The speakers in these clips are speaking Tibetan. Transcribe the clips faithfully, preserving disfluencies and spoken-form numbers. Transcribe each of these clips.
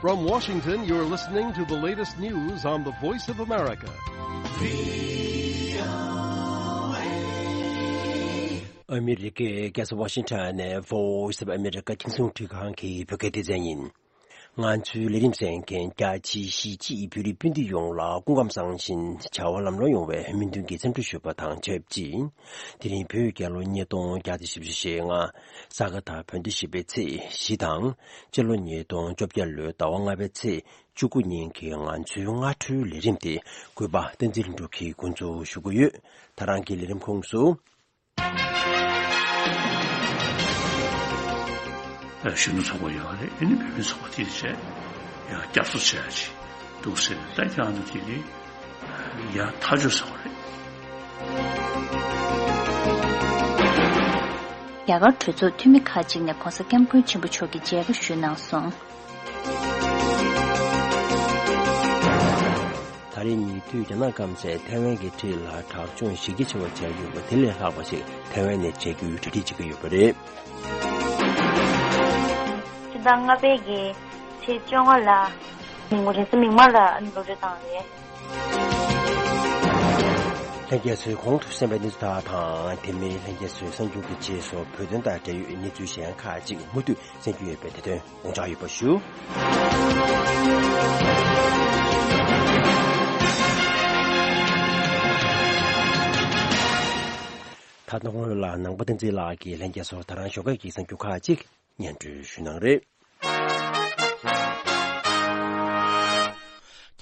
From Washington, you're listening to the latest news on the Voice of America. ཨ་མི་རི་ཀའི་རྒྱལ་ས་ཝ་ཤིང་ཊོན་ནས་Voice of America་རྒྱང་སྲིང་རླུང་འཕྲིན་ཁང་གི་བོད་སྐད་སྡེ་ཚན་ཡིན། ང་ཚོའི་ལས་རིམ་གསན་མཁན་རྒྱ་ཆེའི་གཞིས་བྱེས་བོད་རིགས་སྤུན་ཟླ་ཡོངས་ལ་སྐུ་ཁམས་བཟང་ཞིང་བྱ་བ་ལམ་ལྷོང་ཡོང་བའི་སྨོན་འདུན་གྱི་འཚམས་འདྲི་ཞུ་བ་དང་ཆབས་ཅིག་དེ་རིང་བོད་རྒྱལ་ལོ་ཉིས་སྟོང་བརྒྱ་དང་བཞི་བཅུ་ཞེ་ལྔ། ས་ག་ཟླ་བོད་ཟླ་བཞི་པའི་ཚེས་བཞི་དང་། སྤྱི་ལོ་ཉིས་སྟོང་བཅོ་བརྒྱད་ལོའི་ཟླ་བ་ལྔ་པའི་ཚེས་བཅུ་དགུ་ཉིན་གྱི་ང་ཚོའི་སྔ་དྲོའི་ལས་རིམ་དེ་གུས་པ་བསྟན་འཛིན་ལྷུན་གྲུབ་ཀྱིས་འགོ་འཛུགས་ཞུ་གི་ཡོད། ད་རང་གི་ལས་རིམ་ཁོངས་སུ། གཞོན་ནུ་ཚོགས་པ་ཡོད་རེད། ཨ་ནི་བུད་མེད་ཚོགས་པ་དེ་བྱས་ཡང་བསྐྱར་གསོ་བྱས་ཡ་ཅིག་འདུག་ཟེར་ད་ཀྱང་ཨ་ནི་དེ་ནི་ཡང་ཐག་གཅོད་ཟེར་བ་རེད། རྒྱ་གར་གྲོས་ཚོགས་འཐུས་མི་ཁག་ཅིག་ནས་༸གོང་ས་༸སྐྱབས་མགོན་ཆེན་པོ་མཆོག་གི་མཇལ་ཁ་ཞུས་གནང་སོང་། ད་རེས་ཉེ་དུས་རྒྱ་ནག་སྐམ་སས་ཐའེ་ཝན་གྱི་འཁྲིས་ལ་དྲག་སྦྱོང་གཞི་རྒྱ་ཆེ་བ་བྱས་ཡོད་པ་དེ་ལས་ལྷག་པ་ཞིག་ཐའེ་ཝན་ནས་བྱེད་རྒྱུའི་གྲ་སྒྲིག་བྱེད་ཀྱི་ཡོད་པ་རེད། ཕྱི་ཟླ་ལྔ་པའི་གི་ཚེས་བཅོ་ལྔ་ལ་ཉིན་གུང་རེས་གཟའ་མིག་དམར་ལ་ཨ་ནི་གློད་གྲོལ་བཏང་རེད། ལྷན་རྒྱས་ཚོས་གོང་དུ་གསན་པའི་གནས་ཚུལ་དག་དང་དེ་མིན་ལྷན་རྒྱས་ཚོའི་གསར་འགྱུར་གྱི་རྗེས་སུ་བོད་དོན་དང་འབྲེལ་ཡོད་གནས་ཚུལ་གཞན་ཁག་ཅིག་མུ་མཐུད་གསན་རྒྱུ་ཡོད་པས་དེ་དོན་དགོངས་འཇགས་ཡོད་པ་ཞུ། ད་དུང་སྔོན་ལ་ནང་པ་བསྟན་འཛིན་ལགས་ཀྱིས་ལྷན་རྒྱས་ཚོར་ད་རང་ཞོགས་ཀས་ཀྱི་གསར་འགྱུར་ཁག་ཅིག་སྙན་སྒྲོན་ཞུ་གནང་རེད།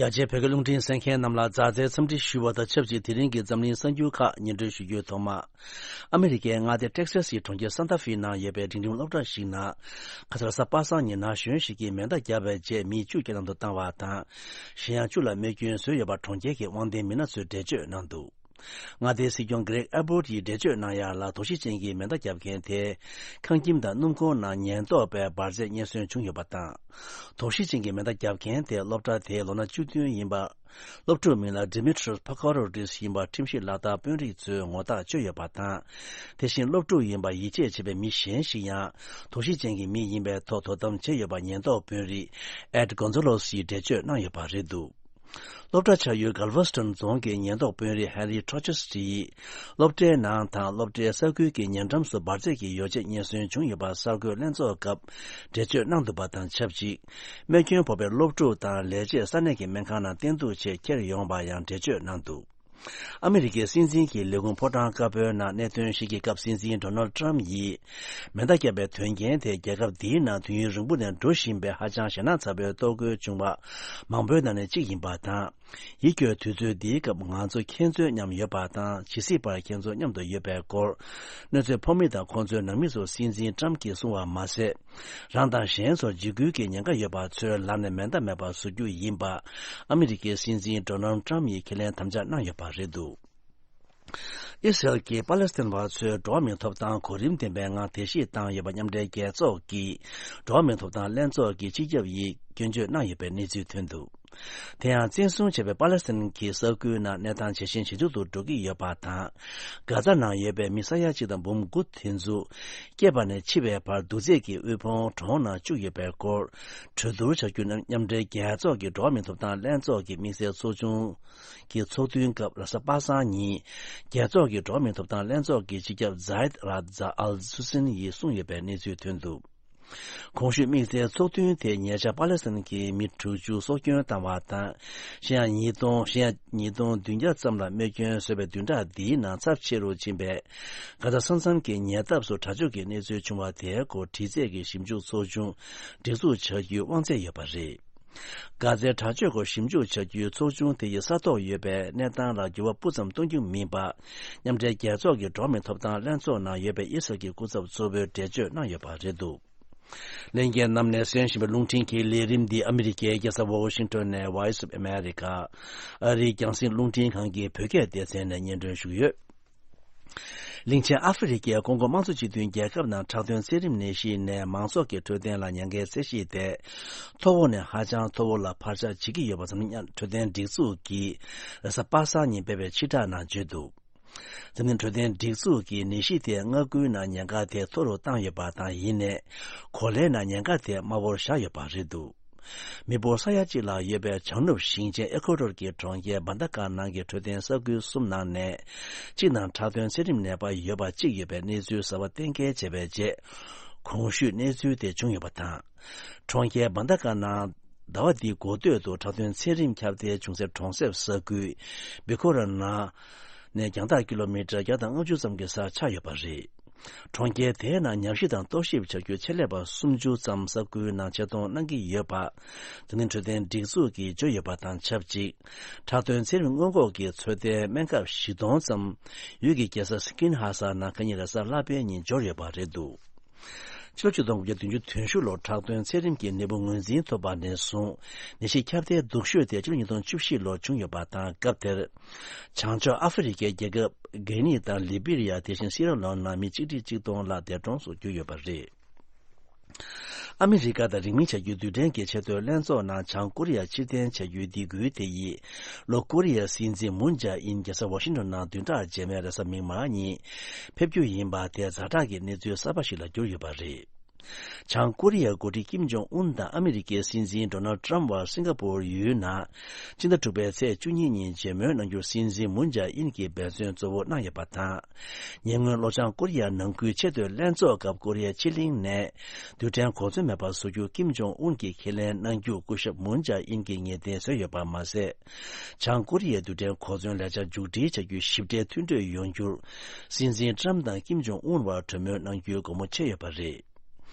རྒྱ་ཆེའི་བོད་སྐད་རླུང་འཕྲིན་གསན་མཁན་རྣམས་ལ་མཛའ་བརྩེའི་འཚམས་འདྲི་ཞུ་བ་དང་ཆབས་ཅིག་དེ་རིང་གི་འཛམ་གླིང་གསར་འགྱུར་ཁག་སྙན་སྒྲོན་ཞུ་རྒྱུའི་ཐོག་མ། ཨ་མི་རི་ཀའི་མངའ་སྡེ་ཊེག་སཱ་སིའི་གྲོང་ཁྱེར་སཱན་ཏཱ་ཧྥེའི་ནང་ཡོད་པའི་འབྲིང་རིམ་སློབ་གྲྭ་ཞིག་ནང་། ཁ་སང་རེས་གཟའ་པ་སངས་ཉིན་ན་གཞོན་ཞིག་གིས་མེ་མདའ་བརྒྱབ་པའི་རྗེས་མི་བཅུ་རྐྱེན་ལམ་དུ་བཏང་བ་དང་། གཞན་ཡང་བཅུ་ལ་རྨས་སྐྱོན་བཟོས་ཡོད་པ་གྲོང་ཁྱེར་གྱི་དབང་ལྡན་མི་སྣ་ཚོས་འགྲེལ་བརྗོད་གནང་འདུག་མངའ་སྡེའི་སྲིད་སྐྱོང་གྷི་རེག་ཨེ་བྷོར་ཡིས་འགྲེལ་བརྗོད་གནང་ཡ་ལ་དོགས་གཞི་ཅན་གྱི་མེ་མདའ་བརྒྱབ་མཁན་དེ། ཁང་ཁྱིམ་དང་སྣུམ་འཁོར་ནང་ཉེན་རྟོག་པས་འབར་རྫས་རྙེད་སོན་བྱུང་ཡོད་པ་དང་། དོགས་གཞི་ཅན་གྱི་མེ་མདའ་བརྒྱབ་མཁན་དེ་སློབ་གྲྭ་དེའི་ལོ་ན་བཅུ་བདུན་ཡིན་པ། སློབ་ཕྲུག་མིང་ལ་Dimitris Pakouritis ཡིན་པ་ཁྲིམས་ཞིབ་ལག་བསྟར་དཔོན་རིགས་ཚོས་ངོ་ཐག་གཅོད་ཡོད་པ་དང་། དེ་བཞིན་སློབ་ཕྲུག་ཡིན་པ་ཡིད་ཆེས་བྱེད་པའི་མི་གཞན་ཞིག་ཡང་དོགས་གཞི་ཅན་གྱི་མི་ཡིན་པའི་ཐོག་དོ་དམ་བྱས་ཡོད་པ་ཉེན་རྟོག་དཔོན་རིགས་Ed Gonzalez ཡིས་འགྲེལ་བརྗོད་གནང་ཡོད་པ་རེད་འདུག་སློབ་གྲྭ་ཆགས་ཡུལ་Galveston རྫོང་གི་ཉེན་རྟོག་དཔོན་རིགས་Henry Trochet ཡིས་སློབ་གྲྭའི་ནང་དང་སློབ་གྲྭའི་ས་ཁུལ་གྱི་ཉེ་འགྲམ་སུ་འབར་རྫས་ཀྱི་ཡོ་བྱད་རྙེད་སོན་བྱུང་ཡོད་པ་གསར་འགོད་ལྷན་ཚོགས་སྐབས་འགྲེལ་བརྗོད་གནང་འདུག་པ་དང་ཆབས་ཅིག་རྨས་སྐྱོན་ཕོག་པའི་སློབ་ཕྲུག་དང་ལས་བྱེད་ས་གནས་ཀྱི་སྨན་ཁང་ནང་བསྟེན་གཏུག་ཆེད་འཁྱེར་ཡོང་བ་ཡང་འགྲེལ་བརྗོད་གནང་འདུག་ཨ་མི་རི་ཀའི་སྲིད་འཛིན་གྱི་ལས་ཁུངས་ཕོ་བྲང་དཀར་པོའི་ནང་གནད་དོན་ཞིག་གི་སྐབས་སྲིད་འཛིན་Donald Trump ཡིས་མེ་མདའ་བརྒྱབ་པའི་དོན་རྐྱེན་དེ་རྒྱལ་ཁབ་འདིའི་ནང་དུས་ཡུན་རིང་པོ་ནས་འགྲོ་བཞིན་པའི་ཧ་ཅང་ཞེད་སྣང་ཚ་པོའི་གཏོར་རྒོལ་བྱུང་བ་མང་པོའི་ནང་ནས་གཅིག་ཡིན་པ་དང་། ཡིད་སྐྱོའི་དུས་ཚོད་འདིའི་སྐབས་ང་ཚོ་ཁྱེད་ཚོའི་མཉམ་ཡོད་པ་དང་ཇི་སྲིད་བར་ཁྱེད་ཚོ་མཉམ་དུ་ཡོད་པའི་སྐོར། གནོད་འཚེ་ཕོག་མི་དང་ཁོང་ཚོའི་ནང་མི་ཚོར་སྲིད་འཛིན་Trump གྱིས་གསུངས་པ་མ་ཟད། རང་དང་གཞན་ཚོར་འཇིགས་སྐུལ་གྱི་ཉེན་ཁ་ཡོད་པ་ཚོའི་ལག་ནས་མེ་མདའ་མེད་པར་བཟོ་རྒྱུ་ཡིན་པ། ཨ་མི་རི་ཀའི་སྲིད་འཛིན་Donald Trump ཡིས་ཁས་ལེན་དམ་བཅའ་གནང་ཡོད་པ་རེད་འདུག་ཨི་སི་རལ་གྱིས་པ་ལེ་སི་ཐན་བ་ཚོའི་འགྲོ་བ་མིའི་ཐོབ་ཐང་གོ་རིམ་ལྡན་པའི་ངང་དེད་གཞི་བཏང་ཡོད་པ་མཉམ་འབྲེལ་རྒྱལ་ཚོགས་ཀྱི་འགྲོ་བ་མིའི་ཐོབ་ཐང་ལྷན་ཚོགས་ཀྱི་སྤྱི་ཁྱབ་ཡིས་སྐྱོན་བརྗོད་གནང་ཡོད་པའི་གནས་ཚུལ་ཐོན་འདུག་དེ་ཡང་བཙན་བཟུང་བྱས་པའི་པ་ལེ་སི་ཐན་གྱི་ས་ཁུལ་ནང་གནས་སྟངས་ཇེ་ཞན་ཇེ་སྡུག་ཏུ་འགྲོ་གི་ཡོད་པ་དང་། གྷ་ཛ་ནང་ཡོད་པའི་མི་ས་ཡ་གཅིག་དང་འབུམ་དགུ་དེ་ཚོ་སྐྱེས་པ་ནས་འཆི་བའི་བར་སྡུག་ཚད་ཀྱི་དབུལ་ཕོངས་གྲོང་ནང་བཅུག་ཡོད་པའི་སྐོར། གྲོས་བསྡུར་བྱ་རྒྱུ་མཉམ་འབྲེལ་རྒྱལ་ཚོགས་ཀྱི་འགྲོ་བ་མིའི་ཐོབ་ཐང་ལྷན་ཚོགས་ཀྱི་དམིགས་བསལ་ཚོགས་ཆུང་གི་ཚོགས་ཐུན་སྐབས་རེས་གཟའ་པ་སངས་ཉིན། རྒྱལ་ཚོགས་ཀྱི་འགྲོ་བ་མིའི་ཐོབ་ཐང་ལྷན་ཚོགས་ཀྱི་སྤྱི་ཁྱབ་Zeid Ra'ad Al Hussein ཡིས་གསུངས་ཡོད་པའི་གནས་ཚུལ་ཐོན་འདུག་གོང་ཞུས་དམིགས་བསལ་ཚོགས་ཐུན་དེ་ཉེ་ཆར་པ་ལེ་སི་ཐན་གྱི་མི་དྲུག་ཅུ་སྲོག་སྐྱོན་བཏང་བ་དང་། གཞན་ཡང་ཉིས་སྟོང་གཞན་ཡང་ཉིས་སྟོང་བདུན་བརྒྱ་ཙམ་ལ་རྨས་སྐྱོན་བཟོས་པའི་བདུན་ཕྲག་འདིའི་ནང་ཚབས་ཆེ་རུ་ཕྱིན་པའི་གྷ་ཛ་ས་མཚམས་ཀྱི་ཉེ་འདབས་སུ་དྲག་སྤྱོད་ཀྱི་གནས་ཚུལ་བྱུང་བ་དེའི་སྐོར་དྲི་རྩད་ཀྱི་ཞིབ་འཇུག་ཚོགས་ཆུང་སྒྲིག་འཛུགས་བྱ་རྒྱུའི་དབང་ཚད་ཡོད་པ་རེད། གྷ་ཛའི་དྲག་སྤྱོད་སྐོར་ཞིབ་འཇུག་བྱ་རྒྱུའི་ཚོགས་ཆུང་དེ་ཡིས་ས་ཐོག་ཡོད་པའི་གནས་སྟངས་ལ་འགྱུར་བ་སྤུ་ཙམ་གཏོང་རྒྱུ་མིན་པ། མཉམ་འབྲེལ་རྒྱལ་ཚོགས་ཀྱི་འགྲོ་བ་མིའི་ཐོབ་ཐང་ལྷན་ཚོགས་ནང་ཡོད་པའི་ཨི་སི་རལ་གྱི་སྐུ་ཚབ་གཙོ་བོས་འགྲེལ་བརྗོད་གནང་ཡོད་པ་རེད་འདུག་ལྷན་རྒྱས་རྣམས་ནས་གསན་བཞིན་པའི་རླུང་འཕྲིན་གྱི་ལས་རིམ་འདི་ཨ་མི་རི་ཀའི་རྒྱལ་ས་ཝོ་ཤིང་ཊོན་ནས་Voice of America ཨ་རིའི་རྒྱང་སྲིང་རླུང་འཕྲིན་ཁང་གི་བོད་སྐད་སྡེ་ཚན་ནས་སྙན་སྒྲོན་ཞུ་གི་ཡོད། གླིང་ཆེན་ཨ་ཧྥེ་རི་ཁའི་ཀོང་གོ་དམངས་གཙོ་སྤྱི་མཐུན་རྒྱལ་ཁབ་ནང་ཁྲག་འདོན་ཚད་རིམས་ནད་གཞི་ནས་མང་ཚོགས་ཀྱི་འཕྲོད་བསྟེན་ལ་ཉེན་ཁའི་ཚད་གཞི་དེ་མཐོ་བོ་ནས་ཧ་ཅང་མཐོ་བོ་ལ་འཕར་ཆག་བྱེད་ཀྱི་ཡོད་པ་འཛམ་གླིང་འཕྲོད་བསྟེན་སྒྲིག་འཛུགས་ཀྱིས་རེས་གཟའ་པ་སངས་ཉིན་སྤེལ་བའི་ཕྱིར་བསྒྲགས་ནང་བརྗོད་འདུག་འཛམ་གླིང་འཕྲོད་བསྟེན་སྒྲིག་འཛུགས་ཀྱིས་ནད་གཞི་དེའི་མངའ་ཁུལ་ནང་ཉེན་ཁ་དེ་མཐོ་རུ་བཏང་ཡོད་པ་དང་། ཡིན་ནའི་གོ་ལའི་ནང་ཉེན་ཁ་དེ་དམའ་བོར་བཞག་ཡོད་པ་རེད་འདུག་མི་འབོར་ས་ཡ་གཅིག་ལྷག་ཡོད་པའི་བྱང་ནུབ་ཞིང་ཆེན་ཨེ་ཁོ་ཌོར་གྱི་གྲོང་ཁྱེར་བན་ད་ཀ་ནང་གི་འཕྲོད་བསྟེན་ས་ཁུལ་གསུམ་ནང་ནས་གཅིག་ནང་ཁྲག་དོན་ཚད་རིམས་ནད་པ་ཡོད་པ་གཅིག་ཡོད་པའི་གནས་ཚུལ་གསར་པ་གཏན་འཁེལ་བྱས་པའི་རྗེས། གོང་ཞུས་གནས་ཚུལ་དེ་བྱུང་ཡོད་པ་དང་། གྲོང་ཁྱེར་བན་ད་ཀ་ནང་ཟླ་བ་འདིའི་འགོ་སྟོད་དུ་ཁྲག་དོན་ཚད་རིམས་ཁྱབ་གདལ་བྱུང་སའི་གྲོང་གསེབ་ས་ཁུལ་བི་ཁོ་ར་ནང་ནས་རྒྱང་ཐག་ཀི་ལོ་མི་ཊར་བརྒྱ་དང་ལྔ་བཅུ་ཙམ་གྱི་སར་ཆགས་ཡོད་པ་རེད། གྲོང་ཁྱེར་དེའི་ནང་ཉམས་ཞིབ་དང་རྟོག་ཞིབ་བྱ་རྒྱུ་ཆེད་ལས་པ་སུམ་ཅུ་ཙམ་ས་ཁུལ་ནང་ཆེད་གཏོང་གནང་གི་ཡོད་པ། དེ་ནི་འཕྲོད་བསྟེན་སྒྲིག་འཛུགས་ཀྱིས་བརྗོད་ཡོད་པ་དང་ཆབས་ཅིག་ཁྲག་དོན་ཚད་རིམས་སྔོན་འགོག་གི་ཚོད་ལྟའི་སྨན་ཁབ་བཞི་སྟོང་ཙམ་ཡུལ་གྱི་རྒྱལ་ས་སི་ཀིན་ཧ་ས་ནང་ཁ་ཉིན་རེས་གཟའ་ལྷག་པའི་ཉིན་འབྱོར་ཡོད་པ་རེད་འདུག་ཕྱི་ལོ་ཆིག་སྟོང་དགུ་བརྒྱ་བདུན་ཅུ་དོན་དྲུག་ལོར་ཁྲག་དོན་ཚད་རིམས་ཀྱི་ནད་འབུ་ངོས་འཛིན་ཐུབ་པ་ནས་བཟུང་ནད་གཞི་ཁྱབ་གདལ་སྡུག་ཤོས་དེ་ཕྱི་ལོ་ཉིས་སྟོང་བཅུ་བཞི་ལོར་བྱུང་ཡོད་པ་དང་། སྐབས་དེར་བྱང་ཕྱོགས་ཨ་ཧྥེ་རི་ཁའི་རྒྱལ་ཁབ་གྷི་ནི་དང་ལི་བི་རི་ཡ། དེ་བཞིན་སི་ར་ལོན་ནང་མི་ཆིག་ཁྲི་གཅིག་སྟོང་ལྷག་འདས་གྲོངས་སུ་གྱུར་ཡོད་པ་རེད། ཨ་མི་རི་ཀ་དང་རིང་མིན་བྱ་རྒྱུའི་རྡུལ་ཕྲན་གྱི་ཆེས་མཐོའི་ལྷན་ཚོགས་ནང་བྱང་ཀོ་རི་ཡ་ཕྱིར་འཐེན་བྱ་རྒྱུའི་སྡིགས་སྐུལ་དེ་ཡིས་ལྷོ་ཀོ་རི་ཡའི་སྲིད་འཛིན་མུན་ཇཱ་ཨིན་རྒྱལ་ས་ཝ་ཤིང་ཏོན་ནང་བདུན་ཕྲག་རྗེས་མའི་རེས་གཟའ་མིག་དམར་ཉིན་ཕེབས་རྒྱུ་ཡིན་པ་དེ་ཛ་དྲག་གི་གནས་ཚུལ་གསར་པ་ཞིག་ལ་གྱུར་ཡོད་པ་རེད། བྱང་ཀོ་རི་ཡའི་འགོ་ཁྲིད་ཀིམ་ཇོང་ཨུན་དང་ཨ་མི་རི་ཀའི་སྲིད་འཛིན་ཌོ་ནལ་ཊམ་བར་སིང་ག་པོར་ཡུལ་ནང་སྤྱི་ཟླ་དྲུག་པའི་ཚེས་བཅུ་གཉིས་ཉིན་མཇལ་མོལ་གནང་རྒྱུར་སྲིད་འཛིན་མུན་ཇཱ་ཨིན་གྱིས་འབད་བརྩོན་གཙོ་བོ་གནང་ཡོད་པ་དང་། ཉེ་སྔོན་ལྷོ་བྱང་ཀོ་རི་ཡ་ནང་ཁུལ་ཆེས་མཐོའི་ལྷན་ཚོགས་སྐབས་ཀོ་རི་ཡའི་ཕྱེད་གླིང་ནས་རྡུལ་ཕྲན་གོ་མཚོན་མེད་པ་བཟོ་རྒྱུ་ཀིམ་ཇོང་ཨུན་གྱིས་ཁས་ལེན་གནང་རྒྱུ་སྐུ་ཞབས་མུན་ཇཱ་ཨིན་གྱིས་ངེས་གཏན་བཟོས་ཡོད་པ་མ་ཟད། བྱང་ཀོ་རི་ཡའི་རྡུལ་ཕྲན་གོ་མཚོན་ལས་འཆར་མཇུག་སྒྲིལ་བྱ་རྒྱུའི་ཞིབ་ཕྲའི་མཐུན་གྲོས་ཡོང་རྒྱུར་སྲིད་འཛིན་ཊམ་དང་ཀིམ་ཇོང་ཨུན་བར་གྲོས་མོལ་གནང་རྒྱུའི་དགོངས་པ་བཞེས་ཡོད་པ་རེད།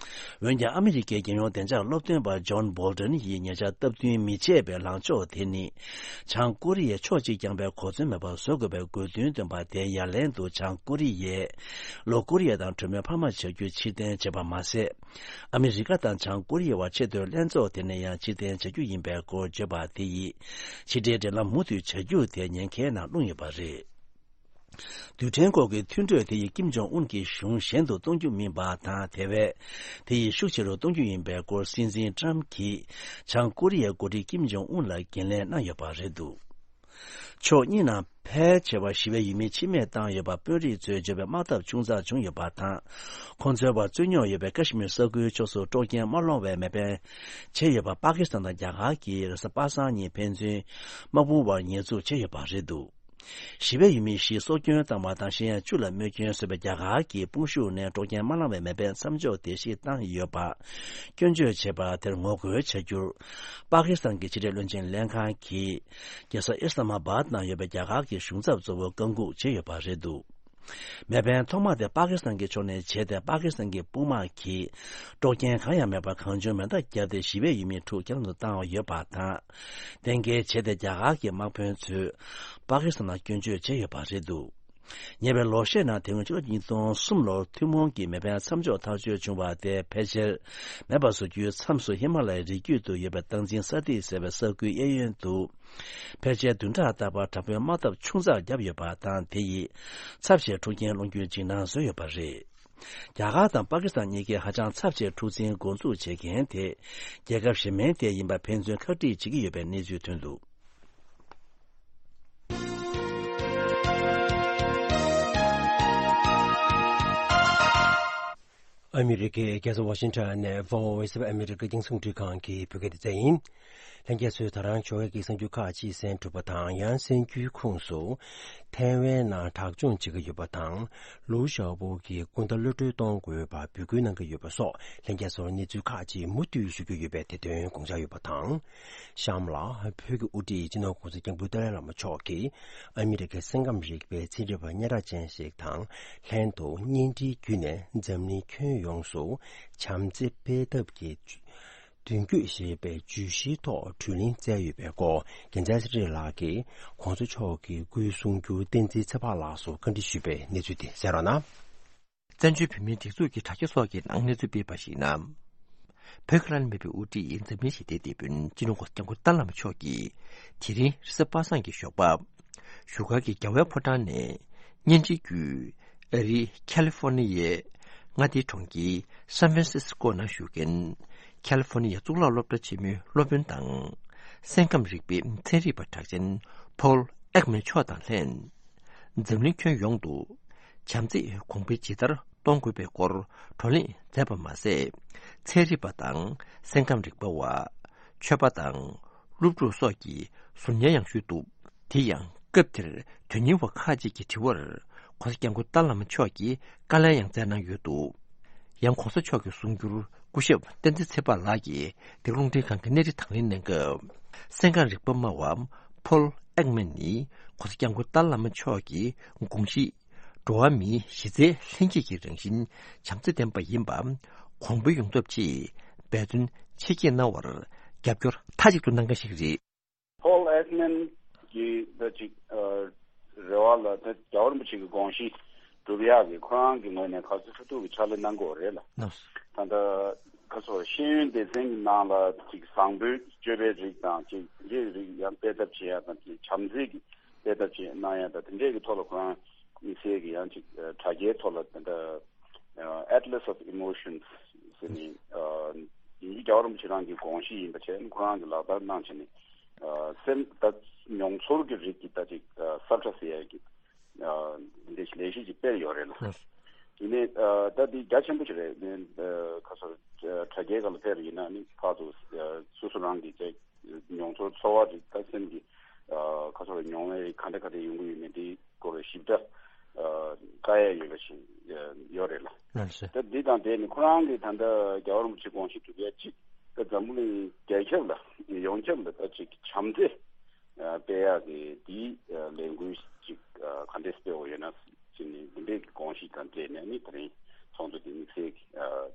འོན་ཀྱང་ཨ་མི་རི་ཀའི་རྒྱལ་ཡོངས་བདེ་འཇགས་སློབ་སྟོན་པ་ཇོན་སྦོལ་ཏོན་ཡིས་ཉེ་ཆར་སྟབས་བསྟུན་མི་བྱས་པའི་ལངས་ཕྱོགས་དེ་ནི། བྱང་ཀོ་རི་ཡས་ཕྱོགས་གཅིག་རྐྱང་པའི་གོ་མཚོན་མེད་པར་བཟོ་དགོས་པའི་དགོས་འདུན་བཏོན་པ་དེའི་ཡ་ལན་དུ། བྱང་ཀོ་རི་ཡས་ལྷོ་ཀོ་རི་ཡ་དང་གྲོས་མོལ་འཕར་མ་བྱ་རྒྱུ་ཕྱིར་འཐེན་བྱས་པ་མ་ཟད། ཨ་མི་རི་ཀ་དང་བྱང་ཀོ་རི་ཡའི་བར་ཆེས་མཐོའི་ལྷན་ཚོགས་དེ་ནས་ཡང་ཕྱིར་འཐེན་བྱ་རྒྱུ་ཡིན་པའི་སྐོར་བརྗོད་པ་དེ་ཡིས། ཕྱི་འབྲེལ་འབྲེལ་ལམ་མུ་མཐུད་བྱ་རྒྱུ་དེ་ཉེན་ཁའི་ནང་ལྷུང་ཡོད་པ་རེད། རྡུལ་ཕྲན་སྐོར་གྱི་མཐུན་གྲོས་དེ་ཡིས་ཀིམ་ཇོང་ཨུན་གྱི་གཞུང་གཞན་དུ་གཏོང་རྒྱུ་མིན་པ་དང་། དེ་བས། དེ་ཡིས་ཤུགས་ཆེ་རུ་གཏོང་རྒྱུ་ཡིན་པའི་སྐོར་སྲིད་འཛིན་ཊམ་གྱིས་བྱང་ཀོ་རི་ཡའི་འགོ་ཁྲིད་ཀིམ་ཇོང་ཨུན་ལ་འགན་ལེན་གནང་ཡོད་པ་རེད་འདུག་ཕྱོགས་གཉིས་ནང་ཕལ་ཆེ་བ་ཞི་བའི་ཡུལ་མི་འཆི་རྨས་བཏང་ཡོད་པ་དཔོན་རིགས་ཚོས་བརྗོད་པའི་དམག་འཐབ་ཆུང་ཙག་བྱུང་ཡོད་པ་དང་། ཁོང་ཚོའི་བར་རྩོད་རྙོག་ཡོད་པའི་ཀ་ཤི་མིར་ས་ཁུལ་ཕྱོགས་སུ་དཀྲོག་རྐྱེན་མ་སློང་བའི་མེ་འཕེན་བྱས་ཡོད་པ། པ་ཀི་སི་ཐན་དང་རྒྱ་གར་གྱིས་རེས་གཟའ་པ་སངས་ཉིན་ཕན་ཚུན་དམག་དཔུང་བར་ཉེས་འཛུགས་བྱས་ཡོད་པ་རེད་འདུག་ཞི་བའི་ཡུལ་མི་བཞི་སྲོག་སྐྱོན་བཏང་བ་དང་། གཞན་ཡང་བཅུ་ལ་རྨས་སྐྱོན་བཟོས་པའི་རྒྱ་གར་གྱི་དཔུང་ཤུགས་ནས་དཀྲོག་རྐྱེན་མ་བསླངས་པའི་མེ་འཕེན་མཚམས་འཇོག་བརྡ་ཤིག་བཏང་ཡོད་པ། སྐྱོན་བརྗོད་བྱས་པ་དེར་ངོ་རྒོལ་བྱ་རྒྱུར། པ་ཀི་སི་ཐན་གྱི་ཕྱི་འབྲེལ་བློན་ཆེན་ལྷན་ཁང་གིས། རྒྱལ་ས་ཨི་སི་ལ་མ་བཱད་ནང་ཡོད་པའི་རྒྱ་གར་གྱི་གཞུང་ཚབ་གཙོ་བོར་བཀའ་འགུག་བྱས་ཡོད་པ་རེད་འདུག་མེ་འཕེན་ཐོག་མ་དེ་པ་ཀི་སི་ཐན་གྱི་ཕྱོགས་ནས་བྱས་ཏེ། པ་ཀི་སི་ཐན་གྱི་དཔུང་དམག་གིས་དཀྲོག་རྐྱེན་གང་ཡང་མེད་པར་གང་བྱུང་མེ་མདའ་བརྒྱབ་སྟེ་ཞི་བའི་ཡུལ་མི་དྲུག་རྐྱེན་ལམ་དུ་བཏང་བ་ཡོད་པ་དང་། གཏན་འཁེལ་བྱས་ཏེ་རྒྱ་གར་གྱི་དམག་དཔོན་ཚོས་པ་ཀི་སི་ཐན་ལ་སྐྱོན་བརྗོད་བྱས་ཡོད་པ་རེད་འདུག་ཉེ་བའི་ལོ་ཤས་ནང་དེ་སྔོན་ཕྱི་ལོ་ཉིས་སྟོང་གསུམ་ལོར་ཐུན་མོང་གི་མེ་འཕེན་མཚམས་འཇོག་ཐག་གཅོད་བྱུང་བ་དེ་ཕལ་ཆེར་མེད་པ་བཟོ་རྒྱུའི་མཚམས་སུ་ཧི་མ་ལ་ཡའི་རི་རྒྱུད་དུ་ཡོད་པའི་སྟངས་འཛིན་ས་ཐིག་ཟེར་བའི་ས་ཁུལ་གཡས་གཡོན་དུ། ཕལ་ཆེར་བདུན་ཕྲག་རྟག་པར་དྲག་པོའི་དམག་འཐབ་ཆུང་ཙག་བརྒྱབ་ཡོད་པ་དང་། དེ་ཡིས་ཚབས་ཆེའི་འཁྲུག་རྐྱེན་སློང་རྒྱུའི་འཇིགས་སྣང་བཟོས་ཡོད་པ་རེད། རྒྱ་གར་དང་པ་ཀི་སི་ཐན་གཉིས་ཀས་ཧ་ཅང་ཚབས་ཆེའི་འཁྲུག་འཛིང་འགོ་འཛུགས་བྱེད་མཁན་དེ། རྒྱལ་ཁབ་གཞན་མིན་དེ་ཡིན་པ་ཕན་ཚུན་ཁག་དཀྲི་བྱེད་ཀྱི་ཡོད་པའི་གནས་ཚུལ་ཐོན་འདུག་ཨ་མི་རི་ཀའི་རྒྱལ་ས་ཝ་ཤིང་ཊོན་ནས་Voice of America རྒྱང་སྲིང་རླུང་འཕྲིན་ཁང་གི་བོད་སྐད་སྡེ་ཚན་ཡིན། ལྷན་རྒྱས་ཚོས་ད་རང་ཞོགས་ཀས་ཀྱི་གསར་འགྱུར་ཁག་ཅིག་གསན་གྲུབ་པ་དང་། ཡང་གསར་འགྱུར་ཁོངས་སུ་ཐའེ་ཝན་ནང་དྲག་སྦྱོང་བྱེད་ཀྱི་ཡོད་པ་དང་། ལུའུ་ཞའོ་པོ་གིས་སྐུ་ཟླ་གློད་གྲོལ་གཏོང་དགོས་པར་འབོད་སྐུལ་གནང་གི་ཡོད་པ་སོགས། ལྷན་རྒྱས་ཚོར་གནས་ཚུལ་ཁག་ཅིག་མུ་མཐུད་ཞུ་རྒྱུ་ཡོད་པས། དེ་དོན་དགོངས་འཇགས་ཡོད་པ་དང་། གཤམ་ལ། བོད་ཀྱི་དབུ་ཁྲིད་སྤྱི་ནོར་གོང་ས་སྐྱབས་མགོན་ཏཱ་ལའི་བླ་མ་མཆོག་གིས་ཨ་མི་རི་ཀའི་སེམས་ཁམས་རིག་པའི་ཚན་རིག་པ་སྙན་གྲགས་ཅན་ཞིག་དང་ལྷན་དུ་བརྙན་འཕྲིན་བརྒྱུད་ནས་འཛམ་གླིང་ཁྱོན་ཡོངས་སུ་བྱམས་བརྩེ་སྤེལ་ཐབས་ཀྱི་མདུན་སྐྱོད་ཞེས་པའི་བརྗོད་གཞིའི་ཐོག་བགྲོ་གླེང་བསྩལ་ཡོད་པའི་སྐོར། རྒྱལ་མཚན་ཚེ་རིང་ལགས་ཀྱིས་གོང་ས་མཆོག་གི་སྐུའི་གསུང་སྒྱུར་བསྟན་འཛིན་ཚེ་དཔག་ལགས་སུ་བཀའ་འདྲི་ཞུས་པའི་གནས་ཚུལ་དེ་གསན་རོགས་གནང་། བཙན་བྱོལ་བོད་མིའི་སྒྲིག་འཛུགས་ཀྱི་དྲ་རྒྱ་སོགས་ཀྱི་ནང་གནས་ཚུལ་སྤེལ་བར་གཞིགས་ན། བོད་ཀྱི་བླ་ན་མེད་པའི་དབུ་ཁྲིད་འཛམ་གླིང་ཞི་བདེའི་དེད་དཔོན་སྤྱི་ནོར་གོང་ས་སྐྱབས་མགོན་ཏཱ་ལའི་བླ་མ་མཆོག་གིས་དེ་རིང་རེས་གཟའ་པ་སངས་ཀྱི་ཞོགས་པ། བཞུགས་སྒར་གྱི་རྒྱལ་བའི་ཕོ་བྲང་ནས་བརྙན་འཕྲིན་བརྒྱུད་ཨ་རིའི་ཁ་ལི་ཧྥོ་ནི་ཡའི་མངའ་སྡེའི་གྲོང་ཁྱེར་སན་ཧྥན་སིས་ཀོ་ནང་བཞུགས་མཁན་ཁ་ལི་ཧྥོ་ནི་ཡའི་གཙུག་ལག་སློབ་གྲྭ་ཆེན་མོའི་སློབ་དཔོན་དང་། སེམས་ཁམས་རིག་པའི་ཚན་རིག་པ་གྲགས་ཅན་ཕོལ་ཨེག་མན་མཆོག་དང་ལྷན། འཛམ་གླིང་ཁྱོན་ཡོངས་དུ་བྱམས་བརྩེའི་གོང་འཕེལ་ཇི་ལྟར་གཏོང་དགོས་པའི་སྐོར་བགྲོ་གླེང་མཛད་པ་མ་ཟད། ཚན་རིག་པ་དང་སེམས་ཁམས་རིག་པ་བ། མཆོད་པ་དང་། སློབ་ཕྲུག་སོགས་ཀྱིས་ཟུར་ཉན་ཡང་ཞུས་འདུག་དེ་ཡང་སྐབས་དེར་དོན་གཉེར་བ་ཁག་ཅིག་གིས་དྲི་བར། ྋགོང་ས་ྋསྐྱབས་མགོན་ཏཱ་ལའི་བླ་མ་མཆོག་གིས་བཀའ་ལན་ཡང་སྩལ་གནང་ཡོད་འདུག་ཡང་ྋགོང་ས་མཆོག་གི་གསུང་སྒྱུར་སྐུ་ཞབས་བསྟན་འཛིན་ཚེ་དཔག་ལགས་ཀྱིས་འདི་ག་རླུང་འཕྲིན་ཁང་གི་གནས་རི་དང་ལེན་གནང་སྐབས། གསན་ཁང་རིག་པ་སྨྲ་བ་ཕོལ་ཨེག་མན་ནི་ྋགོང་ས་ྋསྐྱབས་མགོན་ཏཱ་ལའི་བླ་མ་མཆོག་གི་དགོངས་གཞི། འགྲོ་བ་མིའི་གཞི་རྩའི་ལྷན་སྐྱེས་ཀྱི་རང་བཞིན་བྱམས་བརྩེ་ལྡན་པ་ཡིན་པ། གོང་འཕེལ་ཡོང་ཐབས་ཆེད་འབད་བརྩོན་ཆེ་བསྐྱེད་གནང་བར་རྒྱབ་སྐྱོར་མཐའ་གཅིག་ཏུ་གནང་མཁན་ཞིག་རེད། ཕོལ་ཨེག་མན་གྱི་ད་ཅིག་ཨ་རེ་བ་ལ་ད་རྒྱལ་བ་རིན་པོ་ཆེ་གི་དགོངས་གཞི་སྒྲུབ་ཡག་གི་ཁོ་རང་གི་ངོས་ནས་ག་ཚོད་ཚོད་ཐུབ་ཀྱི་ཕྱག་ལས་གནང་དགོས་རེད་ལ། ལགས་སོ། ད་ལྟ་ག་ཚོད་ཤེས་ཡོན་སྡེ་ཚན་གྱི་ནང་ལ་ཅིག་བཟང་པོའི་སྤྱོད་པའི་རིགས་དང་ཅིག་དེ་འདྲའི་རིགས་ཡང་སྤེལ་ཐབས་བྱེད་ཡག་དང་ཅིག་བྱམས་བརྩེ་གི་སྤེལ་ཐབས་ཅིག་གནང་ཡ་དང་དེ་འདྲས་ཀྱི་ཐོག་ལ་ཁོ་རང་དམིགས་བསལ་གྱི་ཡང་ཅིག་དྲ་རྒྱའི་ཐོག་ལ་དེ་འདྲ་Atlas of Emotions ཟེར་ནས་ཡིན་གྱི་རྒྱལ་བ་རིན་པོ་ཆེ་རང་གི་དགོངས་གཞི་ཡིན་པ་བྱས་ནས་ཁོ་རང་གི་ལག་བསྟར་གནང་བྱས་ནས་སེམས་ད་མྱོང་ཚོར་གྱི་རིགས་ཀྱི་ད་ཅིག་ས་ཁྲ་ཟེར་ཡ་གི་འདི་འདྲས་ལས་གཞི་ཅིག་སྤེལ་ཡོད་རེད་ལ། ཡིན་ནའི་ད་འདི་རྒྱ་ཆེན་པོ་ཞིག་རེད། ཁ་སོ་དྲ་རྒྱའི་སྒང་ལ་ཕེབས་པ་ཡིན་ན་ནི་ཕར་ཚུར་སོ་སོ་རང་གི་ཅིག་མྱོང་ཚོར་ཚོར་བ་རིགས་ད་སེམས་ཀྱི་ཁ་ཚོར་མྱོང་བའི་ག་འདྲ་ག་འདྲ་ཡོང་གི་ཡོད་མེད་དེའི་སྐོར་ཞིབ་ཕྲ་བལྟ་ཡ་ཡོད་པ་ཞིག་ཡོད་རེད་ལ། ལགས་སོ། ད་འདི་དང་འབྲེལ་ནས་ཁོ་རང་གིས་ད་ལྟ་རྒྱལ་བ་རིན་པོ་ཆེ་དགོངས་གཞི་སྒྲུབ་ཡ་གཅིག་ད་འཛམ་བུ་གླིང་རྒྱལ་ཁྱབ་ལ་ཡོངས་ཁྱབ་ལ་ད་ཅིག་བྱམས་བརྩེ་སྤེལ་ཡག་གི་དེའི་ལས་འགུལ་ཅིག་ག་འདྲས་སྤེལ་བ་ཡོད་ན། ཅིག་ནི་འདི་འདྲའི་གི་དགོངས་གཞི་དང་འབྲེལ་ནས་ནི་དེ་རིང་ཚོགས་འདུ་འདི་དམིགས་བསལ་གྱི་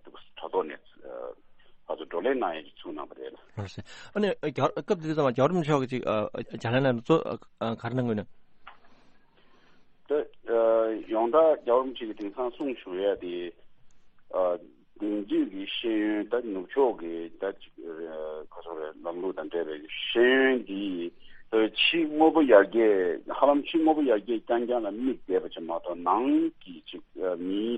དྲ་ཐོག་ནས་ཕར་ཚུར་བགྲོ་གླེང་གནང་ཡས་ཀྱི་ཚུགས་གནང་བ་རེད། ལགས་སོ། ཨ་ནི་རྒྱ་སྐབས་དེ་དུས་ཙམ་པ་རྒྱལ་བ་རིན་པོ་ཆེ་མཆོག་གིས་ཅིག་ཨ་ལན་གནང་ནས་གཙོ་ཨ་ག་རེ་གནང་དགོས་ན། ད་ཡོངས་གྲགས་རྒྱལ་བ་རིན་པོ་ཆེ་གིས་དེང་སང་གསུངས་བཞུགས་ཡས་དེ། དེང་དུས་ཀྱི་ཤེས་ཡོན་ད་ནུབ་ཕྱོགས་ཀྱི་ད་ཅིག་ག་སོང་རེད་ལམ་ལུགས་དང་འབྲེལ་བའི་ཤེས་ཡོན་འདི་ཕྱི་དངོས་པོ་ཡར་རྒྱས་ཧ་ལམ་ཕྱི་དངོས་པོ་ཡར་རྒྱས་རྐྱང་རྐྱང་ལ་དམིགས་བསྡད་པ་ཅིག་མ་གཏོགས་ནང་གི་ཅིག་མིའི་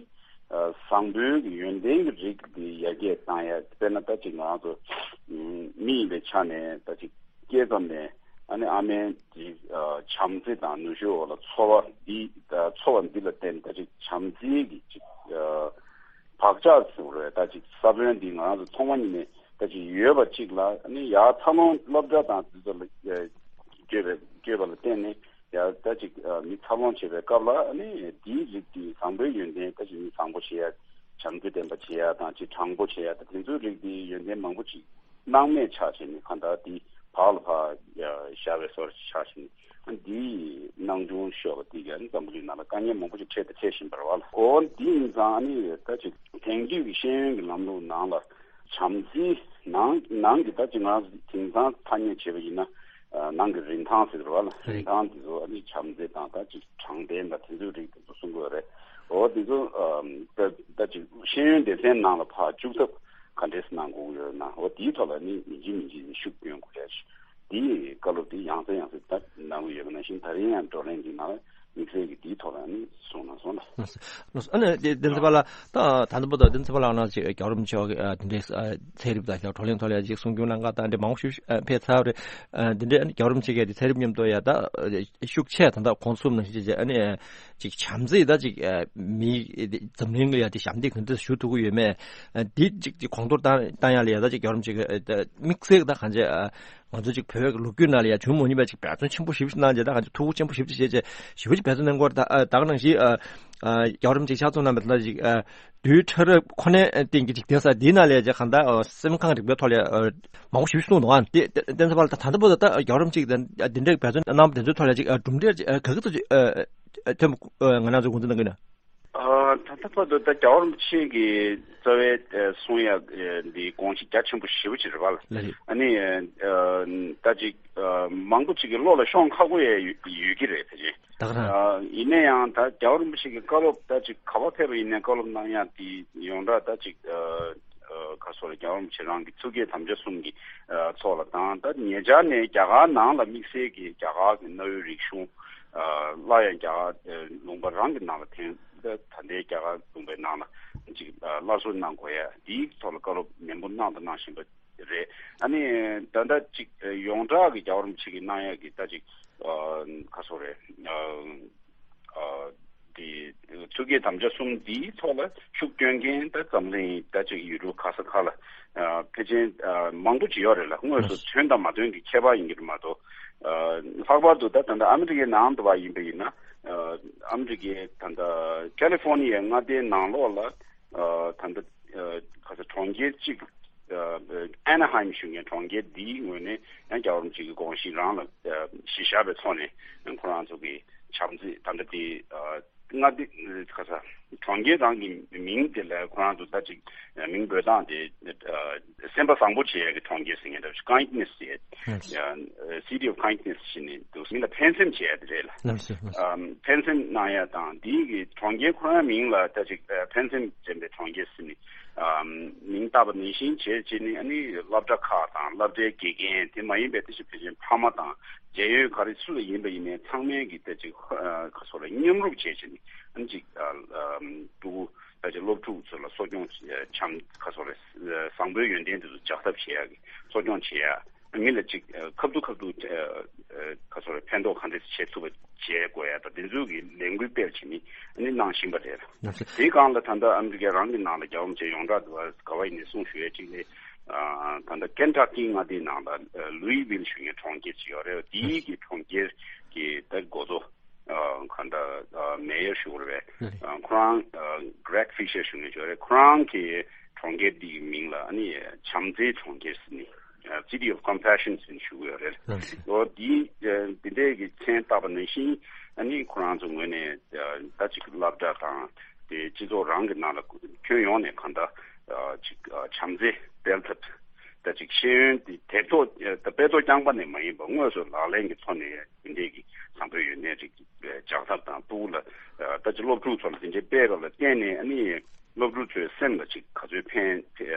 བཟང་པོའི་གི་ཡོན་ཏན་གྱི་རིགས་འདི་ཡར་རྒྱས་བཏང་ཡ་དཔེར་ན་ད་ཅིག་ང་རང་ཚོ་མི་ཡིན་པའི་ཆ་ནས་ད་ཅིག་སྐྱེས་ཙམ་ནས་ཨ་ནི་ཨ་མའི་ཅིག་བྱམས་བརྩེ་དང་ནུ་ཞོའི་འོག་ལ་འཚོ་བ་འདི་འཚོ་བ་འདི་ལ་བརྟེན་ད་ཅིག་བྱམས་བརྩེའི་གི་ཅིག་བག་ཆགས་ཟེར་བ་རེད། ད་ཅིག་ས་བོན་འདི་ང་རང་ཚོ་ཐོག་མ་ཉིད་ནས་ད་ཅིག་ཡོད་པ་ཅིག་ལ་ཨ་ནི་ཡར་འཚར་ལོངས་སློབ་གྲྭ་དང་དེ་ཚོ་ལ་བསྐྱོད་པའི་བསྐྱོད་པ་ལ་བརྟེན་ནས་ཡར་ད་ཅིག་མི་འཚར་ལོངས་བྱེད་པའི་སྐབས་ལ་ཨ་ནི་འདིའི་རིགས་འདི་བཟང་པོའི་ཡོན་ཏན་ད་ཅིག་མི་བཟང་པོ་བྱེད་ཡ་བྱམས་བརྩེ་ལྡན་པ་བྱེད་ཡ་དང་ཅིག་དྲང་པོ་བྱེད་ཡ་དང་དེ་ཚོའི་རིགས་འདི་ཡོན་ཏན་མང་པོ་ཅིག་སྣང་མེད་ཆགས་བྱས་ནས་གང་ལྟར་འདི་བག་ལ་ཕར་བཞག་པའི་བཟོ་འདྲ་ཆགས་བྱས་ནས་འདིའི་སྣང་ཆུང་ཤོར་བ་འདི་གིས་འཛམ་བུ་གླིང་ནང་ལ་དཀའ་ངལ་མང་པོ་ཞིག་འཕྲད་དང་འཕྲད་བཞིན་པ་རེད་བ། འོ་འདི་ཡིན་ཙང་ཨ་ནི་ད་ཅིག་དེང་དུས་ཀྱི་ཤེས་ཡོན་གྱི་ལམ་ལུགས་ནང་ལ་བྱམས་བརྩེའི་ནང་ནང་གི་ད་ཅིག་ང་དེང་སང་ཐ་སྙད་བྱས་པ་ཡིན་ན་ནང་གི་རིན་ཐང་ཟེར་བ་ལ་རིན་ཐང་འདི་ཚོ་ཨ་ནི་བྱམས་བརྩེ་དང་ད་ཅིག་དྲང་བདེན་དང་དེ་ཚོའི་རིགས་དེ་ཚོ་གསུང་དགོས་རེད། འོ་འདི་ཚོ་ད་ཅིག་ཤེས་ཡོན་སྡེ་ཚན་ནང་ལ་ཕར་བཅུག་ཐབས་ག་འདྲས་གནང་དགོས་ཡོད་ན། འོ་དེའི་ཐོག་ལ་ནི་མི་འཇིགས་མི་འཇིགས་ནས་ཤུགས་སྐྱོན་དགོས་ཡ་ཞིག་དེའི་བཀའ་སློབ་དེ་ཡང་སེ་ཡང་སེ་ད་གནང་གི་ཡོད་པ་ནང་བཞིན་ད་རིང་ཡང་བགྲོ་གླེང་འདི་ནང་དམིགས་བསལ་གྱི་དེའི་ཐོག་ལ་ནི་གསུངས་གནང་སོང་ལ། ཨ་ནི་བསྟན་འཛིན་པ་ལགས་ད་ད་ལྟ་བར་དུ་བསྟན་འཛིན་པ་ལགས་ནང་ཅིག་རྒྱལ་བ་རིན་པོ་ཆེ་དེ་འདྲའི་ཚན་རིག་དང་བགྲོ་གླེང་ཐོག་ལ་ཅིག་གསུང་སྐྱོང་གནང་ག་ད་འདྲ་མང་པོ་ཞིག་ཕེབས་ཚར་རེད། དེ་འདྲའི་རྒྱལ་བ་རིན་པོ་ཆེ་གིས་དེ་ཚན་རིག་མཉམ་དུ་ཡ་ད་ཤུགས་ཆེ་ད་ལྟ་གོང་གསུམ་ནང་བཞིན་ཅིག་ཨ་ནི། ཅིག་བྱམས་བརྩེ་ད་ཅིག་ཨ་མི་འཛམ་གླིང་ལ་ཡ་དེ་ཞབས་འདེགས་ག་འདྲ་ཞུ་ཐུབ་ཀྱི་ཡོད་མེད། ཨ་འདི་ཅིག་ཅིག་གོང་མཐོར་བཏང་བཏང་ཡ་ལ་ཡ་ད་ཅིག་རྒྱལ་བ་རིན་པོ་ཆེ་གི་ཨ་ད་དམིགས་བསལ་ད་གང་ཅི་ཨ་ང་ཚོ་ཅིག་བོད་ཀྱི་ལོ་རྒྱུས་ནང་ལ་ཡ་བྱུང་མ་མྱོང་པ་ཅིག་འབད་བརྩོན་ཆེན་པོ་ཞེ་པོ་ཅིག་གནང་རྗེས་ད་གང་ཅི་ཐུགས་ཁུར་ཆེན་པོ་ཞེ་པོ་ཅིག་བྱས་རྗེས་ཞེ་པོ་ཅིག་འབད་བརྩོན་གནང་དགོས་རེད། ད་ཨ་ད་ག་ནང་བཞིན་ཨ་ཨ་རྒྱལ་བ་རིན་པོ་ཆེ་ཕྱག་རྫོགས་གནང་བའི་ད་ཅིག་ཨ་དུས་ཕྲ་རབ་ཁོ་ནའི་སྟེང་གི་ཅིག་གདན་ས་འདི་ནང་ལ་ཡ་ཅིག་གང་ལྟར་ཨ་སེམས་ཁམས་རིག་པའི་ཐོག་ལ་ཡ་ཨ་མང་པོ་ཞེ་པོ་ཅིག་གསུངས་འདུག་ཨ་དེ་བསྟན་འཛིན་པ་ལགས་ད་ད་ལྟ་བར་དུ་ད་རྒྱལ་བ་རིན་པོ་ཆེ་གིས་ད་འདི་འདྲའི་འབད་བརྩོན་གནང་བ་དེ་ཚོའི་ཐོག་ལ་ཅིག་ཨ་གྲུབ་འབྲས་ཅིག་ཨ་ག་གི་ཚོད་ཅིག་ཨ་ཐོན་པ་ང་རང་ཚོ་ངོས་འཛིན་གནང་གི་ཡིན་ན། ཨ་ད་ལྟ་བར་དུ་ད་རྒྱལ་བ་རིན་པོ་ཆེ་གི་རྩ་བའི་ཨ་གསུང་ཡ་ཨ་འདི་དགོངས་གཞི་རྒྱ་ཆེན་པོ་ཞེ་པོ་ཅིག་རེད་བ་ལ། ལགས་རེད། ཨ་ནི་ཨ་ད་ཅིག་ཨ་མང་པོ་ཅིག་གི་བློ་ལ་ཤོང་ཁག་པོ་ཡ་ཡོད་ཡོད་ཀྱི་རེད་ཕལ་ཆེར། ད་ག་རང་། ཨ་ཡིན་ན་ཡང་ད་རྒྱལ་བ་རིན་པོ་ཆེ་གི་བཀའ་སློབ་ད་ཅིག་ག་པར་ཕེབས་པ་ཡིན་ནའི་བཀའ་སློབ་གནང་ཡ་དེ་ཡོངས་གྲགས་ད་ཅིག་ཨ་ཨ་ག་སོགས་རྒྱལ་བ་རིན་པོ་ཆེ་རང་གི་ཐུགས་བསྐྱེད་དམ་བཅའ་གསུམ་གྱི་ཨ་ཚོགས་ལ་དང་ད་ཉེ་ཆར་ནས་རྒྱ་གར་ནང་ལ་དམིགས་བསལ་གྱི་རྒྱ་གར་གྱི་གནའ་བོའི་རིག་གཞུང་ཨ་སླར་ཡང་རྒྱ་གར་ཨ་ལུང་པ་རང་གི་ནང་ལ་ཐོན་ད་ད་ལྟའི་རྒྱ་གར་ལུང་པའི་ནང་ལ་ཅིག་ཨ་སླར་གསོ་གནང་དགོས་ཡ་དེའི་ཐོག་ལ་བཀའ་སློབ་ནན་པོ་གནང་དང་གནང་བཞིན་པ་རེད། ཨ་ནི་ད་ལྟ་ཅིག་ཡོངས་གྲགས་ཀྱི་རྒྱལ་བ་རིན་པོ་ཆེ་གིས་གནང་ཡག་གི་ད་ཅིག་ཨ་ག་སོགས་རེད། ཨ་ དེ་ཐུགས་བསྐྱེད་དམ་བཅའ་གསུམ་འདིའི་ཐོག་ལ་ཤུགས་སྐྱོན་མཁན་ད་འཛམ་གླིང་ད་ཅིག་ཡུལ་གྲུ་ག་ས་ག་ལ་ཨ་ཕལ་ཆེར་ཨ་མང་པོ་ཅིག་ཡོད་རེད་ལ། དངོས་སུ་ཐོན་དང་མ་ཐོན་གྱི་ཁྱད་པར་ཡིན་གྱི་རེད་མ་གཏོགས། ཨ་ལྷག་པར་དུ་ད་ད་ལྟ་ཨ་མི་རི་ཀའི་ནང་དུ་བ་ཡིན་པ་ཡིན་ན། ཨ་ཨ་མི་རི་ཀའི་ད་ལྟ་ཀ་ལི་ཧྥོ་ནི་ཡའི་མངའ་སྡེའི་ནང་ལོགས་ལ་ཨ་ད་ལྟ་ཨ་ག་ས་གྲོང་ཁྱེར་གཅིག་ཨ་ཨེ་ན་ཧའིམ་ཞུ་མཁན་གྲོང་ཁྱེར་འདིའི་ངོས་ནས་ཡང་རྒྱལ་བ་རིན་པོ་ཆེ་གི་དགོངས་གཞི་རང་ལ་ཨ་གཞི་བཞག་པའི་ཐོག་ནས་ཁོ་རང་ཚོ་གི་བྱམས་བརྩེ་ད་ལྟ་དེ་ཨ་མངའ་སྡེ་ག་ས་གྲོང་ཁྱེར་རང་གི་མིང་དེ་ལ་ཁོ་རང་ཚོ་ད་ཅིག་མིང་འབོད་སྟངས་དེ་ཨ་སེམས་པ་བཟང་པོ་བྱེད་ཡག་གི་གྲོང་ཁྱེར་ཟེར་མཁན་འདྲ་པོ་ཞིག་kindness་ཟེར། ཡ། City of Kindness་ཞེས་ནས་འདུག་མི་ལ་ཕན་སེམས་བྱེད་ཡ་དེ་རེད་ལ། ལགས་སོ། ལགས་སོ། ཨམ་ཕན་སེམས་གནང་ཡ་དང་འདིའི་གི་གྲོང་ཁྱེར་ཁོ་རང་མིང་ལ་ད་ཅིག་ཨ་ཕན་སེམས་ཅན་པའི་གྲོང་ཁྱེར་ཟེར་ནས་ཨམ་མིང་བཏགས་པ་ནང་བཞིན་བྱས་བྱས་ནས་ཨ་ནི་སློབ་གྲྭ་ཁག་དང་སློབ་གྲྭའི་དགེ་རྒན་དེ་མ་ཡིན་པའི་ད་ཅིག་ཕལ་ཆེར་ཕ་མ་དང་མཇལ་ཡོད་ག་རེ་སུ་ལ་ཡིན་པ་ཡིན་ནའི་ཚང་མས་གི་ད་ཅིག་ཨ་ག་སོགས་ལ་མཉམ་རུབ་བྱས་བྱས་ནས་ཨ་ནི་ཅིག་ཨ་ཨམ་ཕྲུ་གུ་ད་ཅིག་སློབ་ཕྲུག་ཚོ་ལ་གསོ་སྐྱོང་བྱ་བྱམས་ག་སོགས་ལ་བཟང་པོའི་ཡོན་ཏན་དེ་ཚོ་འཇགས་ཐབས་བྱེད་ཡ་གི་གསོ་སྐྱོང་བྱེད་ཡ། མི་ལ་ཅིག་ཨ་ཁ་ཐུག་ཁ་ཐུག་ཨ་ཨ་ག་སོགས་ལ་ཕན་ཐོགས་ག་འདྲས་བྱེད་ཐུབ་པ་བྱེད་དགོས་ཡ་དང་དེ་ཚོའི་གི་ལས་འགུལ་སྤེལ་བྱེད་ནི་ཨ་ནི་གནང་བཞིན་པ་རེད། ལགས་སོ། དེའི་སྒང་ལ་ད་ལྟ་ཨ་མི་རི་ཀའི་རང་གི་ནང་ལ་རྒྱལ་བ་རིན་པོ་ཆེ་ཡོངས་གྲགས་དུ་བ་ག་བ་ཡིན་ནས་གསུང་ཞུ་ཡ་ཅིག་ལས་ཨ་ད་ལྟ་ཀེན་ཊ་ཀི་མངའ་སྡེའི་ནང་ལ་ཨ་ལུའི་ཝིལ་ཞུ་མཁན་གྲོང་ཁྱེར་ཅིག་ཡོད་རེད། དེའི་གི་གྲོང་ཁྱེར་གི་ད་འགོ་གཙོ་ཨ་ག་འདྲ་ཨ་མེ་ཡར་ཞུ་དགོས་རེད་པས། ཨ་ཁོ་རང་ཨ་Greg Fisher་ཞུ་མཁན་ཅིག་ཡོད་རེད། ཁོ་རང་གི་གྲོང་ཁྱེར་འདི་གི་མིང་ལ་ཨ་ནི་བྱམས་བརྩེའི་གྲོང་ཁྱེར་ཟེར་ནས་City of Compassion་ཟེར་ནས་ཞུ་གི་ཡོད་རེད། ལོ་འདི་འདི་འདྲའི་གི་མཚན་བཏགས་པ་ནང་བཞིན་ཨ་ནི་ཁོ་རང་ཚོ་ངོས་ནས་ད་ཅིག་སློབ་གྲྭ་དང་དེ་སྤྱི་ཚོགས་རང་གི་ནང་ལ་ཁྱོན་ཡོངས་ནས་གང་ལྟར་ཅིག་བྱམས་བརྩེ་སྤེལ་ཐབས་ད་ཅིག་ཤེས་ཡོན་དེ་དེབ་ཐོག་དཔེ་ཐོག་རྐྱང་པ་ནས་མ་ཡིན་པ་དངོས་སུ་ལག་ལེན་གྱི་ཐོག་ནས་དེ་འདྲའི་གི་བཟང་པོའི་ཡོན་ཏན་རིགས་འཇགས་ཐབས་དང་ཕྲུ་གུ་ལ་ད་ཅིག་སློབ་ཕྲུག་ཚོ་ལ་དེ་འདྲའི་སྤེལ་བ་ལ་བརྟེན་ནས་ཨ་ནི། སློབ་ཕྲུག་ཚོའི་སེམས་ལ་ཅིག་ག་ཚོད་ཕན་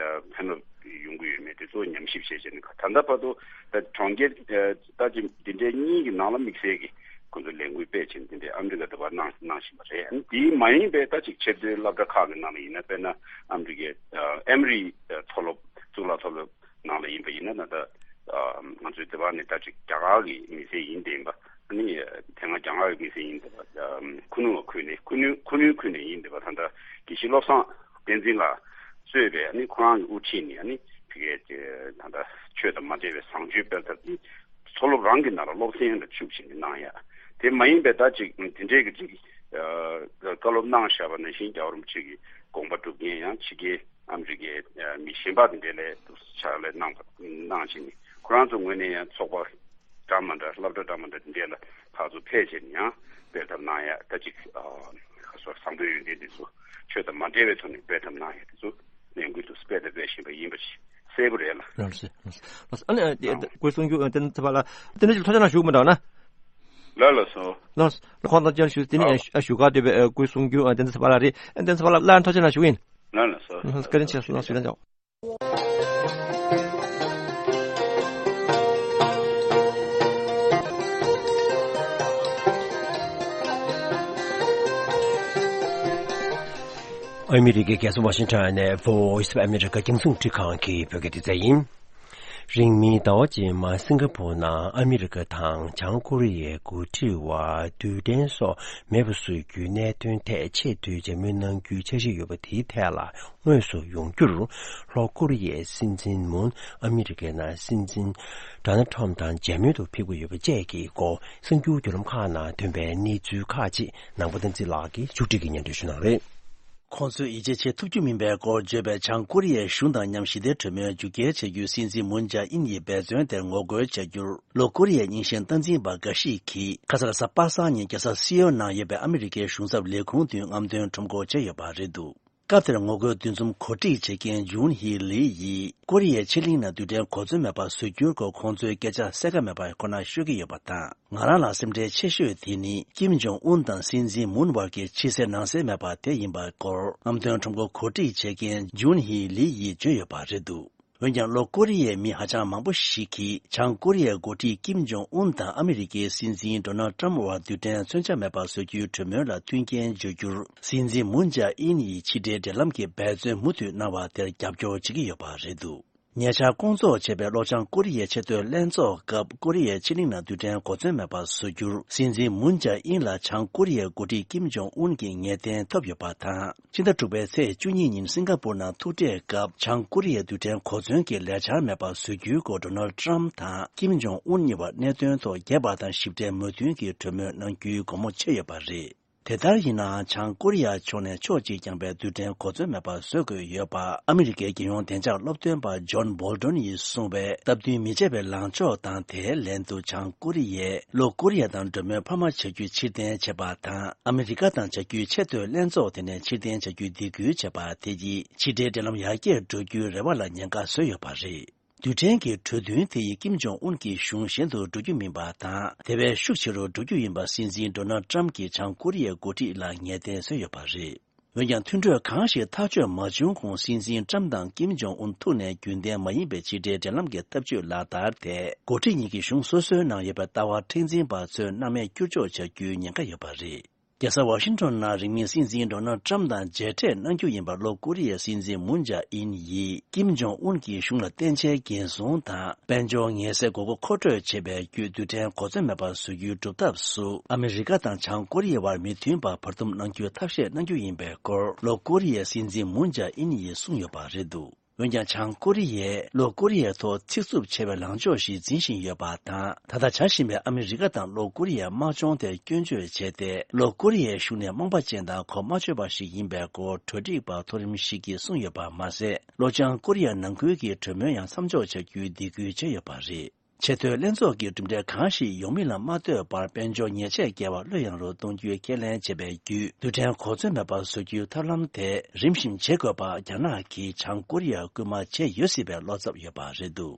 ཕན་རླབས་ཡོང་གི་ཡོད་མེད་དེ་ཚོ་ཉམས་ཞིབ་བྱས་བྱས་ནས་ད་ལྟ་བར་དུ་ད་གྲོང་ཁྱེར་ད་ཅིག་འདི་འདྲའི་གཉིས་ཀྱི་ནང་ལ་དམིགས་བསལ་གྱི་ཁོང་ཚོས་ལས་འགུལ་སྤེལ་བྱས་ནས་འདི་འདྲའི་ཨ་མི་རི་ཀ་དུ་བ་གནང་གནང་བཞིན་པ་རེད། ཨ་ནི་དེའི་མ་ཡིན་པའི་ད་ཅིག་ཆེས་མཐོའི་སློབ་གྲྭ་ཁག་གི་ནང་ལ་ཡིན་ན་དཔེར་ན་ཨ་མི་རི་ཀའི་ཨེམ་རི་མཐོ་སློབ་གཙུག་ལག་མཐོ་སློབ་ནང་ལ་ཡིན་པ་ཡིན་ན་ད་ལྟ་ང་ཚོའི་དེ་བ་ནས་ད་ཅིག་རྒྱ་གར་གྱི་མི་སེར་ཡིན་བསྡད་པ། ཨ་ནི་དེ་སྔ་རྒྱ་གར་གྱི་མི་སེར་ཡིན་བསྡད་པ་ཁུ་ནུ་བ་ཁུལ་ནས་ཁུ་ནུ་ཁུ་ནུ་ཁུལ་ནས་ཡིན་བསྡད་པ་ད་ལྟ་དགེ་བཤེས་བློ་བཟང་བསྟན་འཛིན་ལགས་གཙོས་པའི་ཨ་ནི་ཁོ་རང་གི་དབུ་ཁྲིད་ནས་ཨ་ནི་ཕ་གིའི་ད་ལྟ་ཆོས་དང་མ་འབྲེལ་བའི་བཟང་སྤྱོད་སྤེལ་ཐབས་ཀྱི་མཐོ་སློབ་རང་གི་ནང་ལ་སློབ་ཚན་ལ་བཅུག་བཞིན་གནང་ཡ། དེ་མ་ཡིན་པའི་ད་ཅིག་དེ་འདྲའི་གི་ཅིག་བཀའ་སློབ་གནང་བཞག་པ་ནང་བཞིན་རྒྱལ་བ་རིན་པོ་ཆེ་གི་དགོངས་པ་སྒྲུབ་མཁན་ཡང་ཕྱི་རྒྱལ་ཨ་མི་རི་ཀའི་མི་གཞན་པ་དེ་འདྲའི་ལས་ཕྱག་ལས་གནང་བ་གནང་བཞིན་ཁོ་རང་ཚོ་ངོས་ནས་ཡང་ཚོགས་པ་འདྲ་མ་འདྲ་སློབ་གྲྭ་འདྲ་མ་འདྲ་དེ་འདྲའི་ལ་ཕར་ཚུར་ཕེབས་བྱས་ནས་ཡང་སྤེལ་ཐབས་གནང་ཡ་ད་ཅིག་ཁ་སོ་བཟང་པོའི་ཡོན་ཏན་དེ་ཚོ་ཆོས་དང་མ་འབྲེལ་བའི་ཐོག་ནས་སྤེལ་ཐབས་གནང་ཡ་དེ་ཚོ་ལས་འགུལ་དུ་སྤེལ་དང་སྤེལ་བཞིན་པ་ཡིན་པ་ཞིག་གསལ་པོ་རེད་ལ། ལགས་སེ། ལགས་སེ། ཨ་ནི་ཨ་ནི་སྐུ་གསུང་རྒྱུ་ཨ་བསྟན་འཛིན་ཚེ་དཔལ་ལགས་དེ་འདྲ་ཞིག་ཐུགས་རྗེ་གནང་ཞུ་མི་འདུག་ན། ལགས་ལགས་སོ། ལགས་སོ། ཁོང་དང་བཅར་ཞུ་དེ་ནི་ཨ་ཨ་ཞུ་ག་འདོད་པའི་ཨ་སྐུ་གསུང་རྒྱུ་ཨ་བསྟན་འཛིན་ཚེ་དཔལ་ལགས་རེད། ཨ་བསྟན་འཛིན་ཚེ་དཔལ་ལགས་ལ་ཐུགས་རྗེ་གནང་ཞུ་ཡིན། ལགས་ལགས་སོ། ལགས་སོ། བཀའ་དྲིན་ཆེ། ལགས་སོ། ལགས་སོ། ཨ་མི་རི་ཀའི་རྒྱལ་ས་ཝ་ཤིང་ཊོན་ནས་Voice of America་རྒྱང་སྲིང་འཕྲིན་ཁང་གི་བོད་སྐད་སྡེ་ཚན་ཡིན། རིང་མིན་ཟླ་བ་རྗེས་མ་སིང་ག་པུར་ནང་ཨ་མི་རི་ཀ་དང་བྱང་ཀོ་རི་ཡའི་འགོ་ཁྲིད་དབར་རྡུལ་ཕྲན་སོགས་མེད་པ་བཟོ་རྒྱུའི་གནད་དོན་ཐད་ཆེས་མཐོའི་མཇལ་མོལ་གནང་རྒྱུའི་འཆར་གཞི་ཡོད་པ་དེའི་ཐད་ལ་དངོས་སུ་ཡོང་རྒྱུར། ལྷོ་ཀོ་རི་ཡའི་སྲིད་འཛིན་མུན་ཨ་མི་རི་ཀའི་ནང་སྲིད་འཛིན་ཌོ་ནལ་ཁྲམ་དང་མཇལ་མོལ་དུ་ཕེབས་ཀྱི་ཡོད་པ་བཅས་ཀྱི་སྐོར་གསར་འགྱུར་བརྒྱུད་ལམ་ཁག་ནང་ཐོན་པའི་གནས་ཚུལ་ཁག་ཅིག་ནང་པ་བསྟན་འཛིན་ལགས་ཀྱིས་མཇུག་སྒྲིལ་གྱིས་སྙན་སྒྲོན་ཞུ་གནང་རེད། ཁོང་ཚོས་ཡིད་ཆེས་བྱེད་ཐུབ་རྒྱུ་མིན་པའི་སྐོར་བརྗོད་པའི་བྱང་ཀོ་རི་ཡའི་གཞུང་དང་མཉམ་ཞི་བདེའི་གྲོས་མོལ་མཇུག་སྐྱེལ་བྱ་རྒྱུའི་སྲིད་འཛིན་མུན་ཇཱ་ཨིན་ཡི་འབད་བརྩོན་དེར་ངོ་རྒོལ་བྱ་རྒྱུར། ལྷོ་ཀོ་རི་ཡའི་རྙིང་ཞེན་སྟངས་འཛིན་པ་འགའ་ཞིག་གིས་ཁ་སང་གཟའ་པ་སངས་ཉིན་རྒྱལ་ས་སིའོལ་ནང་ཡོད་པའི་ཨ་མི་རི་ཀའི་གཞུང་ཚབ་ལས་ཁུངས་མདུན་རྔམ་སྟོན་ཁྲོམ་སྐོར་བྱས་ཡོད་པ་རེད་འདུག་སྐབས་དེར་ངོ་རྒོལ་འདུ་འཛོམས་གོ་སྒྲིག་བྱེད་མཁན་ཇུན་ཧི་ལི་ཡིས་ཀོ་རི་ཡའི་ཕྱེད་གླིང་ནང་རྡུལ་ཕྲན་གོ་མཚོན་མེད་པར་བཟོ་རྒྱུའི་སྐོར་ཁོང་ཚོའི་སྐད་ཆ་གསལ་ཁ་མེད་པ་ཁོ་ན་ཤོད་ཀྱི་ཡོད་པ་དང་། ང་རང་ལ་སེམས་ཁྲལ་ཆེ་ཤོས་དེ་ནི་ཀིམ་ཇོང་ཨུན་དང་སྲིད་འཛིན་མུན་བར་གྱི་ཕྱི་གསལ་ནང་གསལ་མེད་པ་དེ་ཡིན་པའི་སྐོར་རྔམ་སྟོན་ཁྲོམ་སྐོར་གོ་སྒྲིག་བྱེད་མཁན་ཇུན་ཧི་ལི་ཡིས་བརྗོད་ཡོད་པ་རེད་འདུག་འོན་ཀྱང་ལྷོ་ཀོ་རི་ཡའི་མི་ཧ་ཅང་མང་པོ་ཞིག་གིས་བྱང་ཀོ་རི་ཡའི་འགོ་ཁྲིད་ཀིམ་ཇོང་ཨུན་དང་ཨ་མི་རི་ཀའི་སྲིད་འཛིན་ཌོ་ནལ་ཏྲམ་དབར་རྡུལ་ཕྲན་མཚོན་ཆ་མེད་པར་བཟོ་རྒྱུའི་གྲོས་མོལ་ལ་མཐུན་རྐྱེན་སྦྱོར་རྒྱུར་སྲིད་འཛིན་མུན་ཇཱ་ཨིན་ཡིས་ཕྱི་འབྲེལ་འབྲེལ་ལམ་གྱི་འབད་བརྩོན་མུ་མཐུད་གནང་བ་དེར་རྒྱབ་སྐྱོར་བྱེད་ཀྱི་ཡོད་པ་རེད་འདུག་ཉེ་ཆར་སྐོང་ཚོགས་བྱས་པའི་ལྷོ་བྱང་ཀོ་རི་ཡའི་ཆེས་མཐོའི་ལྷན་ཚོགས་སྐབས་ཀོ་རི་ཡའི་ཕྱེད་གླིང་ནང་རྡུལ་ཕྲན་གོ་མཚོན་མེད་པར་བཟོ་རྒྱུར་སྲིད་འཛིན་མུན་ཇཱ་ཨིན་ལ་བྱང་ཀོ་རི་ཡའི་འགོ་ཁྲིད་ཀིམ་ཇོང་ཨུན་གྱི་ངེས་གཏན་ཐོབ་ཡོད་པ་དང་། ཕྱི་ཟླ་དྲུག་པའི་ཚེས་བཅུ་གཉིས་ཉིན་སིང་ག་པུར་ནང་ཐུག་འཕྲད་སྐབས་བྱང་ཀོ་རི་ཡའི་རྡུལ་ཕྲན་གོ་མཚོན་གྱི་ལས་འཆར་མེད་པར་བཟོ་རྒྱུའི་སྐོར་ཌོ་ནལ་ཏྲམ་དང་ཀིམ་ཇོང་ཨུན་གཉིས་བར་གནད་དོན་ཐོག་རྒྱས་པ་དང་ཞིབ་ཕྲའི་མོས་མཐུན་གྱི་གྲོས་མོལ་གནང་རྒྱུའི་དགོངས་མོ་བཞེས་ཡོད་པ་རེད། དེ་ལྟར་ཡིན་ནའང་བྱང་ཀོ་རི་ཡ་ཕྱོགས་ནས་ཕྱོགས་གཅིག་རྐྱང་པའི་རྡུལ་ཕྲན་གོ་མཚོན་མེད་པར་བཟོ་དགོས་ཡོད་པ་ཨ་མི་རི་ཀའི་རྒྱལ་ཡོངས་བདེ་འཇགས་སློབ་སྟོན་པ་ཇོན་བོལ་ཏོན་ཡིས་གསུངས་པའི་སྟབས་བསྟུན་མི་བྱེད་པའི་ལངས་ཕྱོགས་དང་། དེའི་ལན་དུ་བྱང་ཀོ་རི་ཡས་ལྷོ་ཀོ་རི་ཡ་དང་གྲོས་མོལ་འཕར་མ་བྱ་རྒྱུ་ཕྱིར་འཐེན་བྱས་པ་དང་། ཨ་མི་རི་ཀ་དང་བྱ་རྒྱུའི་ཆེས་མཐོའི་ལྷན་ཚོགས་དེ་ནས་ཕྱིར་འཐེན་བྱ་རྒྱུའི་སྡིགས་སྐུལ་བྱས་པ་དེ་ཡིས་ཕྱི་འབྲེལ་འབྲེལ་ལམ་ཡར་རྒྱས་འགྲོ་རྒྱུའི་རེ་བ་ལ་ཉེན་ཁ་བཟོས་ཡོད་པ་རེད། རྡུལ་ཕྲན་གྱི་གྲོས་མཐུན་དེ་ཡིས་ཀིམ་ཇོང་ཨུན་གྱི་གཞུང་གཞན་དུ་འགྲོ་རྒྱུ་མིན་པ་དང་། དེ་བས་ཤུགས་ཆེ་རུ་འགྲོ་རྒྱུ་ཡིན་པ་སྲིད་འཛིན་ཌོ་ནལ་ཏྲམ་གྱིས་བྱང་ཀོ་རི་ཡའི་འགོ་ཁྲིད་ལ་ངེས་གཏན་བཟོས་ཡོད་པ་རེད། འོན་ཀྱང་མཐུན་གྲོས་གང་ཞིག་ཐག་གཅོད་མ་བྱུང་གོང་སྲིད་འཛིན་ཏྲམ་དང་ཀིམ་ཇོང་ཨུན་ཐུག་ནས་རྒྱུན་ལྡན་མ་ཡིན་པའི་ཕྱི་འབྲེལ་འབྲེལ་ལམ་གྱི་ཐབས་ཇུས་ལག་བསྟར་དེ་འགོ་ཁྲིད་གཉིས་ཀྱི་གཞུང་སོ་སོའི་ནང་ཡོད་པའི་ལྟ་བ་མཁྲེགས་འཛིན་པ་ཚོས་སྣང་མེད་བསྐྱུར་འཇོག་བྱ་རྒྱུའི་ཉེན་ཁ་ཡོད་པ་རེད། རྒྱལ་ས་ཝ་ཤིང་ཏོན་ནང་རིང་མིན་སྲིད་འཛིན་ཌོ་ནལ་ཏྲམ་དང་མཇལ་འཕྲད་གནང་རྒྱུ་ཡིན་པར་ལྷོ་ཀོ་རི་ཡའི་སྲིད་འཛིན་མུན་ཇཱ་ཨིན་ཡིས་ཀིམ་ཇོང་ཨུན་གྱི་གཞུང་ལ་བརྟན་འཇགས་འགན་སྲུང་དང་དཔལ་འབྱོར་ངལ་སེལ་དགོས་མཁོ་མཁོ་སྤྲོད་བྱེད་པའི་བརྒྱུད་རྡུལ་ཕྲན་གོ་མཚོན་མེད་པར་བཟོ་རྒྱུའི་སྒྲུབ་ཐབས་སུ་ཨ་མི་རི་ཀ་དང་བྱང་ཀོ་རི་ཡའི་བར་མི་མཐུན་པ་བར་འདུམ་གནང་རྒྱུའི་ཐབས་ཤེས་གནང་རྒྱུ་ཡིན་པའི་སྐོར་ལྷོ་ཀོ་རི་ཡའི་སྲིད་འཛིན་མུན་ཇཱ་ཨིན་ཡིས་གསུངས་ཡོད་པ་རེད་འདུག་འོན་ཀྱང་བྱང་ཀོ་རི་ཡས་ལྷོ་ཀོ་རི་ཡའི་ཐོག་ཚིག་རྩུབ་ཆེ་བའི་ལངས་ཕྱོགས་ཤིག་འཛིན་བཞིན་ཡོད་པ་དང་། ད་ལྟ་བྱ་བཞིན་པའི་ཨ་མི་རི་ཀ་དང་ལྷོ་ཀོ་རི་ཡའི་དམག་སྦྱོང་དེར་སྐྱོན་བརྗོད་བྱས་ཏེ། ལྷོ་ཀོ་རི་ཡའི་གཞུང་ནས་རྨོངས་པ་ཅན་དང་གོ་མ་ཆོད་པ་ཞིག་ཡིན་པའི་སྐོར་གྲོས་སྒྲིག་པ་མཐོ་རིམ་ཞིག་གིས་གསུངས་ཡོད་པ་མ་ཟད། ལྷོ་བྱང་ཀོ་རི་ཡ་ནང་ཁུལ་གྱི་གྲོས་མོལ་ཡང་མཚམས་འཇོག་བྱ་རྒྱུའི་སྡིགས་སྐུལ་བྱས་ཡོད་པ་རེད། ཆེས་མཐོའི་ལྷན་ཚོགས་ཀྱི་གྲུབ་འབྲས་གང་ཞིག་ཡོང་མིན་ལ་མ་ལྟོས་པར་དཔལ་འབྱོར་ཉེས་ཆད་བཀལ་བ་བློ་ཡངས་རུ་གཏོང་རྒྱུའི་ཁས་ལེན་བྱས་པའི་བརྒྱུད། རྡུལ་ཕྲན་གོ་མཚོན་མེད་པར་བཟོ་རྒྱུའི་ཐབས་ལམ་དེ་རིམ་བཞིན་བྱེད་དགོས་པ་རྒྱ་ནག་གིས་བྱང་ཀོ་རི་ཡར་སྐུལ་མ་བྱས་ཡོད་སྲིད་པའི་བློ་འཚབ་ཡོད་པ་རེད་འདུག་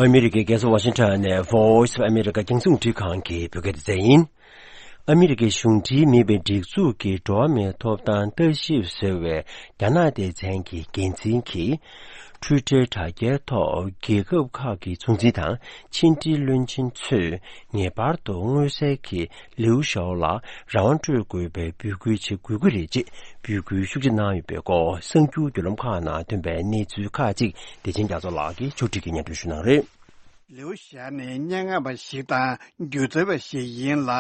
ཨ་མི་རི་ཀའི་རྒྱལ་ས་ཝ་ཤིང་ཊོན་ནས་Voice of America རྒྱང་སྲིང་རླུང་འཕྲིན་ཁང་གི་བོད་སྐད་སྡེ་ཚན་ཡིན། ཨ་མི་རི་ཀའི་གཞུང་འབྲེལ་མིན་པའི་སྒྲིག་འཛུགས་ཀྱི་འགྲོ་བ་མིའི་ཐོབ་ཐང་ལྟ་ཞིབ་ཟེར་བའི་རྒྱ་ནག་སྡེ་ཚན་གྱི་འགན་འཛིན་གྱིས། ཊུའི་ཊར་དྲ་རྒྱའི་ཐོག་རྒྱལ་ཁབ་ཁག་གི་གཙོ་འཛིན་དང་ཕྱི་འབྲེལ་བློན་ཆེན་ཚོས་ངེས་པར་དུ་མངོན་གསལ་གྱིས་ལིའུ་ཞའོ་ལ་རང་དབང་སྤྲོད་དགོས་པའི་འབོད་སྐུལ་བྱེད་དགོས་ཀྱི་རེད་ཅེས་འབོད་སྐུལ་ཤུགས་ཆེ་གནང་ཡོད་པའི་སྐོར་གསར་འགྱུར་བརྒྱུད་ལམ་ཁག་ནང་ཐོན་པའི་གནས་ཚུལ་ཁག་ཅིག་བདེ་ཆེན་རྒྱ་མཚོ་ལགས་ཀྱིས་ཕྱོགས་སྒྲིག་གིས་སྙན་སྒྲོན་ཞུ་གནང་རེད། ལིའུ་ཞའོ་ནི་སྙན་ངག་པ་ཞིག་དང་སྒྱུ་རྩལ་བ་ཞིག་ཡིན་ལ།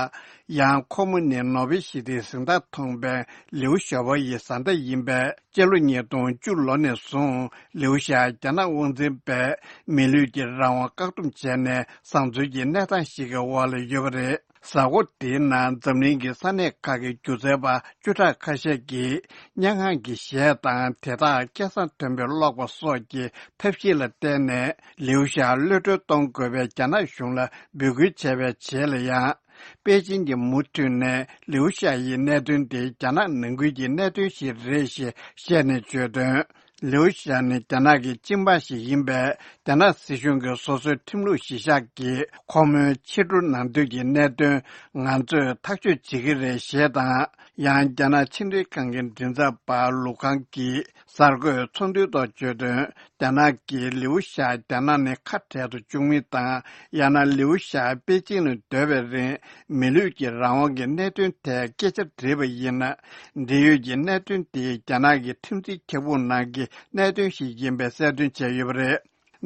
ཡང་ཁོ་མོ་ནི་ནོ་བེལ་ཞི་བདེའི་གཟེངས་རྟགས་ཐོབ་པའི་ལིའུ་ཞའོ་པོ་ཡི་བཟའ་ཟླ་ཡིན་པས། སྤྱི་ལོ་ཉིས་སྟོང་བཅུ་ལོ་ནས་བཟུང་ལིའུ་ཞའོ་རྒྱ་ནག་དབང་འཛིན་པས་མི་ལུས་ཀྱི་རང་དབང་བཀག་སྡོམ་བྱས་ནས་བཟང་འཚོལ་གྱི་གནས་སྟངས་ཤིག་གི་འོག་ལ་ཡོད་པ་རེད། གཟའ་འཁོར་འདིའི་ནང་འཛམ་གླིང་གི་ས་གནས་ཁག་གི་སྒྱུ་རྩལ་པ་བཅུ་ཕྲག་ཁ་ཤས་ཀྱིས་སྙན་ངག་གི་གཞས་དང་དེ་དག་སྐད་གསང་མཐོན་པོས་ཀློག་པ་སོགས་ཀྱི་ཐབས་ཤེས་ལ་བརྟེན་ནས་ལིའུ་ཞའོ་གློད་གྲོལ་གཏོང་དགོས་པའི་རྒྱ་ནག་གཞུང་ལ་འབོད་སྐུལ་བྱས་པའི་རྗེས་ལ་ཡང་། པེ་ཅིན་གྱིས་མུ་མཐུད་ནས་ལིའུ་ཞའོ་ཡི་གནད་དོན་དེ་རྒྱ་ནག་ནང་ཁུལ་གྱི་གནད་དོན་ཞིག་རེད་ཞེས་བཤད་ནས་བརྗོད་དོན། ལིའུ་ཞའོ་ནི་རྒྱ་ནག་གི་སྤྱི་འབངས་ཤིག་ཡིན་པས། རྒྱ་ནག་སྲིད་གཞུང་གི་སོ་སོའི་ཁྲིམས་ལུགས་གཞི་བཞག་གིས་ཁོ་མོའི་ཕྱི་དྲོ་ནང་དུས་ཀྱི་གནད་དོན་ང་ཚོས་ཐག་གཅོད་བྱེད་ཀྱི་རེད་ཞེས་དང་། ཡང་རྒྱ་ནག་ཕྱི་འབྲེལ་ཁང་གི་མགྲིན་ཚབ་པ་ལུ་ཁང་གིས་གསར་འགོད་ཚོགས་འདུའི་ཐོག་བརྗོད་དོན། རྒྱ་ནག་གིས་ལིའུ་ཞའོ་རྒྱ་ནག་ནས་ཁ་བྲལ་དུ་བཅུག་མིན་དང་། ཡང་ན་ལིའུ་ཞའོ་པེ་ཅིན་ལ་སྡོད་པའི་རིང་མི་ལུས་ཀྱི་རང་དབང་གི་གནད་དོན་ཐད་སྐད་ཆ་དྲིས་པ་ཡིན་ན། འབྲེལ་ཡོད་ཀྱི་གནད་དོན་དེ་རྒྱ་ནག་གི་ཁྲིམས་འཛིན་ཁྱབ་ཁོངས་ནང་གི་གནད་དོན་ཞིག་ཡིན་པའི་གསལ་སྟོན་བྱས་ཡོད་པ་རེད།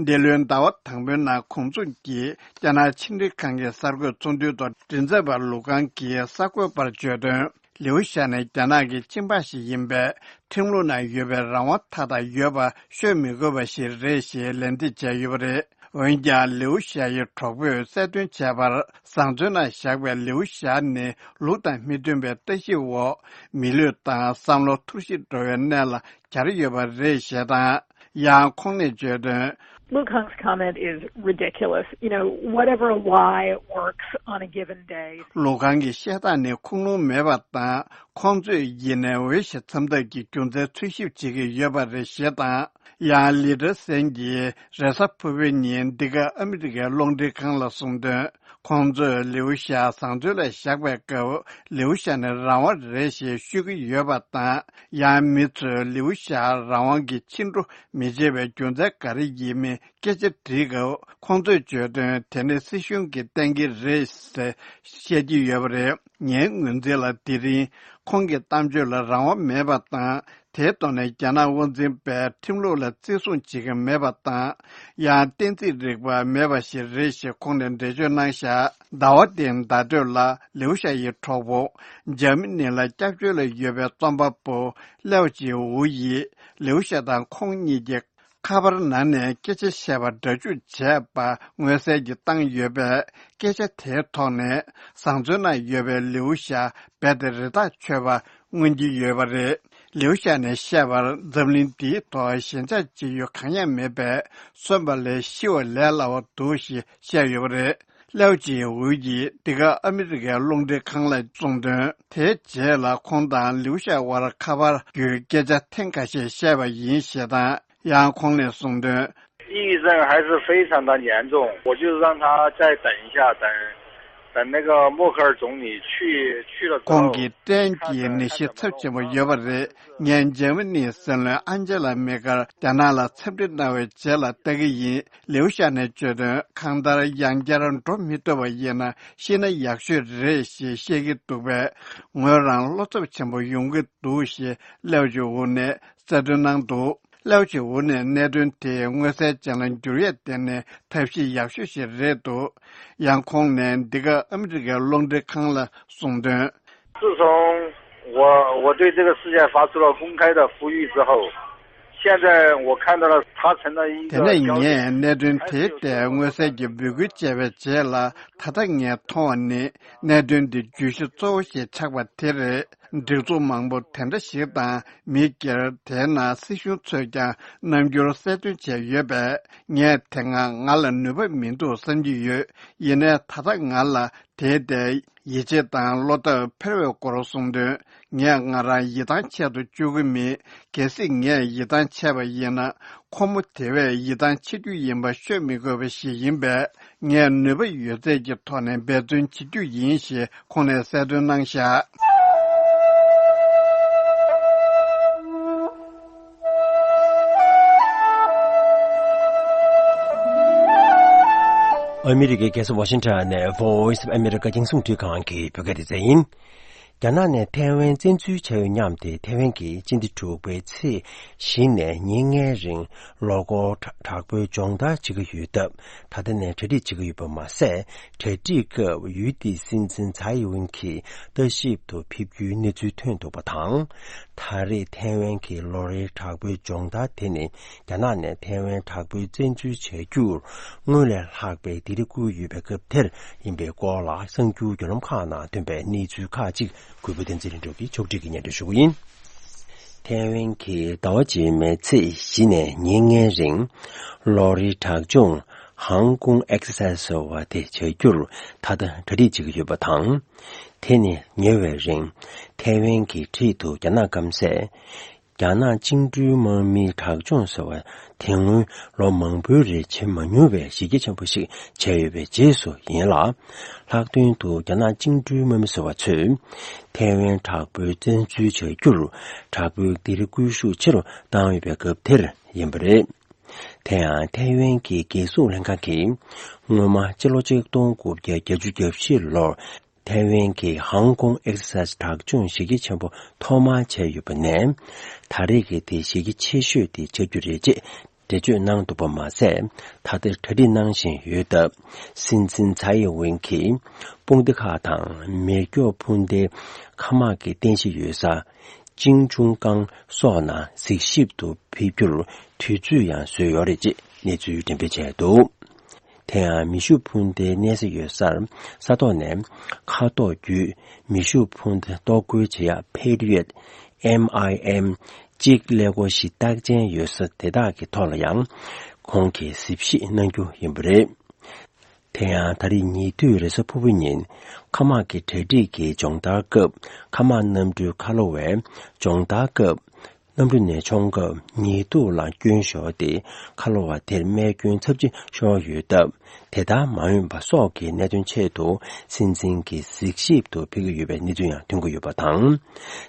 འདི་ལོའི་ཟླ་བ་དང་པོའི་ནང་གོང་མཚུངས་ཀྱིས་རྒྱ་ནག་ཕྱི་འབྲེལ་ཁང་གི་གསར་འགོད་ཚོགས་འདུའི་ཐོག་མགྲིན་ཚབ་པ་ལུ་ཁང་གིས་གསར་འགོད་པར་བརྗོད་དོན། ལིའུ་ཞའོ་ནི་རྒྱ་ནག་གི་སྤྱི་འབངས་ཤིག་ཡིན་པས། ཁྲིམས་ལུགས་ནང་ཡོད་པའི་རང་དབང་མཐའ་དག་ཡོད་པ་ཤོད་མི་དགོས་པ་ཞིག་རེད་ཞེས་ལན་འདེབས་བྱས་ཡོད་པ་རེད། འོན་ཀྱང་ལིའུ་ཞའོ་ཡི་གྲོགས་པོས་གསལ་སྟོན་བྱས་པར། བཟང་བཙོན་ནང་བཞག་པའི་ལིའུ་ཞའོ་ནི་ལུགས་དང་མི་མཐུན་པའི་ལྟ་ཞིབ་འོག་མི་ལུས་དང་བསམ་བློ་འཐོར་ཞིག་འགྲོ་བའི་གནས་ལ་གྱར་ཡོད་པ་རེད་ཞེས་དང་། ཡང་ཁོང་ནས་བརྗོད་དོན། Lu Kang's comment is ridiculous. You know, whatever lie works on a given day. ལུ་ཁང་གི་བཤད་སྟངས་ནི་ཁུངས་ལུང་མེད་པ་དང་། ཁོང་ཚོས་ཡིན་ནའི་འོས་ཤིང་འཚམ་ཐབས་ཀྱི་རྒྱུ་མཚན་འཚོལ་ཞིབ་བྱེད་ཀྱི་ཡོད་པ་རེད་ཞེས་དང་། ཡང་ལི་ཏྲ་སན་གྱིས་རེས་གཟའ་ཕུར་བུའི་ཉིན་འདི་ག་ཨ་མི་རི་ཀའི་རླུང་འཕྲིན་ཁང་ལ་གསུངས་དོན། ཁོང་ཚོས་ལིའུ་ཞའོ་བཟང་བཙོན་ལ་བཞག་པའི་སྐབས། ལིའུ་ཞའོ་ནི་རང་དབང་རེད་ཞེས་ཤོད་ཀྱི་ཡོད་པ་དང་། ཡང་མི་ཚོས་ལིའུ་ཞའོ་རང་དབང་གི་ཕྱི་འགྲོ་མི་བྱེད་པའི་རྒྱུ་མཚན་ག་རེ་ཡིན་མིན་སྐད་ཆ་དྲིས་སྐབས། ཁོང་ཚོས་བརྗོད་དོན་དེ་ནི་སྲིད་གཞུང་གིས་གཏན་འཁེལ་རེད་ཟེར་བཤད་ཀྱི་ཡོད་པ་རེད། ངའི་ངོས་འཛིན་ལ། དེ་རིང་ཁོང་གི་གཏམ་བརྗོད་ལ་རང་དབང་མེད་པ་དང་། དེའི་ཐོག་ནས་རྒྱ་ནག་དབང་འཛིན་པས་ཁྲིམས་ལུགས་ལ་བརྩི་སྲུང་བྱེད་ཀྱི་མེད་པ་དང་། ཡང་གཏན་ཚིགས་རིག་པ་མེད་པ་ཞིག་རེད་ཞེས་ཁོང་ནས་འགྲེལ་བརྗོད་གནང་བཞག་ཟླ་བ་འདིའི་ཟླ་སྟོད་ལ་ལིའུ་ཞའོ་ཡི་གྲོགས་པོ། འཇར་མ་ནི་ལ་སྐྱབས་བཅོལ་ལ་ཡོད་པའི་རྩོམ་པ་པོ་ལེའོ་ཅི་ཝུའུ་ཡིས། ལིའུ་ཞའོ་དང་ཁོང་གཉིས་ཀྱི་ཁ་པར་ནང་ནས་སྐད་ཆ་བཤད་པ་སྒྲ་འཇུག་བྱས་པ་མངོན་གསལ་གྱིས་བཏང་ཡོད་པས། སྐད་ཆ་དེའི་ཐོག་ནས་བཟང་བཙོན་ནང་ཡོད་པའི་ལིའུ་ཞའོ་རྦད་དེ་རེ་ཐག་ཆོད་པ་མངོན་གྱི་ཡོད་པ་རེད། ལིའུ་ཞའོ་ནས་བཤད་པར། འཛམ་གླིང་འདིའི་ཐོག་ཞེན་ཆགས་བྱེད་ཡུལ་གང་ཡང་མེད་པས། གསོན་པ་ལས་ཤི་བ་ལས་སླ་བ་འདུག་ཞེས་བཤད་ཡོད་པ་རེད། ལེའོ་ཅི་ཝུའུ་ཡིས་འདི་ག་ཨ་མི་རི་ཀའི་རླུང་འཕྲིན་ཁང་ལ་གསུངས་དོན། དེའི་རྗེས་ལ་ཁོང་དང་ལིའུ་ཞའོ་དབར་ཁ་པར་བརྒྱུད་སྐད་ཆ་ཐེངས་ཁ་ཤས་བཤད་པ་ཡིན་ཞེས་དང་། ཡང་ཁོང་ནས་གསུངས་དོན། 抑郁症还是非常的严重，我就让他再等一下，等，等那个默克尔总理去，去了之后， ཁོང་གི་སྐྲན་གྱི་ནད་གཞི་ཚབས་ཆེན་པོ་ཡོད་པ་རེད། ངས་འཇར་མ་ནིའི་སྲིད་བློན་ཨན་ཇེ་ལ་མེ་ཀལ་རྒྱ་ནག་ལ་འཚམས་འདྲི་གནང་བའི་རྗེས་ལ་ལྟ་གི་ཡིན། ལིའུ་ཞའོ་ནས་བརྗོད་དོན། གང་ལྟར་ཡང་བསྐྱར་འགྲོ་མི་ཐུབ་པ་ཡིན་ན་ཤི་ན་ཡག་ཤོས་རེད་ཞེས་བཤད་ཀྱི་འདུག་པས། ངོས་རང་བློ་འཚབ་ཆེན་པོ་ཡོང་གི་འདུག་ཞེས་ལེའོ་ཅི་ཝུའུ་ནས་གསལ་སྟོན་གནང་འདུག་ལེའོ་ཅི་ཝུའུ་ནས་གནད་དོན་དེ་མངོན་གསལ་ཅན་ལ་འགྱུར་ཡས་དེ་ནི་ཐབས་ཤེས་ཡག་ཤོས་ཤིག་རེད་འདུག་ཡང་ཁོང་ནས་འདི་ག་ཨ་མི་རི་ཀའི་རླུང་འཕྲིན་ཁང་ལ་གསུངས་དོན། 自从我，我对这个事件发出了公开的呼吁之后，现在我看到了他成了一个标准。 དེ་ནས་ངས་གནད་དོན་དེའི་ཐད་མངོན་གསལ་གྱི་འབོད་སྐུལ་བྱས་པའི་རྗེས་ལ། ད་ལྟ་ངས་མཐོང་བ་ནི། གནད་དོན་འདི་བརྗོད་གཞི་གཙོ་བོ་ཞིག་ཆགས་པ་དེ་རེད། སྒྲིག་འཛུགས་མང་པོ་དེ་འདྲ་ཞིག་དང་མི་སྒེར། དེས་ན་སྲིད་གཞུང་ཚོས་ཀྱང་རྣམ་འགྱུར་གསལ་སྟོན་བྱས་ཡོད་པས། ངས་དེ་སྔ་ང་ལ་ནུས་པ་མི་འདུག་བསམ་གྱི་ཡོད། ཡིན་ནའི་ད་ལྟ་ང་ལ་དེའི་ཐད་ཡིད་ཆེས་དང་བློ་ཐབས་འཕེར་བའི་སྐོར་གསུངས་དོན། ངས་ང་རང་ཡིད་ཐང་ཆད་དུ་བཅུག་གི་མེད། གལ་སྲིད་ངས་ཡིད་ཐང་ཆད་པ་ཡིན་ན། ཁོ་མོ་དེ་བས་ཡིད་ཐང་ཆད་རྒྱུ་ཡིན་པ་ཤོད་མི་དགོས་པ་ཞིག་ཡིན་པས། ངས་ནུས་པ་ཡོད་ཚད་ཀྱི་ཐོག་ནས་འབད་བརྩོན་བྱེད་རྒྱུ་ཡིན་ཞེས་ཁོང་ནས་གསལ་སྟོན་གནང་བཞག་ཨ་མི་རི་ཀའི་རྒྱལ་ས་ཝ་ཤིང་ཊོན་ནས་Voice of America རྒྱང་སྲིང་རླུང་འཕྲིན་ཁང་གི་བོད་སྐད་སྡེ་ཚན་ཡིན། རྒྱ་ནག་ནས་ཐའེ་ཝན་བཙན་འཛུལ་བྱས་ཡོད་སྙམ་སྟེ། ཐའེ་ཝན་གྱིས་སྤྱི་ཟླ་དྲུག་པའི་ཚེས་བཞི་ནས་ཉིན་ལྔའི་རིང་ལོ་འཁོར་དྲག་པོའི་སྦྱོང་བརྡར་བྱེད་ཀྱི་ཡོད་སྟབས། ད་ལྟ་ནས་གྲ་སྒྲིག་བྱེད་ཀྱི་ཡོད་པ་མ་ཟད། གྲ་སྒྲིག་སྐབས་ཡུལ་དེའི་སྲིད་འཛིན་ཚའེ་ཝེན་གྱིས་ལྟ་ཞིབ་ཏུ་ཕེབས་རྒྱུའི་གནས་ཚུལ་ཐོན་འདུག་པ་དང་། ད་རེས་ཐའེ་ཝན་གྱི་ལོ་རེའི་དྲག་པོའི་སྦྱོང་བརྡར་དེ་ནི། རྒྱ་ནག་ནས་ཐའེ་ཝན་དྲག་པོའི་བཙན་འཛུལ་བྱ་རྒྱུར་སྔོན་ལས་ལྷག་པའི་སྡིགས་ར་བསྐུལ་ཡོད་པའི་སྐབས་དེར་ཡིན་པའི་སྐོར་ལ། གསར་འགྱུར་བརྒྱུད་ལམ་ཁག་ནང་ཐོན་པའི་གནས་ཚུལ་ཁག་ཅིག་གུས་པ་བསྟན་འཛིན་ལྷུན་གྲུབ་ཀྱིས་ཕྱོགས་སྒྲིག་གིས་སྙན་སྒྲོན་ཞུ་གི་ཡིན། ཐའེ་ཝན་གྱིས་ཟླ་བ་རྗེས་མའི་ཚེས་བཞི་ནས་ཉིན་ལྔའི་རིང་ལོ་རེའི་དྲག་སྦྱོང་ཧང་ཀོང་ཨེག་སར་སའི་ཟེར་བ་དེ་བྱ་རྒྱུར་ད་ལྟ་གྲ་སྒྲིག་བྱེད་ཀྱི་ཡོད་པ་དང་། དེ་ནི་ཉེ་བའི་རིང་ཐའེ་ཝན་གྱི་འཁྲིས་དུ་རྒྱ་ནག་སྐམ་སས། རྒྱ་ནག་བཅིངས་འགྲོལ་དམག་མིའི་དྲག་སྦྱོང་ཟེར་བ་དེ་སྔོན་ལོ་མང་པོའི་རིང་བྱེད་མ་མྱོང་བའི་གཞི་རྒྱ་ཆེན་པོ་ཞིག་བྱས་ཡོད་པའི་རྗེས་སུ་ཡིན་ལ། ལྷག་དོན་དུ་རྒྱ་ནག་བཅིངས་འགྲོལ་དམག་མི་ཟེར་བ་ཚོས་ཐའེ་ཝན་དྲག་པོའི་བཙན་འཛུལ་བྱ་རྒྱུར་དྲག་པོའི་སྡིགས་ར་བསྐུལ་ཤུགས་ཆེ་རུ་བཏང་ཡོད་པའི་སྐབས་དེར་ཡིན་པ་རེད། དེ་ཡང་ཐའེ་ཝན་གྱི་རྒྱལ་སྲུང་ལྷན་ཁང་གིས་སྔོན་མ་སྤྱི་ལོ་ཆིག་སྟོང་དགུ་བརྒྱ་བརྒྱད་ཅུ་གྱ་བཞི་ལོར། ཐའེ་ཝན་གྱི་ཧང་ཀོང་ཨེག་སར་སའི་དྲག་སྦྱོང་གཞི་རྒྱ་ཆེན་པོ་ཐོག་མར་བྱས་ཡོད་པ་ནས། ད་རེས་ཀྱི་དེ་གཞི་རྒྱ་ཆེ་ཤོས་དེ་ཆགས་རྒྱུ་རེད་ཅེས་འགྲེལ་བརྗོད་གནང་འདུག་པ་མ་ཟད། ད་ལྟ་གྲ་སྒྲིག་གནང་བཞིན་ཡོད་སྟབས། སྲིད་འཛིན་ཚའེ་ཝེན་གྱིས་དཔུང་སྡེ་ཁག་དང་མེ་སྒྱོགས་འཕུར་མདེལ་མཁའ་དམག་གི་རྟེན་གཞི་ཡོད་ས་ཅིང་ཆུང་ཀང་སོགས་ནང་གཟིགས་ཞིབ་ཏུ་ཕེབས་རྒྱུར་དུས་ཚོད་ཡང་བཟོས་ཡོད་རེད་ཅེས་གནས་ཚུལ་འགྲེམས་སྤེལ་བྱས་འདུག་དེ་ཡང་མེ་ཤུགས་འཕུར་མདའི་གནས་ས་ཡོད་སར་ས་ཐོག་ནས་མཁའ་ཐོག་བརྒྱུད་མེ་ཤུགས་འཕུར་མདའ་གཏོར་རྒོལ་བྱེད་ཡག་Patriot M I M གཅིག་ཀླད་ཀོར་བཞི་རྟགས་ཅན་ཡོད་ས་དེ་དག་གི་ཐོག་ལ་ཡང་ཁོང་གིས་གཟིགས་ཞིབ་གནང་རྒྱུ་ཡིན་པ་རེད། དེ་ཡང་ད་རེས་ཉེ་དུས་རེས་གཟའ་ཕུར་བུ་ཉིན་མཁའ་དམག་གི་གྲ་སྒྲིག་གི་སྦྱོང་བརྡར་སྐབས། མཁའ་དམག་གནམ་གྲུའི་ཁ་ལོ་བས་སྦྱོང་བརྡར་སྐབས། གནམ་གྲུ་ནས་མཆོང་སྐབས་ཉེ་དུ་ལ་སྐྱོན་ཤོར་ཏེ། ཁ་ལོ་བ་དེར་རྨས་སྐྱོན་ཚབས་ཆེ་ཤོར་ཡོད་སྟབས། དེ་ལྟར་མ་ཡོང་པ་སོགས་ཀྱི་གནད་དོན་ཆེད་དུ་སྲིད་འཛིན་གྱིས་གཟིགས་ཞིབ་ཏུ་ཕེབས་ཀྱི་ཡོད་པའི་གནས་ཚུལ་ཡང་ཐོན་གྱི་ཡོད་པ་དང་།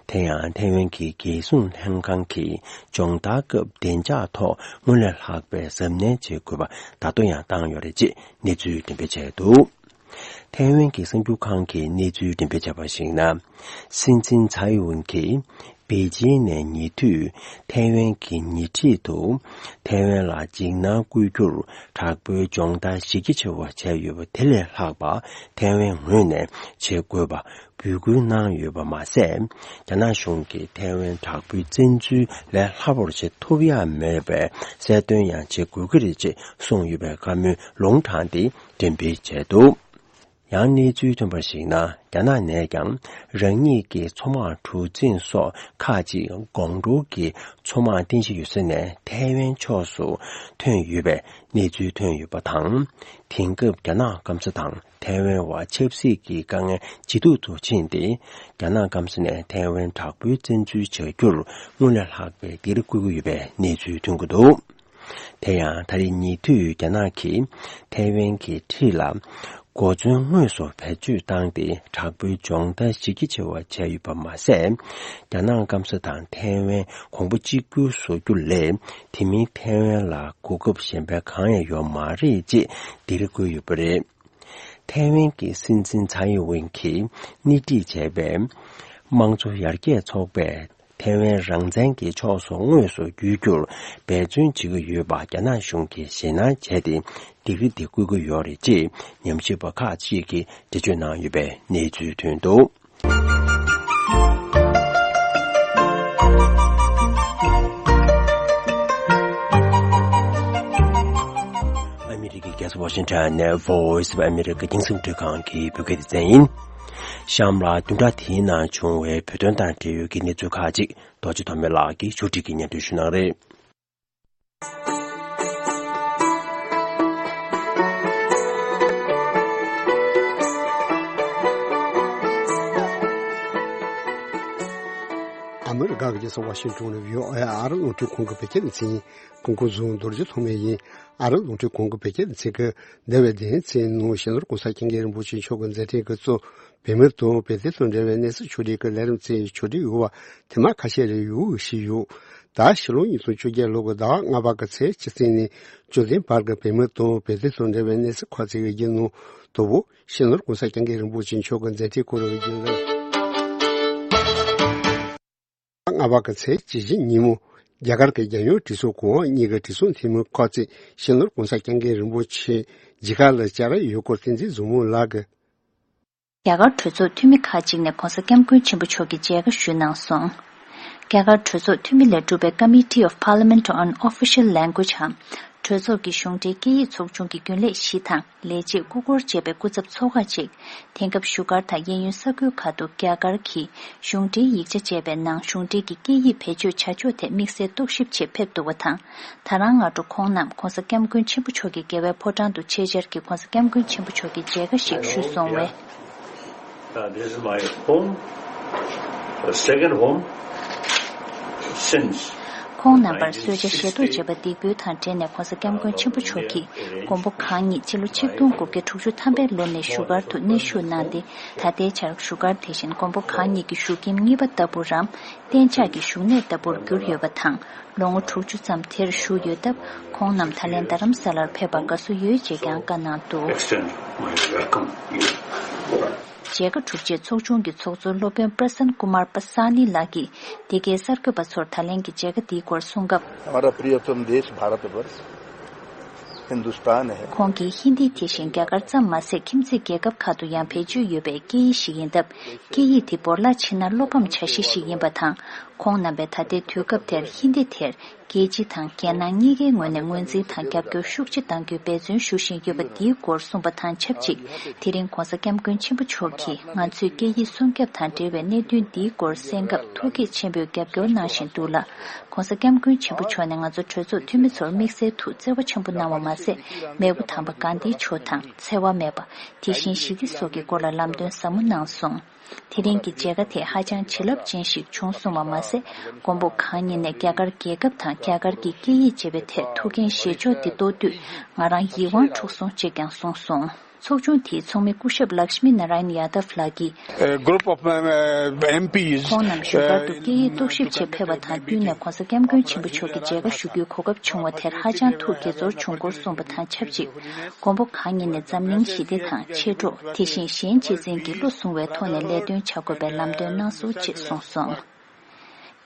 དེ་ཡང་ཐའེ་ཝན་གྱི་རྒྱལ་སྲུང་ལྷན་ཁང་གིས་སྦྱོང་བརྡར་སྐབས་བདེ་འཇགས་ཐོག་སྔོན་ལས་ལྷག་པའི་གཟབ་ནན་བྱེད་དགོས་པ་ད་དུང་ཡང་བཏང་ཡོད་རེད་ཅེས་གནས་ཚུལ་འགྲེམས་སྤེལ་བྱས་འདུག་ཐའེ་ཝན་གྱི་གསར་འགྱུར་ཁང་གིས་གནས་ཚུལ་འགྲེམས་སྤེལ་བྱས་པར་གཞིགས་ན། སྲིད་འཛིན་ཚའེ་ཝུན་གྱིས་པེ་ཅིན་ནས་ཉེ་དུས་ཐའེ་ཝན་གྱི་ཉེ་འཁྲིས་དུ་ཐའེ་ཝན་ལ་འཇིགས་སྣང་སྐུལ་རྒྱུར་དྲག་པོའི་སྦྱོང་བརྡར་གཞི་རྒྱ་ཆེ་བ་བྱས་ཡོད་པ་དེ་ལས་ལྷག་པ་ཐའེ་ཝན་ངོས་ནས་བྱེད་དགོས་པ་འབོད་སྐུལ་གནང་ཡོད་པ་མ་ཟད། རྒྱ་ནག་གཞུང་གིས་ཐའེ་ཝན་དྲག་པོའི་བཙན་འཛུལ་ལས་སླ་པོར་བྱེད་ཐུབ་ཡ་མེད་པའི་གསལ་སྟོན་ཡང་བྱེད་དགོས་ཀྱི་རེད་ཅེས་གསུངས་ཡོད་པའི་བཀའ་མོལ་ལུང་དྲངས་ཏེ་འགྲེམས་སྤེལ་བྱས་འདུག་ཡང་གནས་ཚུལ་ཐོན་པར་གཞིགས་ན། རྒྱ་ནག་ནས་ཀྱང་རང་ཉིད་ཀྱི་མཚོ་དམག་གྲུ་གཟིངས་སོགས་ཁག་ཅིག་ཀོང་ཀྲོའུ་གྱི་མཚོ་དམག་རྟེན་གཞི་ཡོད་ས་ནས་ཐའེ་ཝན་ཕྱོགས་སུ་ཐོན་ཡོད་པའི་གནས་ཚུལ་ཐོན་ཡོད་པ་དང་། དེང་སྐབས་རྒྱ་ནག་སྐམ་ས་དང་ཐའེ་ཝན་བར་ཆབ་སྲིད་ཀྱི་དཀའ་ངལ་ཇེ་སྡུག་ཏུ་ཕྱིན་ཏེ། རྒྱ་ནག་སྐམ་ས་ནས་ཐའེ་ཝན་དྲག་པོའི་བཙན་འཛུལ་བྱ་རྒྱུར་སྔོན་ལས་ལྷག་པའི་སྒེར་བསྐུལ་གྱི་ཡོད་པའི་གནས་ཚུལ་ཐོན་གྱི་འདུག་དེ་ཡང་ད་རེས་ཉེ་དུས་རྒྱ་ནག་གིས་ཐའེ་ཝན་གྱི་འཁྲིས་ལ་གོ་མཚོན་དངོས་སུ་བེད་སྤྱོད་བཏང་སྟེ་དྲག་པོའི་སྦྱོང་བརྡར་གཞི་རྒྱ་ཆེ་བ་བྱས་ཡོད་པ་མ་ཟད། རྒྱ་ནག་སྐམ་ས་དང་ཐའེ་ཝན་གོང་བུ་གཅིག་གྱུར་བཟོ་རྒྱུ་ལས། དེ་མིན་ཐའེ་ཝན་ལ་གོ་སྐབས་གཞན་པ་གང་ཡང་ཡོད་མ་རེད་ཅེས་འདིར་བཀོད་ཡོད་པ་རེད། ཐའེ་ཝན་གྱི་སྲིད་འཛིན་ཚའེ་ཝེན་གྱིས་སྣེ་ཁྲིད་བྱས་པའི་དམངས་གཙོ་ཡར་རྒྱས་ཚོགས་པས། ཐའེ་ཝན་རང་བཙན་གྱི་ཕྱོགས་སུ་དངོས་སུ་བསྒྱུར་རྒྱུར་འབད་བརྩོན་བྱེད་ཀྱི་ཡོད་པ་རྒྱ་ནག་གཞུང་གིས་ཞེད་སྣང་བྱས་ཏེ། སྡིགས་ར་དེ་བསྐུལ་གྱི་ཡོད་རེད་ཅེས་ཉམས་ཞིབ་པ་ཁག་ཅིག་གིས་འགྲེལ་བརྗོད་གནང་ཡོད་པའི་གནས་ཚུལ་ཐོན་འདུག་ཨ་མི་རི་ཀའི་རྒྱལ་ས་ཝ་ཤིང་ཊོན་ནས་Voice of America རྒྱང་སྲིང་རླུང་འཕྲིན་ཁང་གི་བོད་སྐད་སྡེ་ཚན་ཡིན། གཤམ་ལ་བདུན་ཕྲག་འདིའི་ནང་བྱུང་བའི་བོད་དོན་དང་འབྲེལ་ཡོད་ཀྱི་གནས་ཚུལ་ཁག་ཅིག་རྡོ་རྗེ་ཐོགས་མེད་ལགས་ཀྱིས་ཞུ་སྒྲིག་གིས་སྙན་སྒྲོན་ཞུ་གནང་རེད། ཨ་མི་རི་ཀ་གི་རྒྱལ་ས་ཝ་ཤིང་ཊོན་ནས་བྷི་ཨོ་ཨེ་ཨ་རི་རླུང་འཕྲིན་ཁང་གི་བོད་སྐད་སྡེ་ཚན་ཡིན། གོང་བཀུར་བཟང་རྡོ་རྗེ་ཐོགས་མེད་ཡིན། ཨ་རི་རླུང་འཕྲིན་ཁང་གི་བོད་སྐད་སྡེ་ཚན་གྱིས་འདས་པའི་བདུན་ཕྲག་ནང་སྤྱི་ནོར་༸གོང་ས་༸སྐྱབས་མགོན་རིན་པོ་ཆེ་མཆོག་གི་མཛད་འཕྲིན་གྱི་གཙོ་བོད་མི་དང་བོད་དོན་དང་འབྲེལ་བའི་གནས་ཚུལ་ཕྱོགས་སྒྲིག་གི་ལས་རིམ་ཚོའི་ཕྱོགས་སྒྲིག་ཡོད་པ་ཐེངས་མ་ཁ་ཤས་རེ་ཡོད་ཞུས་ཡོད། ད་ཕྱི་ལོ་ཉིས་སྟོང་བཅོ་བརྒྱད་ལོ་གི་ཟླ་བ་ལྔ་པ་གི་ཚེས་བཅུ་བདུན་ནས་བཅུ་བདུན་བར་གྱི་བོད་མི་དང་བོད་དོན་དང་འབྲེལ་བའི་གནས་ཚུལ་ཁག་ཅིག་གི་རྒྱུན་ནང་དང་པོ་སྤྱི་ནོར་༸གོང་ས་༸སྐྱབས་མགོན་རིན་པོ་ཆེ་མཆོག་གི་མཛད་འཕྲིན་སྐོར་གྱི་རྒྱུན་ལས། ལྔ་པ་གི་ཚེས་བཅུ་བཞི་ཉིན་མོ། རྒྱ་གར་གྱི་རྒྱལ་ཡོངས་གྲོས་ཚོགས་གོང་འོག་གཉིས་ཀྱི་གྲོས་ཚོགས་འཐུས་མི་ཁག་ཅིག་སྤྱི་ནོར་༸གོང་ས་༸སྐྱབས་མགོན་རིན་པོ་ཆེ་མཇལ་ཁ་ལ་བཅར་ཡོད་སྐོར་བསྟན་འཛིན་བཟང་མོ་ལགས་ཀྱིས། རྒྱ་གར་གྲོས་ཚོགས་འཐུས་མི་ཁག་ཅིག་ནས་༸གོང་ས་༸སྐྱབས་མགོན་ཆེན་པོ་མཆོག་གི་མཇལ་ཁ་ཞུས་གནང་སོང་། རྒྱ་གར་གྲོས་ཚོགས་འཐུས་མི་ལས་གྲུབ་པའི་Committee of Parliament on Official Language འམ་གྲོས་ཚོགས་ཀྱི་གཞུང་འབྲེལ་སྐད་ཡིག་ཚོགས་ཆུང་གི་རྒྱུན་ལས་བཞི་དང་ལས་བྱེད་སྐུ་འཁོར་བཅས་པའི་སྐུ་ཚབ་ཚོགས་ཁག་ཅིག་དེང་སྐབས་བཞུགས་སྒར་དང་གཡས་གཡོན་ས་ཁུལ་ཁག་ཏུ་རྒྱ་གར་གྱི་གཞུང་འབྲེལ་ཡིག་ཆ་སྤྱད་པའི་ནང་གཞུང་འབྲེལ་གྱི་སྐད་ཡིག་བེད་སྤྱོད་བྱ་ཕྱོགས་ཐད་དམིགས་བསལ་རྟོག་ཞིབ་ཆེད་ཕེབས་འདུག་པ་དང་། ད་རང་སྔ་དྲོ་ཁོང་རྣམས་༸གོང་ས་༸སྐྱབས་མགོན་ཆེན་པོ་མཆོག་གི་རྒྱལ་བའི་ཕོ་བྲང་དུ་ཆེད་བཅར་གྱིས་༸གོང་ས་༸སྐྱབས་མགོན་ཆེན་པོ་མཆོག་གི་མཇལ་ཁ་ཞིག་ཞུས་སོང་བས། Uh, this is my home, uh, second home since ཁོང་རྣམ་པར་གསོལ་ཇ་བཞེས་ཐོག་བྱས་པ་འདེགས་འབུལ་དང་འབྲེལ་ནས་༸གོང་ས་༸སྐྱབས་མགོན་ཆེན་པོ་མཆོག་གིས་མགོན་པོ་གང་ཉིད་སྤྱི་ལོ་ཆིག་སྟོང་དགུ་བརྒྱ་དྲུག་ཅུ་ཐམ་པའི་ལོ་ནས་བཞུགས་སྒར་དུ་གནས་བཞུགས་གནང་སྟེ། ད་ལྟའི་ཆར་བཞུགས་སྒར་དེ་བཞིན་མགོན་པོ་གང་ཉིད་ཀྱི་བཞུགས་ཁྱིམ་གཉིས་པ་ལྟ་བུ་རམ། གཏན་འཇགས་ཀྱི་བཞུགས་གནས་ལྟ་བུར་གྱུར་ཡོད་པ་དང་། ལོ་ངོ་དྲུག་ཅུ་ཙམ་དེར་བཞུགས་ཡོད་སྟབས། ཁོང་རྣམས་ད་ལན་རྡ་རམ་ས་ལར་ཕེབས་པར་དགའ་བསུ་ཡོད་ཅེས་ཀྱང་བཀའ་གནང་འདུག Extend my welcome. མཇལ་ཁ་གྲུབ་རྗེས་ཚོགས་ཆུང་གི་ཚོགས་གཙོ་སློབ་དཔོན་པྲ་སན་ཀུ་མར་པ་ས་ནི་ལགས་ཀྱིས་འདི་གའི་གསར་འགོད་པ་ཚོར་ད་ལན་གྱི་མཇལ་ཁ་འདིའི་སྐོར་གསུངས་སྐབས། हमारा प्रियतम देश भारतवर्ष, हिंदुस्तान है। ཁོང་གིས་ཧིན་དི་དེ་བཞིན་རྒྱ་གར་ཙམ་མ་ཟད་ཁྱིམ་མཚེས་རྒྱལ་ཁབ་ཁག་ཏུ་ཡང་བེད་སྤྱོད་ཡོད་པའི་སྐད་ཡིག་ཞིག་ཡིན་སྟབས། སྐད་ཡིག་དེ་བོར་བརླག་ཕྱིན་ན་བློ་ཕམ་བྱ་གཞི་ཞིག་ཡིན་པ་དང་། ཁོང་རྣམ་པས་ད་ལྟའི་དུས་སྐབས་དེར་ཧིན་དི་དེར། རྒྱལ་སྤྱི་དང་རྒྱལ་ནང་གཉིས་ཀའི་ངོས་ནས་ངོས་འཛིན་དང་རྒྱབ་སྐྱོར་ཤུགས་ཆེ་གཏང་རྒྱུའི་འབད་བརྩོན་ཞུ་བཞིན་ཡོད་པ་འདིའི་སྐོར་གསུངས་པ་དང་ཆབས་ཅིག་དེ་རིང་༧གོང་ས་༧སྐྱབས་མགོན་ཆེན་པོ་མཆོག་གིས་ང་ཚོས་སྐད་ཡིག་སྲུང་སྐྱོབ་དང་འབྲེལ་བའི་གནད་དོན་འདིའི་སྐོར་གསན་སྐབས་ཐུགས་དགྱེས་ཆེན་པོས་རྒྱབ་སྐྱོར་གནང་བཞིན་འདུག་ལ། ༧གོང་ས་༧སྐྱབས་མགོན་ཆེན་པོ་མཆོག་ནས་ང་ཚོ་གྲོས་ཚོགས་འཐུས་མི་ཚོར་དམིགས་བསལ་དུ་བརྩེ་བ་ཆེན་པོ་གནང་བ་མ་ཟད། མེས་པོ་དམ་པ་གྷན་དྷིའི་ཇོ་བོ་དང་འཚེ་བ་མེད་པ། དེ་བཞིན་ཞི་བདེ་སོགས་ཀྱི་སྐོར་ལ་ལམ་སྟོན་ཟབ་མོ་གནང་སོང་། དེ་རིང་གི་མཇལ་ཁ་དེ་ཧ་ཅང་བྱིན་རླབས་ཅན་ཞིག་བྱུང་སོང་བ་མ་ཟད། མགོན་པོ་གང་ཉིད་ནས་རྒྱ་གར་རྒྱལ་ཁབ་དང་རྒྱ་གར་གྱི་སྐད་ཡིག་ཅེས་པའི་ཐད་ཐུགས་འགན་བཞེས་ཕྱོགས་འདི་རྟོགས་དུས་ང་རང་ཡིད་དབང་འཕྲོག་སོང་ཅེས་ཀྱང་གསུངས་སོང་། ཚོགས་ཆུང་དེའི་ཚོགས་མི་སྐུ་ཞབས་Lakshmi Narayan Yadav ལགས་ཀྱིས། A group of um, uh, M Ps. ཁོང་རྣམས་བཞུགས་སྒར་དུ་སྐད་ཡིག་རྟོག་ཞིབ་ཆེད་ཕེབས་པ་དང་བསྟུན་ནས་༧གོང་ས་༧སྐྱབས་མགོན་ཆེན་པོ་མཆོག་གི་མཇལ་ཁ་ཞུ་རྒྱུའི་གོ་སྐབས་བྱུང་བ་དེར་ཧ་ཅང་ཐུགས་དགྱེས་ཚོར་བྱུང་སྐོར་གསུངས་པ་དང་ཆབས་ཅིག་མགོན་པོ་གང་ཉིད་ནས་འཛམ་གླིང་ཞི་བདེ་དང་མཆེད་གྲོགས། དེ་བཞིན་གཞན་གཅེས་འཛིན་གྱི་བློ་བཟུང་བའི་ཐོག་ནས་ལས་དོན་བྱ་དགོས་པའི་ལམ་སྟོན་གནང་སོང་ཅེས་གསུངས་སོང་།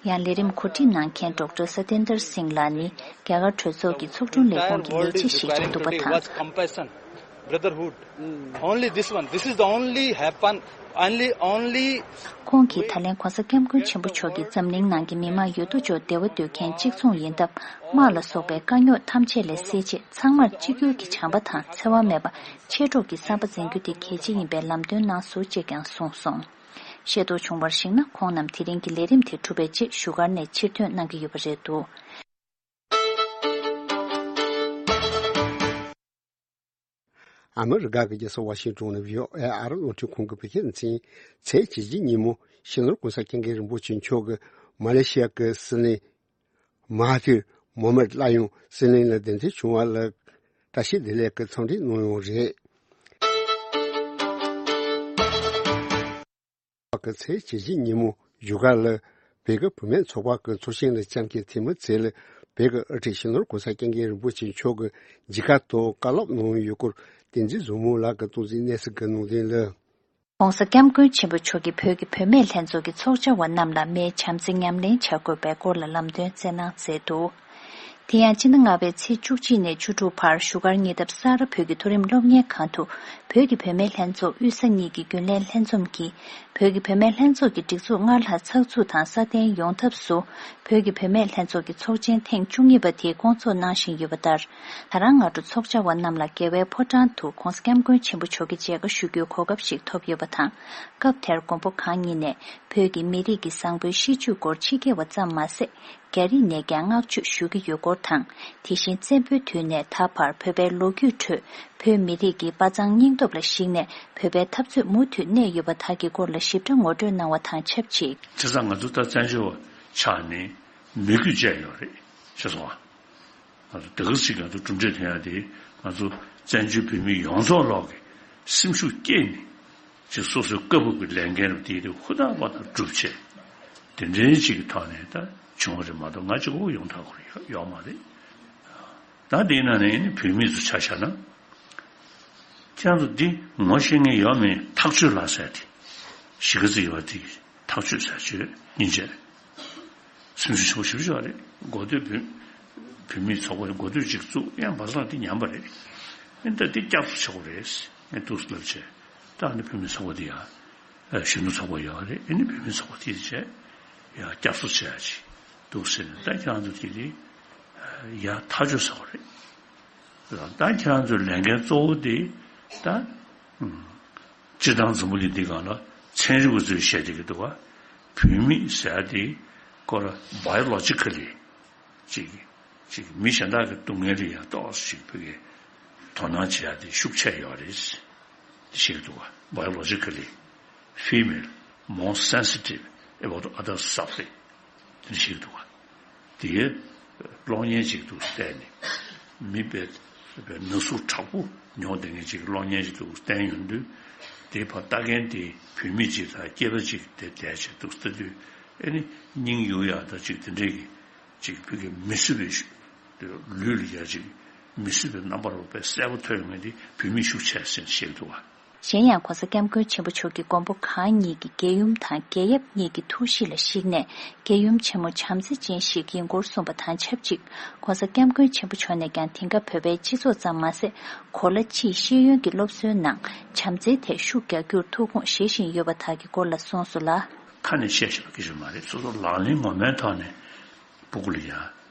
ཡང་ལས་རིམ་གོ་སྒྲིག་གནང་མཁན་Doctor Satinder Singh ལགས་ནི་རྒྱ་གར་གྲོས་ཚོགས་ཀྱི་ཚོགས་དྲུང་ལས་ཁུངས་ཀྱི་ལས་བྱེད་ཞིག་ཀྱང་འདུག་པ་དང་། Brotherhood. Only this one. This is the only happen. Only, only. ཁོང་གིས་ད་ལན་༧གོང་ས་༧སྐྱབས་མགོན་ཆེན་པོ་མཆོག་གིས་འཛམ་གླིང་ནང་གི་མི་དམངས་ཡོད་དོ་ཅོག་བདེ་བ་འདོད་མཁན་གཅིག་མཚུངས་ཡིན་སྟབས། དམག་ལ་སོགས་པའི་དཀའ་རྙོག་ཐམས་ཅད་ལས་སེལ་ཆེད་ཚང་མར་གཅིག་གྱུར་གྱི་བྱམས་པ་དང་འཚེ་བ་མེད་པ། མཆེད་གྲོགས་ཀྱི་བསམ་པ་འཛིན་རྒྱུ་དེ་གལ་ཆེ་ཡིན་པའི་ལམ་སྟོན་གནང་སོང་ཅེས་ཀྱང་གསུངས་སོང་། ཤེས་རྟོགས་བྱུང་བར་གཞིགས་ན། ཁོང་རྣམས་དེ་རིང་གི་ལས་རིམ་དེ་གྲུབ་པའི་རྗེས་བཞུགས་སྒར་ནས་ཕྱིར་ཐོན་གནང་གི་ཡོད་པ་རེད་འདུག་ཨ་མི་རི་ཀ་གི་རྒྱལ་ས་ཝ་ཤིང་ཏོན་ནས་བྷི་ཨོ་ཨེ་ཨ་རི་རླུང་འཕྲིན་ཁང་གི་བོད་སྐད་སྡེ་ཚན། ཚེས་བཅུ་གཅིག་ཉིན་མོ་སྤྱི་ནོར་༧གོང་ས་༧སྐྱབས་མགོན་རིན་པོ་ཆེ་མཆོག་གིས་མ་ལེ་ཤི་ཡ་གི་སྲིད་བློན་མ་ཧ་ཐིར་མོ་མད་སླར་ཡང་སྲིད་བློན་ལ་གདན་འདྲེན་བྱུང་བ་ལ་བཀྲ་ཤིས་བདེ་ལེགས་ཀྱི་འཚམས་འདྲི་གནང་ཡོད་རེད། ཚེས་བཅུ་གཅིག་ཉིན་མོ་བཞུགས་སྒར་ལ་བོད་ཀྱི་བུད་མེད་ཚོགས་པ་གི་ཚོགས་གཞོན་ལ་ལྕམ་སྐྱིད་ཐེན་མུ་ཚེ་ལ་བོད་ཀྱི་དབུ་ཁྲིད་སྤྱི་ནོར་༧གོང་ས་༧སྐྱབས་མགོན་རིན་པོ་ཆེ་མཆོག་གིས་མཇལ་ཁ་དང་བཀའ་སློབ་གནང་ཡོད་སྐོར་བསྟན་འཛིན་བཟང་མོ་ལགས་ཀྱིས་གཏོང་ཟིན་གནས་ཚུལ་གྱི་ནང་དོན་ལ། ༸གོང་ས་༸སྐྱབས་མགོན་ཆེན་པོ་མཆོག་གིས་བོད་ཀྱི་བུད་མེད་ལྷན་ཚོགས་ཀྱི་ཚོགས་བཅར་བ་རྣམས་ལ་མིའི་བྱམས་བརྩེ་ཉམས་ལེན་བྱ་དགོས་པའི་སྐོར་ལ་ལམ་སྟོན་སྩལ་གནང་མཛད་འདུག་དེ་ཡང་སྤྱི་ཟླ་ལྔ་པའི་ཚེས་བཅུ་གཅིག་ནས་བཅུ་དྲུག་བར་བཞུགས་སྒར་ཉེ་འདབས་ས་རཱ་བོད་ཀྱི་མཐོ་རིམ་སློབ་གཉེར་ཁང་དུ་བོད་ཀྱི་བུད་མེད་ལྷན་ཚོགས་དབུས་ས་གཉིས་ཀྱི་རྒྱུན་ལས་ལྷན་འཛོམས་ཀྱིས། བོད་ཀྱི་བུད་མེད་ལྷན་ཚོགས་ཀྱི་སྒྲིག་འཛུགས་སྔར་ལྷག་ཚགས་ཚུད་དང་སྲ་བརྟན་ཡོང་ཐབས་སུ། བོད་ཀྱི་བུད་མེད་ལྷན་ཚོགས་ཀྱི་ཚོགས་ཆེན་ཐེངས་བཅུ་གཉིས་པ་དེ་སྐོང་ཚོགས་གནང་བཞིན་ཡོད་པ་ལྟར། ད་རང་སྔ་དྲོ་ཚོགས་བཅར་བ་རྣམས་ལ་རྒྱལ་བའི་ཕོ་བྲང་དུ་༸གོང་ས་༸སྐྱབས་མགོན་ཆེན་པོ་མཆོག་གི་མཇལ་ཁ་ཞུ་རྒྱུའི་གོ་སྐབས་ཤིག་ཐོབ་ཡོད་པ་དང་། སྐབས་དེར་མགོན་པོ་གང་ཉིད་ནས་བོད་ཀྱི་མི་རིགས་ཀྱི་བཟང་པོའི་གཤིས་རྒྱུད་སྐོར་ཕྱི་རྒྱལ་བ་ཙམ་མ་ཟད། རྒྱ་རིགས་ནས་ཀྱང་བསྔགས་བརྗོད་ཞུ་གི་ཡོད་སྐོར་དང་། དེ་བཞིན་བཙན་པོའི་དུས་ནས་ད་བར་བོད་པའི་ལོ་རྒྱུས་ཁྲོད་བོད་མི་རིགས་ཀྱི་དཔའ་མཛངས་སྙིང་སྟོབས་ལ་གཞིགས་ནས་བོད་པའི་འཐབ་རྩོད་མུ་མཐུད་གནས་ཡོད་པ་དག་གི་སྐོར་ལ་ཞིབ་ཕྲ་ངོ་སྤྲོད་གནང་བ་དང་ཆབས་ཅིག་བྱས་ཙང་ང་ཚོ་ད་བཙན་བྱོལ་བ་ཆགས་ནས་མི་རྒྱུད་བཅས་ཡོད་རེད་ཅེས་གསུངས་པ། ང་ཚོ་དེ་ག་ཅིག་ང་ཚོ་གྲུབ་འབྲས་ཐོན་ཡ་དེ་ང་ཚོ་བཙན་བྱོལ་བོད་མི་ཡོངས་རྫོགས་ལོག་གི་སེམས་ཤུགས་བསྐྱེད་ནས་ཅིག་སོ་སོའི་བཀའ་ཕབ་ཀྱི་ལས་འགན་རུ་དེ་དེ་ཧུར་ཐག་པ་དང་སྒྲུབ་བྱས། དེ་འདྲའི་ཅིག་གི་ཐོག་ནས་ད་བྱུང་བ་རེད་མ་གཏོགས་ང་གཅིག་པོ་ཡོང་ཐག་ཁུར་ཡོད་ཡོད་མ་རེད། ད་དེའི་ནང་ནས་ནི་བོད་མི་ཚོ་ཆ་བཞག་ན། ཁྱེད་རང་ཚོ་འདི་ངོ་ཤེས་མཁན་ཡོད་མེད་ཐག་གཅོད་ལ་ཟེར་ཏེ། གཞིས་ཀ་རྩེ་ཡོད་དེ་ཐག་གཅོད་ཟེར་བྱས་སྙིང་རྗེ། སེམས་ཤུགས་ཆེན་པོ་ཞེ་པོ་ཅིག་ཡོད་རེད། འགོ་སྟོད་བོད་བོད་མིའི་ཚོགས་པ་འགོ་སྟོད་ཅིག་བཙུགས་ཡང་བར་སང་དེ་ཉམས་པ་རེད། ཨེ་ད་དེ་བསྐྱར་གསོ་བྱེད་དགོས་རེད། ཨེ་འདུག་སེ་ལབ་བྱས་ད་ཨ་ནི་བོད་མིའི་ཚོགས་པ་དེ་ཡང་གཞོན་ནུ་ཚོགས་པ་ཡོད་རེད། ཨེ་ནི་བོད་མིའི་ཚོགས་པ་དེ་བྱས་ཡང་བསྐྱར་གསོ་བྱེད་ཡ་ཅིག་འདུག་སེ་ནས་ད་ཁྱེད་རང་ཚོ་དེ་དེ་ཡང་ཐག་གཅོད་ཟེར་དགོས་རེད། ད་ཁྱེད་རང་ཚོའི་ལས་འགན་གཙོ་བོ་དེ་ད་སྤྱིར་བཏང་འཛམ་བུ་གླིང་འདི་སྒང་ལ་ཚན་རིག་པ་ཚོས་བཤད་བསྡད་ཀྱི་འདུག་ག་བུད་མེད་ཟེར་ཡ་དེ་ཁོ་ར་བྷའི་ཡོ་ལོ་ཇི་ཀ་ལི་ཅིག་ཅིག་མི་གཞན་དག་གི་སྡུག་བསྔལ་ལ་ཡང་ཏོག་ཙམ་ཅིག་བོད་ཀྱི་དོ་སྣང་བྱེད་ཡ་དེ་ཤུགས་ཆེ་ཡོད་རེད་ཅེས་བཤད་ཀྱི་འདུག་ག Biologically female more sensitive about other suffering དེ་ཞིག་འདུག་ག་དེའི་གློག་བརྙན་ཅིག་ཏུ་བལྟས་ནས་མི་དཔེ་དཔེ་ན་ཟུག་དྲག་པོ་མྱོང་བསྡད་མཁན་ཅིག་གློག་བརྙན་ཅིག་ཏུ་བསྟན་ཡོང་དུས་དེ་ཕར་ལྟ་མཁན་དེ་བུད་མེད་ཅིག་དང་སྐྱེས་པ་ཅིག་དེ་བསྡད་ཅིག་ཏུ་ལྟ་དུས་ཨེ་ནི་སྙིང་གཡུག་ཡག་དང་ཅིག་དེ་འདྲས་ཀྱི་ཅིག་བོད་ཀྱི་མི་བཟོད་པའི་ལུས་ལ་ཡ་ཅིག་མི་བཟོད་པའི་རྣམ་པ་རུ་དཔེ་གསལ་པོ་ཐོན་ཡོང་མཁན་དེ་བུད་མེད་ཤུགས་ཆེ་ཟེར་བཤད་འདུག་ག་གཞན་ཡང་༸གོང་ས་༸སྐྱབས་མགོན་ཆེན་པོ་མཆོག་གིས་མགོན་པོ་གང་ཉིད་ཀྱི་རྒྱལ་ཡུམ་དང་རྒྱལ་ཡབ་གཉིས་ཀྱི་ཐུགས་གཤིས་ལ་གཞིགས་ནས་རྒྱལ་ཡུམ་ཆེན་མོ་བྱམས་བརྩེ་ཅན་ཞིག་ཡིན་སྐོར་གསུངས་པ་དང་ཆབས་ཅིག ༸གོང་ས་༸སྐྱབས་མགོན་ཆེན་པོ་མཆོག་ནས་ཀྱང་དེང་སྐབས་བོད་པའི་སྤྱི་ཚོགས་ཙམ་མ་ཟད་གོ་ལ་སྤྱིའི་ཤེས་ཡོན་གྱི་སློབ་གསོའི་ནང་བྱམས་བརྩེའི་ཐད་ཤུགས་རྒྱག་རྒྱུར་ཐུགས་དགོངས་བཞེས་བཞིན་ཡོད་པ་དག་གི་སྐོར་ལ་གསུངས་སོང་ལ། ཁ་ནས་བཤད་བཞིན་པ་སྐད་ཆ་མ་རེད། སོ་སོ་ལག་ལེན་ངོ་མའི་ཐོག་ནས་སྤུ་གུ་ལ་ཡ་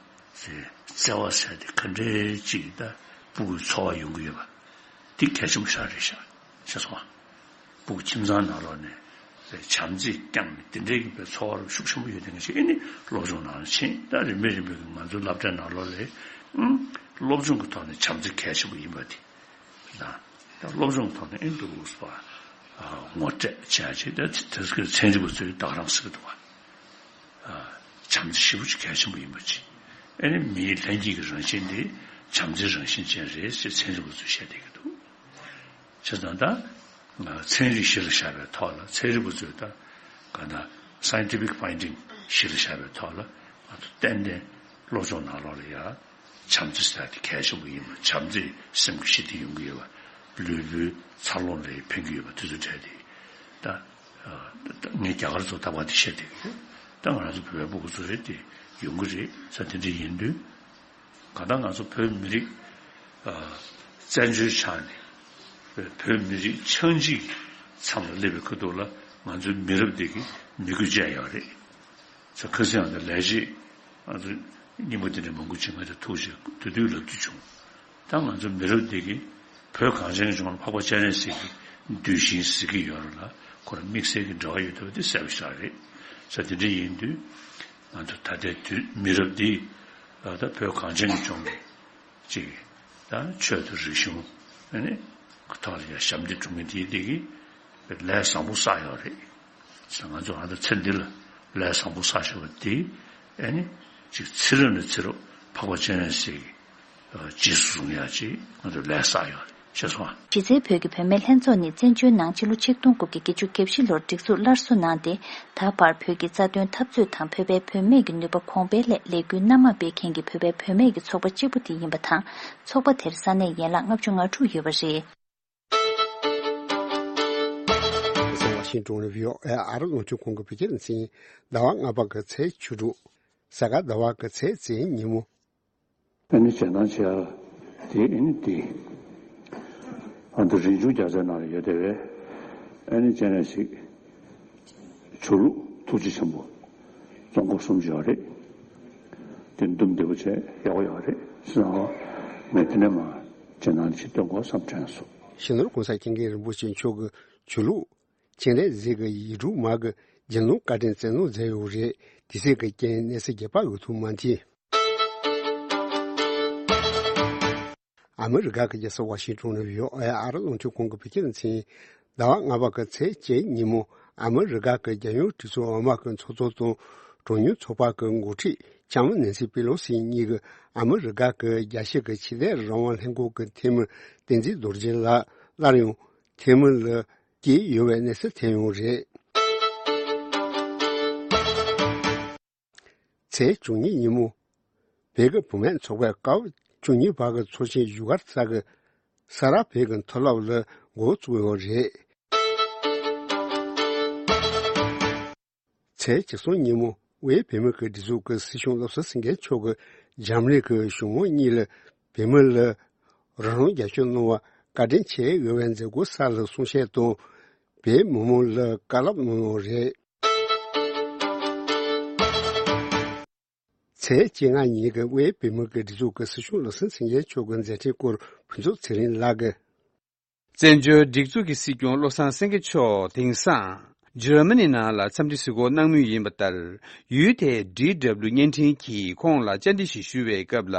བརྩེ་བ་ཟེར་དེ་ག་འདྲའི་ཅིག་ད་སྤུ་གུའི་འཚོ་བ་ཡོང་གི་ཡོད་པ་དེ་གལ་ཆེན་པོ་ཞིག་རེད་ཤག་ཤེས་སོང་ང་། སྤུ་གུ་ཁྱིམ་ཚང་ནང་ལོགས་ནས་བྱམས་བརྩེ་བསྐྱངས་ནས་དེ་འདྲའི་གི་པའི་འཚོ་བ་རུ་ཤུགས་ཆེན་པོ་ཡོད་དེ་ང་ཅིག་ཨེ་ནི་སློབ་སྦྱོང་ནང་ལ་ཕྱིན། ད་རིམ་པས་རིམ་པས་ཀྱི་ང་ཚོའི་སློབ་གྲྭའི་ནང་ལོགས་ལ་ཨང་སློབ་སྦྱོང་གི་ཐོག་ནས་བྱམས་བརྩེ་གལ་ཆེན་པོ་ཡིན་པ་དེ། ད་སློབ་སྦྱོང་ཐོག་ནས་ཨེ་འདུག་ཟེར་བ། ཨ། ངོ་སྤྲོད་བྱས་རྗེས་ད་དེ་དེ་ཚོའི་ཚན་རིག་པ་ཚོས་ད་ག་རང་ཟེར་གི་འདུག་བ། ཨ། བྱམས་བརྩེ་ཞེ་པོ་ཅིག་གལ་ཆེན་པོ་ཡིན་པ་ཅིག་ཨེ་ནི་མིའི་ལྷན་སྐྱེས་ཀྱི་རང་བཞིན་དེ་བྱམས་བརྩེའི་རང་བཞིན་ཅན་རེད་ཅེས་ཚན་རིག་པ་ཚོས་བཤད་བསྡད་ཀྱི་འདུག་བྱས་ཙང་ད་ཚན་རིག་གཞི་ལ་བཞག་པའི་ཐོག་ལ་ཚན་རིག་པ་ཚོས་ད་ག་ན་scientific finding་གཞི་ལ་བཞག་པའི་ཐོག་ལ་ང་ཚོ་ཏན་ཏན་སློབ་སྦྱོང་ནང་ལོགས་ལ་ཡ། བྱམས་བརྩེ་ཟེར་དེ་གལ་ཆེན་པོ་ཡིན་པ། བྱམས་བརྩེས་སེམས་ཀྱི་ཞི་བདེ་ཡོང་གི་ཡོད་པ། ལུས་པོའི་འཚར་ལོངས་ལ་ཕན་གྱི་ཡོད་པ་དེ་ཚོ་འདྲ་དེ། ད་ད་ངས་རྒྱ་གར་ཚོ་ད་བར་དེ་བཤད་བསྡད་ཀྱི་རེད། ད་ང་རང་ཚོ་བོད་པའི་སྤུ་གུ་ཚོ་རེད་དེ་ཡོང་གི་རེད་ས། དེ་འདྲ་ཡིན་དུས་གང་ལྟར་ང་ཚོ་བོད་མི་རིགས་བཙན་བྱོལ་ཆགས་ནས་བོད་མི་རིགས་ཆགས་འཇིག་མཚམས་ལ་སླེབས་པའི་ཁ་ཐུག་ལ་ང་ཚོའི་མི་རབས་འདི་གི་མི་དགོས་ཅན་ཡོད་རེད། ས་ཁ་སང་ཡང་ལས་བྱེད་ང་ཚོ་རྙིང་པ་དེ་འདྲ་མང་པོ་ཅིག་ང་ཚོ་ཐུག་བྱས་དུས་དུས་ལབ་རྒྱུ་བྱུང་། ད་ང་ཚོ་མི་རབས་འདི་གི་བོད་གངས་ཅན་གྱི་ལྗོངས་ལ་འཕགས་པ་སྤྱན་རས་གཟིགས་ཀྱི་གདུལ་ཞིང་ཟེར་གྱི་ཡོད་རེད་ལ་ཁོ་རང་དམིགས་བསལ་གྱི་འབྲེལ་བ་ཡོད་བསྡད་པ་དེ་གསལ་པོ་ཞིག་རེད། ས་དེ་འདྲ་ཡིན་དུས་ང་ཚོ་ད་ལྟའི་དུས་མི་རབས་འདི་ད་བོད་གངས་ཅན་གྱི་ལྗོངས་ཀྱི་ཅིག་ད་ཆོས་དང་རིག་གཞུང་ཨ་ནི་ཐོག་ལ་ཡ་ཞབས་འདེགས་སྒྲུབ་མཁན་དེ་དེ་གི་ལས་བཟང་པོ་བསགས་ཡོད་རེད། ང་ཚོ་ཨ་ད་ཚེ་འདི་ལ་ལས་བཟང་པོ་བསགས་བཞག་པ་དེ་ཨ་ནི་ཅིག་ཚེ་རབས་ནས་ཚེ་རབས་འཕགས་པ་སྤྱན་རས་གཟིགས་རྗེས་སུ་བཟུང་ཡག་ཅིག་ང་ཚོ་ལས་བསགས་ཡོད་རེད། ཤེས་སོང་ཨ། གཞི་རྩའི་བོད་ཀྱི་བུད་མེད་ལྷན་ཚོགས་ནི་བཙན་བྱོལ་ནང་ཕྱི་ལོ་ཆིག་སྟོང་དགུ་བརྒྱ་བརྒྱད་ཅུ་གྱ་བཞི་ལོར་སྒྲིག་འཛུགས་སླར་གསོ་གནང་སྟེ། ད་བར་བོད་ཀྱི་རྩ་དོན་འཐབ་རྩོད་དང་བོད་པའི་བུད་མེད་ཀྱི་ནུས་པ་གོང་འཕེལ་སླད་ལས་འགུལ་སྣ་མང་སྤེལ་མཁན་གྱི་བོད་པའི་བུད་མེད་ཀྱི་ཚོགས་པ་གཅིག་པུ་དེ་ཡིན་པ་དང་། ཚོགས་པ་དེར་ས་གནས་ཡན་ལག་ལྔ་བཅུ་ང་དྲུག་ཡོད་པ་རེད། ཝ་ཤིང་ཏོན་ནས་བྷི་ཨོ་ཨེ་ཨ་རི་རླུང་འཕྲིན་ཁང་གི་བོད་སྐད་ལ་འཛིན། ཟླ་བ་ལྔ་པ་གི་ཚེས་བཅུ་དྲུག་གཟའ་སྐར་ཟླ་བ་གི་ཚེས་བཙན་ཉིན་མོ། ཨ་ནི་བྱེད་སྟངས་བྱས་དེ་ཨ་ནི་དེ་ཨ་ནི་རིན་འབྱུང་རྒྱལ་མཚན་ནང་ལ་ཡོད་དེ་བས་ཨ་ནི་སྤྱན་རས་གཟིགས་ཆོས་ལུགས་ཐུགས་རྗེ་ཆེན་པོ་རྫོང་ཁོག་གསུམ་བརྗོད་རེད། དེ་འདུམ་བདེ་པོ་བྱས་ཡག་པོ་ཡོད་རེད་ཟེར་ན་ངས་དེ་ནས་མ་བྱེད་སྟངས་ཅིག་སྟོན་དགོས་བསམ་དྲན་སོང་། སྤྱི་ནོར་གོང་ས་སྐྱབས་མགོན་རིན་པོ་ཆེ་མཆོག་གི་ཆོས་ལུགས་སྤྱན་རས་གཟིགས་ཀྱི་ཡིག་དྲུག་མ་གི་རྒྱུན་ལུང་བཀའ་དྲིན་བསྩལ་གནང་མཛད་ཡོད་རེད། དེ་སྲིད་ཀྱི་རྐྱེན་གནས་ཚུལ་རྒྱས་པ་འོས་ཐུབ་མ་མཐུན། ཨ་མི་རི་ཀ་གི་རྒྱལ་ས་ཝ་ཤིང་ཏོན་ནས་བྷི་ཨོ་ཨེ་ཨ་རི་རླུང་འཕྲིན་ཁང་གི་བོད་སྐད་ལ་འཛིན། ཟླ་བ་ལྔ་པ་གི་ཚེས་བཅུ་ཉིན་མོ་ཨ་མི་རི་ཀ་གི་རྒྱལ་ཡོངས་གྲོས་ཚོགས་འོག་མ་གི་ཚོགས་གཙོ་དང་གྲངས་ཉུང་ཚོགས་པ་གི་འགོ་ཁྲིད་ལྕམ་ནན་སི་པེ་ལོ་སི་གཉིས་ཀྱིས་ཨ་མི་རི་ཀ་གི་རྒྱལ་སྤྱི་གི་ཆོས་དད་རང་དབང་ལྷན་ཁང་གི་འཐུས་མི་བསྟན་འཛིན་རྡོ་རྗེ་ལགས་སླར་ཡང་འཐུས་མི་ལ་བསྐོས་ཡོད་པའི་གནས་ཚུལ་ཐོན་ཡོད་རེད། ཚེས་བཅུ་གཉིས་ཉིན་མོ། བོད་ཀྱི་བུད་མེད་ཚོགས་པས་སྐབས་བཅུ་གཉིས་པ་གི་ཚོགས་ཆེན་བཞུགས་སྒར་གསར་གྱི་ས་རཱ་བོད་ཀྱི་མཐོ་སློབ་ལ་འགོ་བཙུགས་ཡོད་རེད། ཚེས་བཅུ་གསུམ་ཉིན་མོ། དབུས་བོད་མི་གི་སྒྲིག་འཛུགས་ཀྱི་སྲིད་སྐྱོང་བློ་བཟང་སེང་གེ་མཆོག་གིས་འཇར་མ་ནི་གི་གཞུང་མང་གཉིས་ལ་བོད་མི་ལ་རང་དབང་རྒྱབ་སྐྱོར་གནང་བར་བཀའ་དྲིན་ཆེ་ཡོད་པའི་མཛད་སྒོ་གསར་ལ་གསུང་བཤད་དང་། བོད་མི་མང་ལ་བཀའ་སློབ་གནང་ཡོད་རེད། ཚེས་བཅོ་ལྔ་ཉིན་གྱི་དབུས་བོད་མི་གི་སྒྲིག་འཛུགས་ཀྱི་སྲིད་སྐྱོང་བློ་བཟང་སེང་གེ་མཆོག་གི་མཛད་འཕྲིན་སྐོར་ཕུན་ཚོགས་ཚེ་རིང་ལགས་ཀྱིས། བཙན་བྱོལ་སྒྲིག་འཛུགས་ཀྱི་སྲིད་སྐྱོང་བློ་བཟང་སེང་གེ་མཆོག་དེང་སང་འཇར་མ་ནི་ནང་ལ་འཚམས་འདྲི་གཟིགས་སྐོར་གནང་མུས་ཡིན་པ་ལྟར། ཡུལ་དེའི་ཌི་ཌབ་ལུ་བརྙན་འཕྲིན་གྱིས་ཁོང་ལ་བཅར་འདྲི་ཞིག་ཞུ་བའི་སྐབས་ལ།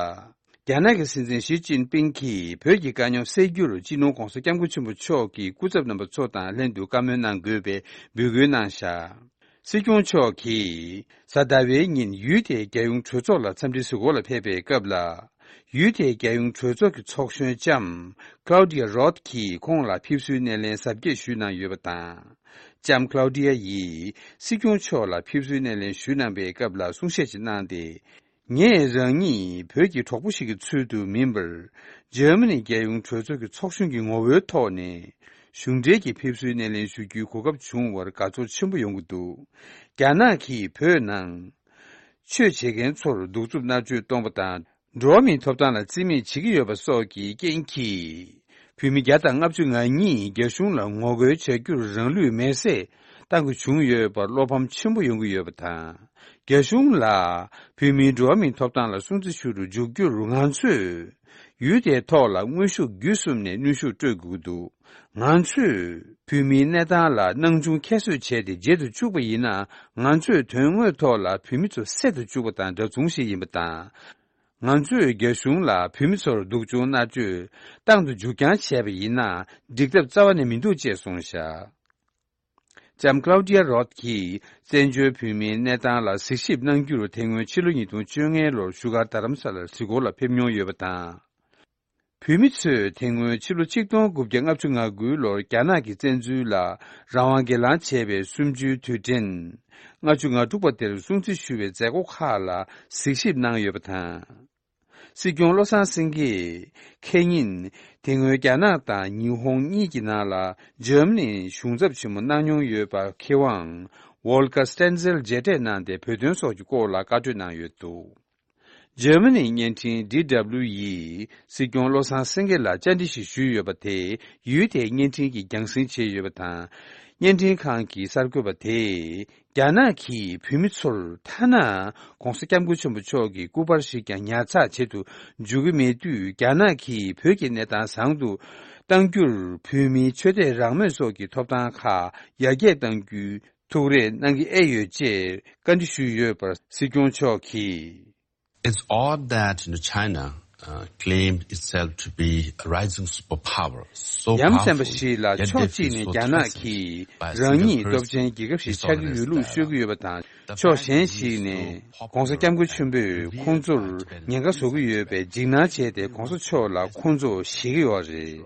རྒྱ་ནག་གི་སྲིད་འཛིན་ཞི་ཅིན་ཕིང་གིས་བོད་ཀྱི་དཀའ་རྙོག་སེལ་རྒྱུར་སྤྱི་ནོར་༧གོང་ས་༧སྐྱབས་མགོན་ཆེན་པོ་མཆོག་གི་སྐུ་ཚབ་རྣམ་པ་ཚོ་དང་ལྷན་དུ་བཀའ་མོལ་གནང་དགོས་པའི་འབོད་སྐུལ་གནང་བཞག་སྲིད་སྐྱོང་མཆོག་གིས་གཟའ་ཟླ་བའི་ཉིན་ཡུལ་དེའི་རྒྱལ་ཡོངས་གྲོས་ཚོགས་ལ་འཚམས་འདྲི་གཟིགས་སྐོར་ལ་ཕེབས་པའི་སྐབས་ལ། ཡུལ་དེའི་རྒྱལ་ཡོངས་གྲོས་ཚོགས་ཀྱི་ཚོགས་གཞོན་ལྕམ་Claudia Roth གྱིས་ཁོང་ལ་ཕེབས་བསུའི་སྣེ་ལེན་གཟབ་རྒྱས་ཞུས་གནང་ཡོད་པ་དང་། ལྕམ་Claudia ཡིས་སྲིད་སྐྱོང་མཆོག་ལ་ཕེབས་བསུའི་སྣེ་ལེན་ཞུས་གནང་པའི་སྐབས་ལ་གསུང་བཤད་ཅིག་གནང་སྟེ། ངས་རང་ཉིད་བོད་ཀྱི་གྲོགས་པོ་ཞིག་གི་ཚུལ་དུ་མིན་པར། འཇར་མ་ནི་རྒྱལ་ཡོངས་གྲོས་ཚོགས་ཀྱི་ཚོགས་གཞོན་གྱི་ངོ་བོའི་ཐོག་ནས། གཞུང་འབྲེལ་གྱི་ཕེབས་བསུའི་སྣེ་ལེན་ཞུ་རྒྱུའི་གོ་སྐབས་བྱུང་བར་དགའ་ཚོར་ཆེན་པོ་ཡོང་གི་འདུག་རྒྱ་ནག་གིས་བོད་ནང་ཆོས་བྱེད་མཁན་ཚོར་གདུག་རྩུབ་མནར་གཅོད་གཏོང་པ་དང་། འགྲོ་བ་མིའི་ཐོབ་ཐང་ལ་བརྩི་མེད་བྱེད་ཀྱི་ཡོད་པ་སོགས་ཀྱི་རྐྱེན་གྱིས། བོད་མི་བརྒྱ་དང་ལྔ་བཅུ་ང་གཉིས་རྒྱ་གཞུང་ལ་ངོ་རྒོལ་བྱ་རྒྱུར་རང་ལུས་མེར་སྲེག་ གཏང་དགོས་བྱུང་ཡོད་པར་བློ་ཕམ་ཆེན་པོ་ཡོང་གི་ཡོད་པ་དང་། རྒྱ་གཞུང་ལ་བོད་མིའི་འགྲོ་བ་མིའི་ཐོབ་ཐང་ལ་སྲུང་བརྩི་ཞུ་རུ་འཇུག་རྒྱུར་ང་ཚོས་ཡུལ་དེའི་ཐོག་ལ་དངོས་ཤུགས་བརྒྱུད་གསུམ་ནས་གནོན་ཤུགས་སྤྲོད་དགོས་ཀྱི་འདུག་ང་ཚོས་བོད་མིའི་གནས་སྟངས་ལ་སྣང་ཆུང་ཁྱད་གསོད་བྱས་ཏེ་བརྗེད་དུ་བཅུག་པ་ཡིན་ན། ང་ཚོས་དོན་དངོས་ཐོག་ལ་བོད་མི་ཚོ་བསད་དུ་བཅུག་པ་དང་འདྲ་མཚུངས་ཤིག་ཡིན་པ་དང་། ང་ཚོས་རྒྱ་གཞུང་ལ་བོད་མི་ཚོར་སྡུག་སྦྱོང་མནར་གཅོད་བཏང་དུ་འཇུག་རྐྱང་བྱས་པ་ཡིན་ན། འགྲིག་ཐབས་རྩ་བ་ནས་མི་འདུག་ཅེས་གསུངས་བཞག་ལྕམ་Claudia Roth་གྱིས་བཙན་བྱོལ་བོད་མིའི་གནས་སྟངས་ལ་གཟིགས་ཞིབ་གནང་རྒྱུར་དེ་སྔོན་ཕྱི་ལོ་ཉིས་སྟོང་བཅོ་ལྔ་ལོར་བཞུགས་སྒར་རྡ་རམ་ས་ལར་གཟིགས་སྐོར་ལ་ཕེབས་མྱོང་ཡོད་པ་དང་། བོད་མི་ཚོས་དེ་སྔོན་ཕྱི་ལོ་ཆིག་སྟོང་དགུ་བརྒྱ་ལྔ་བཅུ་ང་དགུ་ལོར་རྒྱ་ནག་གི་བཙན་འཛུལ་ལ་རང་དབང་སྒེར་ལངས་བྱས་པའི་གསུམ་བཅུའི་དུས་དྲན་ལྔ་བཅུ་ང་དྲུག་པ་དེར་སྲུང་བརྩི་ཞུ་བའི་མཛད་སྒོ་ཁག་ལ་གཟིགས་ཞིབ་གནང་ཡོད་པ་དང་། སྲིད་སྐྱོང་བློ་བཟང་སེང་གེས་ཁེ་ཉིན་དེ་སྔོན་རྒྱ་ནག་དང་ཉི་ཧོང་གཉིས་ཀྱི་ནང་ལ་འཇར་མ་ནིའི་གཞུང་ཚབ་ཆེན་མོ་གནང་མྱོང་ཡོད་པ་མཁས་དབང་Volker Stenzel་མཇལ་འཕྲད་གནང་སྟེ་བོད་དོན་སོགས་ཀྱི་སྐོར་ལ་བཀའ་གྲོས་གནང་ཡོད་འདུག་འཇར་མ་ནིའི་བརྙན་འཕྲིན་D W་ཡིས་སྲིད་སྐྱོང་བློ་བཟང་སེང་གེ་ལ་བཅར་འདྲི་ཞིག་ཞུས་ཡོད་པ་དེ་ཡུལ་དེའི་བརྙན་འཕྲིན་གྱིས་རྒྱང་སྲིང་བྱས་ཡོད་པ་དང་། བརྙན་འཕྲིན་ཁང་གི་གསར་འགོད་པ་དེས། རྒྱ་ནག་གིས་བོད་མི་ཚོར་ཐ་ན་༸གོང་ས་༸སྐྱབས་མགོན་ཆེན་པོ་མཆོག་གི་སྐུ་པར་ཞིག་ཀྱང་ཉར་ཚགས་བྱེད་དུ་འཇུག་གི་མེད་དུས། རྒྱ་ནག་གིས་བོད་ཀྱི་གནས་སྟངས་བཟང་དུ་གཏང་རྒྱུར་བོད་མིའི་ཆོས་དད་རང་མོས་སོགས་ཀྱི་ཐོབ་ཐང་ཁག་ཡར་རྒྱས་གཏང་རྒྱུའི་ཐུགས་རེ་གནང་གི་ཨེ་ཡོད་ཅེས་བཀའ་འདྲི་ཞུས་ཡོད་པར་སྲིད་སྐྱོང་མཆོག་གིས། It's odd that, you know, China, uh, claimed itself to be a rising superpower, so ཡ་མཚན་པ་powerful, ཞིག་ལ་yet they ཕྱོགས་གཅིག་feel ནས་so རྒྱ་ནག་threatened གིས་by a རང་single ཉིད་སྟོབས་ཆེན་person རྒྱལ་ཁབ་ཞིག་ཆགས་ཀྱི་ཡོད་ལུགས་ཤོད་ཀྱི་ཡོད་པ་དང་། ཕྱོགས་གཞན་ཞིག་ནས་༸གོང་ས་༸སྐྱབས་མགོན་ཆེན་པོས་ཁོང་ཚོར་ཉེན་ཁ་བཟོ་གི་ཡོད་པའི་འཇིགས་སྣང་བྱས་ཏེ་༸གོང་ས་མཆོག་ལ་ཁོང་ཚོ་ཞེད་ཀྱི་ཡོད་རེད།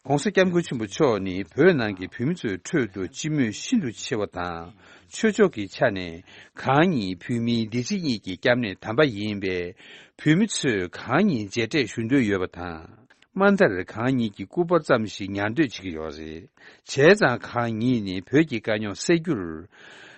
༸གོང་ས་༸སྐྱབས་མགོན་ཆེན་པོ་མཆོག་ནི་བོད་ནང་གི་བོད་མི་ཚོའི་ཁྲོད་དུ་སྤྱི་མོས་ཤིན་ཏུ་ཆེ་བ་དང་། ཆོས་ཕྱོགས་ཀྱི་ཆ་ནས་གང་ཉིད་བོད་མིའི་བདེ་སྐྱིད་གཉིས་ཀྱི་སྐྱབས་གནས་དམ་པ་ཡིན་པས། བོད་མི་ཚོས་གང་ཉིད་མཇལ་འཕྲད་ཞུ་འདོད་ཡོད་པ་དང་། དམའ་མཐར་གང་ཉིད་ཀྱི་སྐུ་པར་ཙམ་ཞིག་ཉར་འདོད་བྱེད་ཀྱི་ཡོད་རེད། བྱས་ཙང་གང་ཉིད་ནི་བོད་ཀྱི་དཀའ་རྙོག་སེལ་རྒྱུར་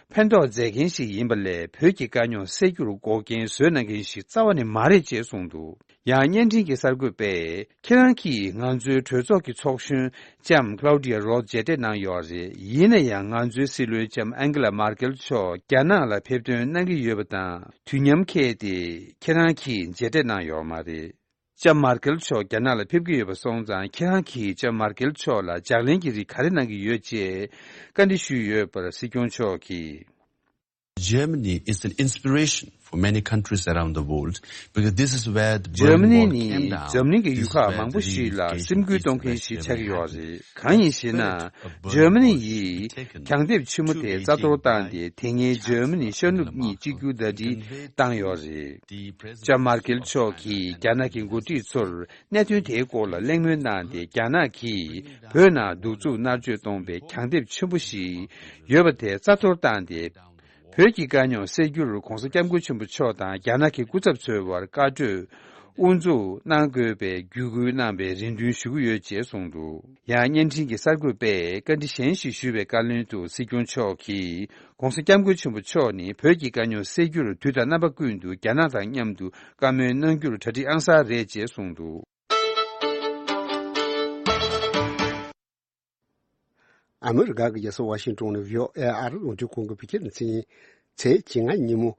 ཕན་ཐོགས་མཛད་མཁན་ཞིག་ཡིན་པ་ལས། བོད་ཀྱི་དཀའ་རྙོག་སེལ་རྒྱུར་འགོག་རྐྱེན་བཟོས་གནང་མཁན་ཞིག་རྩ་བ་ནས་མ་རེད་ཅེས་གསུངས་འདུག་ཡང་བརྙན་འཕྲིན་གྱི་གསར་འགོད་པས། ཁྱེད་རང་གིས་ང་ཚོའི་གྲོས་ཚོགས་ཀྱི་ཚོགས་གཞོན་ལྕམ་Claudia Roth་མཇལ་འཕྲད་གནང་ཡོད་རེད། ཡིན་ན་ཡང་ང་ཚོའི་སྲིད་བློན་ལྕམ་Angela Merkel་མཆོག་རྒྱ་ནག་ལ་ཕེབས་ཐོན་གནང་གི་ཡོད་པ་དང་། དུས་མཉམ་འཁེལ་ཏེ་ཁྱེད་རང་གིས་མཇལ་འཕྲད་གནང་ཡོད་མ་རེད། ལྕམ་Merkel་མཆོག་རྒྱ་ནག་ལ་ཕེབས་ཀྱི་ཡོད་པ་སོང་ཙང་། ཁྱེད་རང་གིས་ལྕམ་Merkel་མཆོག་ལ་ལྗགས་ལན་གྱི་རིགས་ག་རེ་གནང་གི་ཡོད་ཅེས་བཀའ་འདྲི་ཞུས་ཡོད་པར་སྲིད་སྐྱོང་མཆོག་གིས། Germany is an inspiration for many countries around the world because this is where the འཇར་མ་Berlin ནི་Wall ནི་came down. འཛམ་གླིང་གི་This ཡུལ་ཁག་is where མང་པོ་ཞིག་ལ་སེམས་འགུལ་གཏོང་མཁན་ཞིག་ཆགས་ཀྱི་ཡོད་རེད། གང་ཡིན་ཞེ་ན། འཇར་མ་ནི་ཡིས་གྱང་ལྡེབས་ཆེན་མོ་དེ་རྩ་གཏོར་བཏང་སྟེ། དེ་སྔའི་འཇར་མ་ནི་ཤར་ནུབ་གཉིས་གཅིག་གྱུར་ཟླ་སྒྲིལ་བཏང་ཡོད་རེད། ལྕམ་Merkel་མཆོག་གིས་རྒྱ་ནག་གི་འགོ་ཁྲིད་ཚོར་གནད་དོན་དེའི་སྐོར་ལ་གླེང་མོལ་གནང་སྟེ། རྒྱ་ནག་གིས་བོད་ནང་གདུག་རྩུབ་མནར་གཅོད་གཏོང་བའི་གྱང་ལྡེབས་ཆེན་པོ་ཞིག་ཡོད་པ་དེ་རྩ་གཏོར་བཏང་སྟེ། བོད་ཀྱི་དཀའ་རྙོག་སེལ་རྒྱུར་༸གོང་ས་༸སྐྱབས་མགོན་ཆེན་པོ་མཆོག་དང་རྒྱ་ནག་གི་སྐུ་ཚབ་ཚོའི་བར་བཀའ་གྲོས་དབུ་འཛུགས་གནང་དགོས་པའི་བརྒྱུད་སྐུལ་གནང་བའི་རེ་འདུན་ཞུ་གི་ཡོད་ཅེས་གསུངས་འདུག་ཡང་བརྙན་འཕྲིན་གྱི་གསར་འགོད་པས་བཀའ་འདྲི་གཞན་ཞིག་ཞུས་པའི་བཀའ་ལན་དུ། སྲིད་སྐྱོང་མཆོག་གིས་༸གོང་ས་༸སྐྱབས་མགོན་ཆེན་པོ་མཆོག་ནི་བོད་ཀྱི་དཀའ་རྙོག་སེལ་རྒྱུར་དུས་དང་རྣམ་པ་ཀུན་ཏུ་རྒྱ་ནག་དང་མཉམ་དུ་བཀའ་མོལ་གནང་རྒྱུར་གྲ་སྒྲིག་ཨང་གསར་རེད་ཅེས་གསུངས་འདུག་ཨ་མི་རི་ཀ་གི་རྒྱལ་ས་ཝ་ཤིང་ཏོན་ནས་བྷི་ཨོ་ཨེ་ཨ་རི་རླུང་འཕྲིན་ཁང་གི་བོད་སྐད་སྡེ་ཚན། ཚེས་བཅོ་ལྔ་ཉིན་མོ།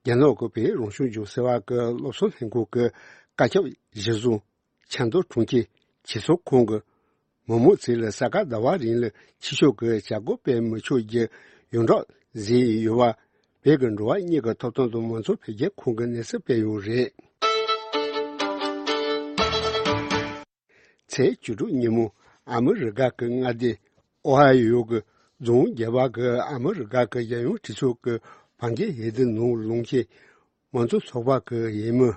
རྒྱ་ནག་གི་བོད་རང་སྐྱོང་ལྗོངས་སེ་བ་གི་སློབ་གསོ་ལྷན་ཁང་གི་བཀའ་ཁྱབ་གཞིར་བཟུང་། ཆབ་མདོ་གྲོང་ཁྱེར་སྤྱི་ཚོགས་ཁང་གི་མི་མང་ཚོ་ལ་ས་ག་ཟླ་བ་རིང་ལ་ཕྱི་ཕྱོགས་ཀྱི་བྱ་སྒོ་སྤེལ་མི་ཆོག་རྒྱུ་ཡོངས་བསྒྲགས་བཟོས་ཡོད་པ། བོད་ཀྱི་འགྲོ་བ་མིའི་ཐོབ་ཐང་དང་མང་གཙོ་འཕེལ་རྒྱས་ཁང་གིས་གནས་ཚུལ་སྤེལ་ཡོད་རེད། ཚེས་བཅུ་དྲུག་ཉིན་མོ། ཨ་མི་རི་ཀ་གི་མངའ་སྡེ་ཨོ་ཧའེ་ཡོ་གི་རྫོང་རྒྱལ་བ་གི་ཨ་མི་རི་ཀ་གི་རྒྱལ་ཡོངས་གྲོས་ཚོགས་ཀྱི་བར་བརྒལ་འོས་བསྡུ་ནང་ལངས་མཁན་མང་གཙོ་ཚོགས་པ་གི་འོས་མི།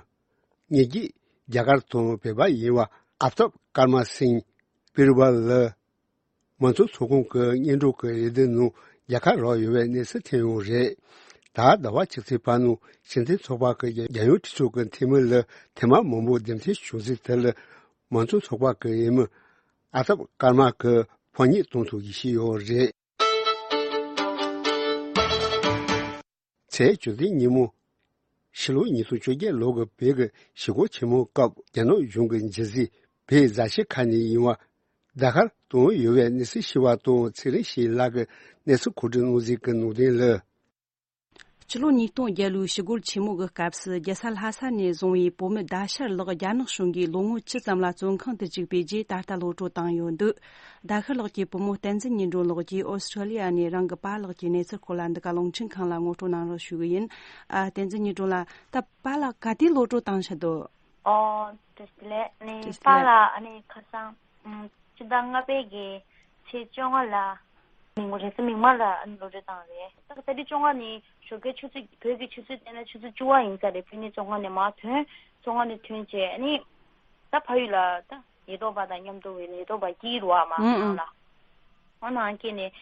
ཉེ་རྒྱུད་རྒྱ་གར་དང་བོད་པ་ཡིན་པ། ཨབ་ཏབ་ཀར་མ་སིང་པིར་བལ་ལ། མང་གཙོ་ཚོགས་ཁང་གི་སྔོན་འགྲོ་གི་འོས་བསྡུ་ནང་རྒྱལ་ཁ་རག་ཡོད་པའི་གནས་ཚུལ་ཐོན་ཡོད་རེད། ད་ཟླ་བ་ཕྱི་ཚེས་པ་ནང་སྤྱི་མཐུན་ཚོགས་པ་གི་རྒྱལ་ཡོངས་གྲོས་ཚོགས་ཀྱི་འཐུས་མི་ལ་ཐེངས་མ་མང་པོ་འདེམས་ཐོན་བྱུང་ཚུལ་དེ་ལ། མང་གཙོ་ཚོགས་པ་གི་འོས་མི་ཨ་ཏབ་ཀར་མ་གི་ཕོ་ཉས་གཏོང་ཐུབ་ཀྱི་ཞིག་ཡོད་རེད། ཚེས་བཅུ་བདུན་ཉིན་མོ། ཕྱི་ལོ་ཉིས་སྟོང་བཅོ་བརྒྱད་ལོ་གི་བོད་ཀྱི་ཞི་རྒོལ་ཆེན་མོའི་སྐབས་རྒྱ་ནག་གཞུང་གི་འཇིགས་སྲིད་བོད་རྫ་ཆུ་ཁ་ནས་ཡིན་པ། རྫ་མཁར་ དང་ཡོད་པའི་གནས་ཚུལ་ཞུས་པ་དང་། ཚེ་རིང་ཞིག་ལགས་ཀྱིས་གནས་ཚུལ་མཁོ་སྤྲོད་གནང་གཟིགས་ཀྱི་ནང་དོན་ལ། སྤྱི་ལོ་ཉིས་སྟོང་བརྒྱད་ལོའི་ཞི་རྒོལ་ཆེན་མོ་གི་སྐབས་སུ་རྒྱལ་ས་ལྷ་ས་ནས་བཟུང་བའི་བོད་མི་ཟླ་ཤར་ལགས་རྒྱ་ནག་གཞུང་གིས་ལོ་ངོ་བཅུ་ཙམ་ལ་བཙོན་ཁང་དུ་བཅུག་པའི་རྗེས་ད་ལྟ་གློད་བཀྲོལ་བཏང་ཡོད་འདུག་ཟླ་ཤར་ལགས་ཀྱི་བུ་མོ་བསྟན་འཛིན་ཉི་སྒྲོན་ལགས་ཀྱིས་ཨོ་སི་ཁྲུ་ལི་ཡ་ནས་རང་གི་པཱ་ལགས་ཀྱི་གནས་ཚུལ་སྐོར་ལ་འདི་ག་རླུང་འཕྲིན་ཁང་ལ་ངོ་སྤྲོད་གནང་རོགས་ཞུ་གི་ཡིན། ཨ། བསྟན་འཛིན་ཉི་སྒྲོན་ལགས། ད་པཱ་ལགས་ག་དུས་གློད་བཀྲོལ་བཏང་ཤག་འདུག་ཨོ། བཀྲ་ཤིས་བདེ་ལེགས། ཨ་ནི་བཀྲ་ཤིས་བདེ་པཱ་ལགས། ལགས་ཨ་ནི་ཁ་སང་ཕྱི་ཟླ་ལྔ་པའི་གི་ཚེས་བཅོ་ལྔ་ལ། མིག་དམར་རེས་གཟའ་མིག་དམར་ལ་ཨ་ནི་གློད་བཀྲོལ་བཏང་རེད། ད་ད་རེས་བཅོ་ལྔ་ནི་ཞོགས་ཀའི་ཆུ་ཚོད། བོད་ཀྱི་ཆུ་ཚོད་བལྟས་ན་ཆུ་ཚོད་བཅུ་པ་ཡིན་ས་རེད། ཕ་གི་ནས་བཙོན་ཁང་ནས་མར་ཐོན། བཙོན་ཁང་ནས་ཐོན་བྱས་ཨ་ནི་ད་ཕ་ཡུལ་ལ་ད་ཉེན་རྟོག་པ་དང་མཉམ་དུ་ཉེན་རྟོག་པ་དཀྱིལ་རུ་བ་མ་ཨང་ཨང་ནང་ལ། ཨོ་ནང་སྐྱེས་ནས་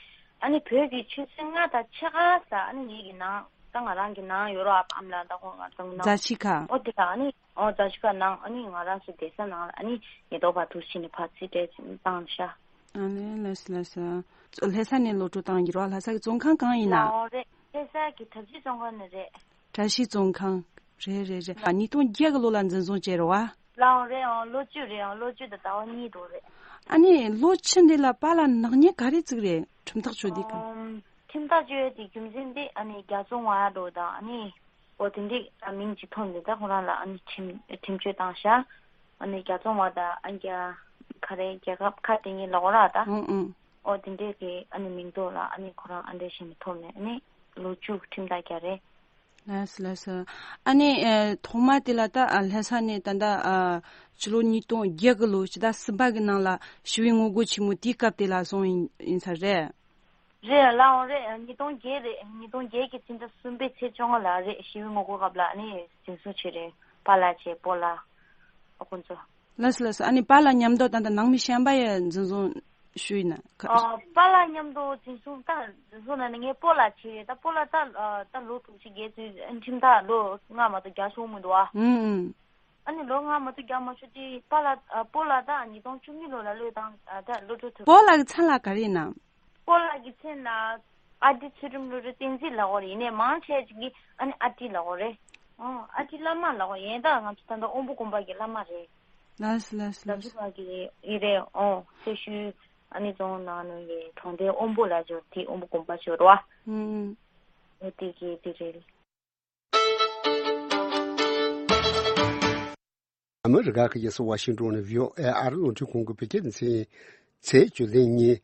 ཨ་ནི་བོད་ཀྱི་ཆུ་ཚོད་ལྔ་དང་ཕྱེད་ཀ་ས་ཨ་ནི་ངེད་ཀྱི་ནང་ད་ང་རང་གི་ནང་ཡོད་རོགས། ཨ་ཕ་ཨ་མ་ལགས་ད་ཁོང་ང་ཚང་ནང་རྫ་ཆུ་ཁ། ཨོ་དེ་ལ་ཨ་ནི་ཨོ་རྫ་ཆུ་ཁ་ནང་ཨ་ནི་ང་རང་ཚོ་བསྡད་ས་ནང་ལ་ཨ་ནི་ཉེན་རྟོག་པ་འདུག་ཕྱིན་ནས་ཕར་རྩིས་སྤྲད་བཏང་ཤག་ཨ་ལེ་ལགས་སོ་ལགས་སོ། ལྷ་ས་ནས་གློད་བཀྲོལ་བཏང་གི་རོགས། ལྷ་ས་གི་བཙོན་ཁང་གང་ཡིན་ན། ཨོ་རེད། ལྷ་ས་གི་གྲྭ་བཞི་བཙོན་ཁང་ནས་རེད། གྲྭ་བཞི་བཙོན་ཁང་། རེད་རེད་རེད། ཉིས་སྟོང་བརྒྱད་གི་ལོ་ལ་འཛིན་བཟུང་བྱས་རེད་བ། ལའང་རེད་ཨང་། ལོ་བཅུ་རེད་ཨང་། ལོ་བཅུ་དང་ཟླ་བ་གཉིས་དང་རེད། ཨ་ནི་ལོ་བཅུ་འདི་ལ་པཱ་ལགས་ནག་ཉེས་ག་རེ་བཙུགས་རེད། ཁྲིམས་ཐག་གཅོད་དུས་སྐབས། ཨམ། ཁྲིམས་ཐག་གཅོད་ཡས་དེ་རྒྱུ་མཚན་དེ་ཨ་ནི་རྒྱ་བཙོང་བ་འགྲོ་དང་ཨ་ནི་འོ་དེ་འདྲའི་མིང་ཅིག་ཐོན་ནས་ད་ཁོ་རང་ལ་ཨ་ནི་ཁྲིམས་ཁྲིམས་གཅོད་བཏང་ཤག་ཨ་ནི་རྒྱ་བཙོང་བ་དང་ཨ་རྒྱ་ག་རེ་རྒྱལ་ཁབ་ཁ་བྲལ་མཁན་ལབ་དགོས་ར་ད། ཨང་ཨང་། འོ་དེ་འདྲའི་གི་ཨ་ནི་མིང་ཐོག་ལ་ཨ་ནི་ཁོ་རང་ཨ་འདྲ་བྱས་ནས་ཐོབ་ནས་ཨ་ནི་ལོ་བཅུ་ཁྲིམས་ཐག་བཅད་རེད། ལགས་སོ་ལགས་སོ། ཨ་ནི་ཨེ་ཐོག་མ་དེ་ལ་ད་ཨ་ལྷ་ས་ནས་ད་ལྟ་ཨ་ཕྱི་ལོ་ཉིས་སྟོང་བརྒྱད་གི་ལོ་ཕྱི་ཟླ་གསུམ་པ་གི་ནང་ལ་ཞི་བའི་ངོ་རྒོལ་ཆེན་མོ་དེའི་སྐབས་དེ་ལ་སོང་ཡིན་ཡིན་ས་རེད། རེད་ལགས་འོང་རེད། ཉིས་སྟོང་བརྒྱད་རེད། ཉིས་སྟོང་བརྒྱད་ཀྱི་ཕྱི་ཟླ་གསུམ་པའི་ཚེས་བཅོ་ལྔ་ལ་རེད། ཞི་བའི་ངོ་རྒོལ་སྐབས་ལ་ཨ་ནི་འཛིན་བཟུང་བྱས་རེད། པཱ་ལགས་བྱས་སྤོ་ལགས་ཨ་ཁོང་ཚོ། ལགས་སོ་ལགས་སོ། ཨ་ནི་པཱ་ལགས་མཉམ་དུ་ད་ལྟ་ནང་མི་གཞན་པ་ཡང་འཛིན་བཟུང་ཞུས་ཡིན་ན་ཁ། ཨ། པཱ་ལགས་མཉམ་དུ་འཛིན་བཟུང་ད་འཛིན་བཟུང་ལ་ནི་ངའི་སྤོ་ལགས་བྱས་རེད། ད་སྤོ་ལགས་ད་ད་ལོ་དྲུག་ཅུ་བརྒལ་ཚུལ་ཁྲིམས་ཐག་ལོ་ལྔ་མ་གཏོགས་བརྒྱབ་སོང་མི་འདུག་ཨ། ཨུམ་ཨུམ། ཨ་ནི་ལོ་ལྔ་མ་གཏོགས་བརྒྱབ་མ་བྱུང་དུས་པཱ་ལགས་ཨ་སྤོ་ལགས་ད་ཉིས་སྟོང་བཅུ་གཉིས་ལོ་ལ་གློད་བཏང་ཨ་ད་གློད་བཀྲོལ་ཐོབ། སྤོ་ལགས་ཀྱི་མཚན་ལ་ག་རེ་ཡིན་ནམ། སྤོ་ལགས་ཀྱི་མཚན་ལ་ཨ་ཏི་ཚུལ་ཁྲིམས་བློ་གྲོས་བསྟན་འཛིན་ལབ་དགོས་རེད། ཡིན་ནའི་མང་ཆེ་ཅིག་གིས་ཨ་ནི་ཨ་ཏི་ལབ་དགོས་རེད། ཨོ་ཨ་ཏི་བླ་མ་ལབ་དགོས། ཡིན་ད་ང་ཚོ་ད་ལྟ་དབོན་པོ་དགོན་པ་གི་བླ་མ་རེད། ལགས་སོ་ལགས་སོ་ལགས་སོ། ལགས་སོ་གི་ཡི་རེད། ཨོ་སེ་ཤུལ་ཨ་ནི་རྫོང་ནང་ནས་ཡི་གྲོང་སྡེ་དབོན་པོ་ལ་འབྱོར་དེ་དབོན་པོ་དགོན་པ་འབྱོར་བ། ཨུམ། ཨོ་དེ་གི་དེ་རེད། ཨ་མི་རི་ཀ་གི་རྒྱལ་ས་ཝ་ཤིང་ཏོན་ནས་བྷི་ཨོ་ཨེ་ཨ་རི་རླུང་འཕྲིན་ཁང་གི་བོད་སྐད་སྡེ་ཚན་ཡིན། ཚེས་བཅུ་བདུན་ཉིན་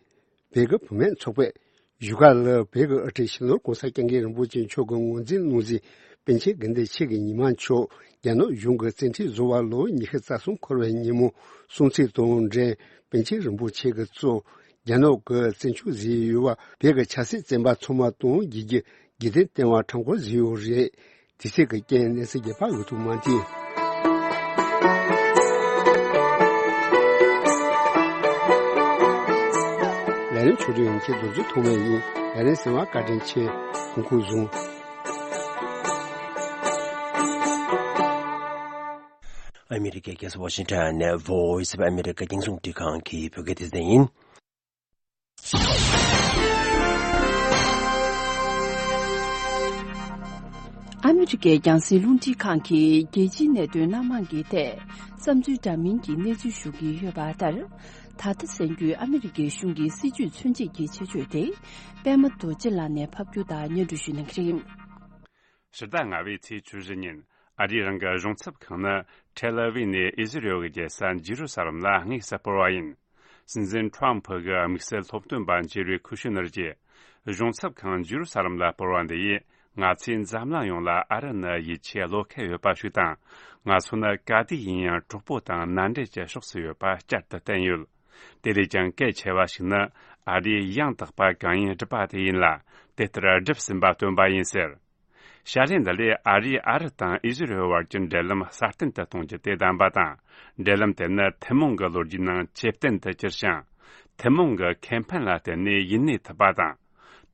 བོད་ཀྱི་བུད་མེད་ཚོགས་པས་བཞུགས་སྒར་ལ་བོད་ཀྱི་དབུ་ཁྲིད་སྤྱི་ནོར་༸གོང་ས་༸སྐྱབས་མགོན་རིན་པོ་ཆེ་མཆོག་གིས་ངོས་འཛིན་གནང་མཛད་པཎ་ཆེན་དགེ་འདུན་ཆོས་ཀྱི་ཉི་མ་མཆོག་རྒྱ་ནག་གཞུང་གིས་བཙན་ཁྲིད་བཟོ་བར་ལོ་ཉི་ཤུ་རྩ་གསུམ་འཁོར་བའི་ཉིན་མོ་སྲུང་བརྩི་དང་འབྲེལ། པཎ་ཆེན་རིན་པོ་ཆེ་གིས་གཙོས་རྒྱ་ནག་གིས་བཙན་བྱོལ་བཟོས་ཡོད་པ་བོད་ཀྱི་ཆབ་སྲིད་བཙོན་པ་ཚང་མ་གཏོང་རྒྱུའི་གི་གི་དོན་བསྟན་པ་ཁྲོམ་སྐོར་བཟོས་ཡོད་རེད། དུས་ཚོད་ཀྱི་རྐྱེན་གནས་ཚུལ་རྒྱས་པ་འུ་ཐུག་མ་འཐེན། ལས་རིམ་ཆུང་འབྲིང་ཡོང་ཆེད་རྡོ་རྗེ་ཐོགས་མེད་ཡིན། ལས་རིམ་གསན་པར་བཀའ་དྲིན་ཆེ། ཁོང་ཁོང་བཟུང་། ཨ་མི་རི་ཀའི་རྒྱལ་ས་ཝ་ཤིང་ཊོན་ནས་Voice of America རྒྱང་སྲིང་རླུང་འཕྲིན་ཁང་གི་བོད་སྐད་སྡེ་ཚན་ཡིན། ཨ་མི་རི་ཀའི་རྒྱང་སྲིང་རླུང་འཕྲིན་ཁང་གིས་རྒྱལ་སྤྱིའི་གནད་དོན་སྣ་མང་གི་ཐད་བསམ་ཚུལ་འདྲ་མིན་གྱི་གནས་ཚུལ་ཞུ་གི་ཡོད་པ་ལྟར། ད་ལྟ་གསན་རྒྱུའི་ཨ་མི་རི་ཀའི་གཞུང་གི་སྲིད་བྱུས་མཚོན་བྱེད་ཀྱི་ཆེད་བརྗོད་དེ། པད་མ་རྡོ་རྗེ་ལགས་ནས་ཕབ་སྒྱུར་དང་སྙན་སྒྲོན་ཞུ་གནང་གི་རེད། ཕྱི་ཟླ་ལྔ་པའི་ཚེས་བཅུ་བཞི་ཉིན་ཨ་རིའི་རང་གི་གཞུང་ཚབ་ཁང་ནི་ཐེལ་ཨ་ཝི་ནས་ཨི་ཟི་རེལ་གྱི་རྒྱལ་ས་ཇི་རུ་ས་ལམ་ལ་དངོས་སུ་སྤོར་བ་ཡིན། སྲིད་འཛིན་ཁྲོམ་ཕུ་གི་དམིགས་བསལ་སློབ་སྟོན་པ་ཇེ་རི་ཁུ་ཤུ་ནར་གྱིས་གཞུང་ཚབ་ཁང་ཇི་རུ་ས་ལམ་ལ་སྤོར་བ་འདི་ཡིས་ང་ཚོས་འཛམ་གླིང་ཡོངས་ལ་ཨ་རི་ནི་ཡིད་ཆེས་བློ་ཁེལ་ཡོད་པ་ཞིག་དང་། ང་ཚོ་ནི་ག་དུས་ཡིན་ཡང་གྲོགས་པོ་དང་མནའ་འབྲེལ་གྱི་ཕྱོགས་སུ་ཡོད་པ་བསྐྱར་དུ་བསྟན་ཡོད། དེ་ལས་ཀྱང་གལ་ཆེ་བ་ཞིག་ནི་ཨ་རིས་ཡང་དག་པ་གང་ཡིན་སྒྲུབ་པ་དེ་ཡིན་ལ། དེ་ལྟར་སྒྲུབ་ཟིན་པ་སྟོན་པ་ཡིན་ཟེར། བྱ་ལས་འདི་ལས་ཨ་རིས་ཨ་རི་དང་ཨི་ཟི་རེལ་བར་གྱི་འབྲེལ་ལམ་སྲ་བརྟན་དུ་གཏོང་རྒྱུ་དེ་བདམས་པ་དང་། འབྲེལ་ལམ་དེ་ནི་ཐུན་མོང་གི་ལོ་རྒྱུས་ནང་ཇེ་བརྟན་དུ་གྱུར་ཞིང་། ཐུན་མོང་གི་ཁེ་ཕན་ལ་བརྟེན་ནས་ཡུན་གནས་ཐུབ་པ་དང་།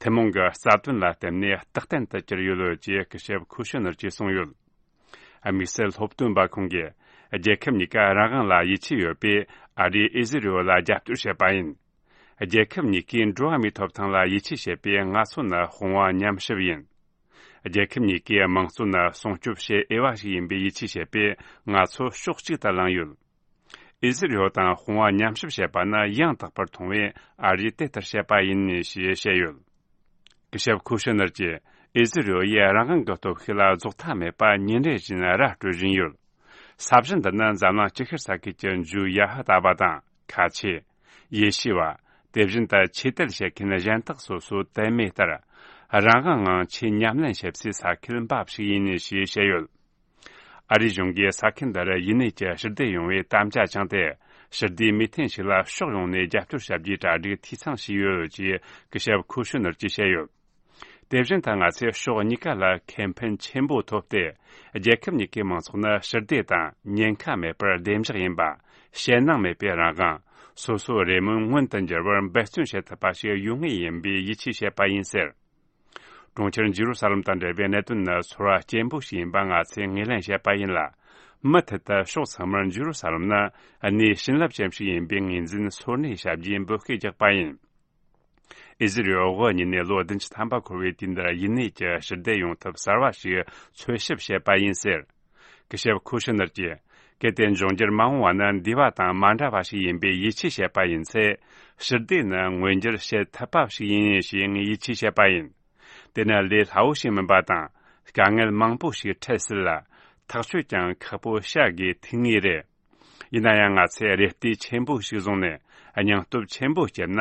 ཐུན་མོང་གི་རྩ་དོན་ལ་བརྟེན་ནས་རྟག་བརྟན་དུ་གྱུར་ཡོད་ཅེས་སྐུ་ཞབས་ཁུ་ཤུ་ནར་གྱིས་གསུངས་ཡོད། དམིགས་བསལ་སློབ་སྟོན་པ་ཁོང་གིས། རྒྱལ་ཁབ་གཉིས་ཀ་རང་དབང་ལ་ཡིད་ཆེས་ཡོད་པས་ཨ་རིས་ཨི་ཟི་རེལ་ལ་རྒྱབ་སྐྱོར་བྱེད་པ་ཡིན། རྒྱལ་ཁབ་གཉིས་ཀས་འགྲོ་བ་མིའི་ཐོབ་ཐང་ལ་ཡིད་ཆེས་བྱེད་པས་ང་ཚོ་ནི་དཔུང་བ་མཉམ་གཤིབ་ཡིན། རྒྱལ་ཁབ་གཉིས་ཀས་དམངས་གཙོ་ནི་སྲུང་སྐྱོབ་བྱེད་འོས་པ་ཞིག་ཡིན་པའི་ཡིད་ཆེས་བྱེད་པས་ང་ཚོ་ཕྱོགས་གཅིག་ཏུ་ལངས་ཡོད། ཨི་ཟི་རི་ཡོ་དང་དཔུང་བ་མཉམ་གཤིབ་བྱེད་པ་ནི་ཡང་དག་པར་མཐོང་བས། ཨ་རིས་དེ་ལྟར་བཤད་པ་ཡིན་ཞེས་བཤད་ཡོད། སྐུ་ཞབས་ཁུ་ཤི་ནར་གྱིས་ཨི་ཟི་རི་ཡོ་ཡིས་རང་དབང་གི་སྟོབས་ཤུགས་ལ་རྫོགས་མཐའ་མེད་པ་ཉིན་རེ་བཞིན་ར་སྤྲོད་བཞིན་ཡོད། ས་བཞིན་དུ་ནི་འཛམ་གླིང་ཅི་ཤར་ས་ཁུལ་གྱི་མཇུག་ཡ་ཧ་ད་པ་དང་ཁ་ཆེ། ཡེ་ཤུ་བ། དེ་བཞིན་དུ་ཆོས་དད་བྱེད་མཁན་གཞན་དག་སོ་སོ་དད་མོས་ལྟར། རང་དབང་ངང་ཆོས་ཉམས་ལེན་བྱེད་སའི་ས་ཁུལ་འབའ་ཞིག་ཡིན་ཞེས་བཤད་ཡོད། ཨ་རིའི་གཞུང་གིས་ས་ཁུལ་འདིར་ཡུན་གནས་ཀྱི་ཞི་བདེ་ཡོང་བའི་དམ་བཅའ་བཅངས་ཏེ། ཞི་བདེའི་མོས་མཐུན་ཞིག་ལ་ཕྱོགས་ཡོངས་ནས་རྒྱབ་སྐྱོར་བྱ་རྒྱུའི་གྲ་སྒྲིག་འཐུས་ཚང་བྱས་ཡོད་ཅེས་སྐུ་ཞབས་ཁུ་ཤུ་ནར་གྱིས་བཤད་ཡོད། དེ་བཞིན་དུ་ང་ཚོས་ཕྱོགས་གཉིས་ཀ་ལ་ཁེ་ཕན་ཆེན་པོ་ཐོབ་སྟེ། རྒྱལ་ཁབ་གཉིས་ཀའི་མང་ཚོགས་ནི་ཞི་བདེ་དང་ཉེན་ཁ་མེད་པར་བདེ་འཇགས་ཡིན་པ། ཞེད་སྣང་མེད་པའི་རང་དབང་། སོ་སོའི་རེ་སྨོན་མངོན་དུ་འགྱུར་བར་འབད་བརྩོན་བྱེད་ཐུབ་པ་ཞིག་ཡོང་ངེས་ཡིན་པའི་ཡིད་ཆེས་བྱེད་པ་ཡིན་ཟེར། གྲོང་ཁྱེར་ཇི་རུ་ས་ལམ་དང་འབྲེལ་བའི་གནད་དོན་ནི་ཚོར་བ་སྐྱེན་པོ་ཞིག་ཡིན་པ་ང་ཚོས་ངོས་ལེན་བྱེད་པ་ཡིན་ལ། མུ་མཐུད་དུ་ཕྱོགས་ཚང་མར་ཇི་རུ་ས་ལམ་ནི་གནས་བྱིན་རླབས་ཅན་ཞིག་ཡིན་པའི་ངོས་འཛིན་སོར་གནས་བྱ་རྒྱུའི་འབོད་སྐུལ་རྒྱག་པ་ཡིན། ཨི་ཟི་རི་ཡོ་དབུ་བརྙེས་ནས་ལོ་བདུན་ཅུ་ཐམ་པ་འཁོར་བའི་དུས་འདིར་ཡུན་གནས་ཀྱི་ཞི་བདེ་ཡོང་ཐབས་གསར་བ་ཞིག་འཚོལ་ཞིབ་བྱེད་པ་ཡིན་ཟེར། སྐུ་ཞབས་ཁུ་ཤི་ནར་གྱིས། གལ་ཏེ་འབྱུང་འགྱུར་མ་འོངས་པ་ནི་འདས་པ་དང་མ་འདྲ་བ་ཞིག་ཡིན་པའི་ཡིད་ཆེས་བྱེད་པ་ཡིན་ཚེ། ཞི་བདེ་ནི་མངོན་འགྱུར་བྱེད་ཐུབ་པ་ཞིག་ཡིན་ཞེས་ངས་ཡིད་ཆེས་བྱེད་པ་ཡིན། དེ་ནི་ལས་སླ་བོ་ཞིག་མིན་པ་དང་། དཀའ་ངལ་མང་པོ་ཞིག་འཕྲད་སྲིད་ལ། ཐག་གཅོད་ཀྱང་ཁག་པོ་བྱ་དགོས་ཐུག་ངེས་རེད། ཡིན་ན་ཡང་ང་ཚོས་རེ་ལྟོས་ཆེན་པོ་ཞིག་བཟུང་ནས་སྙིང་སྟོབས་ཆེན་པོ་བསྐྱེད་ན།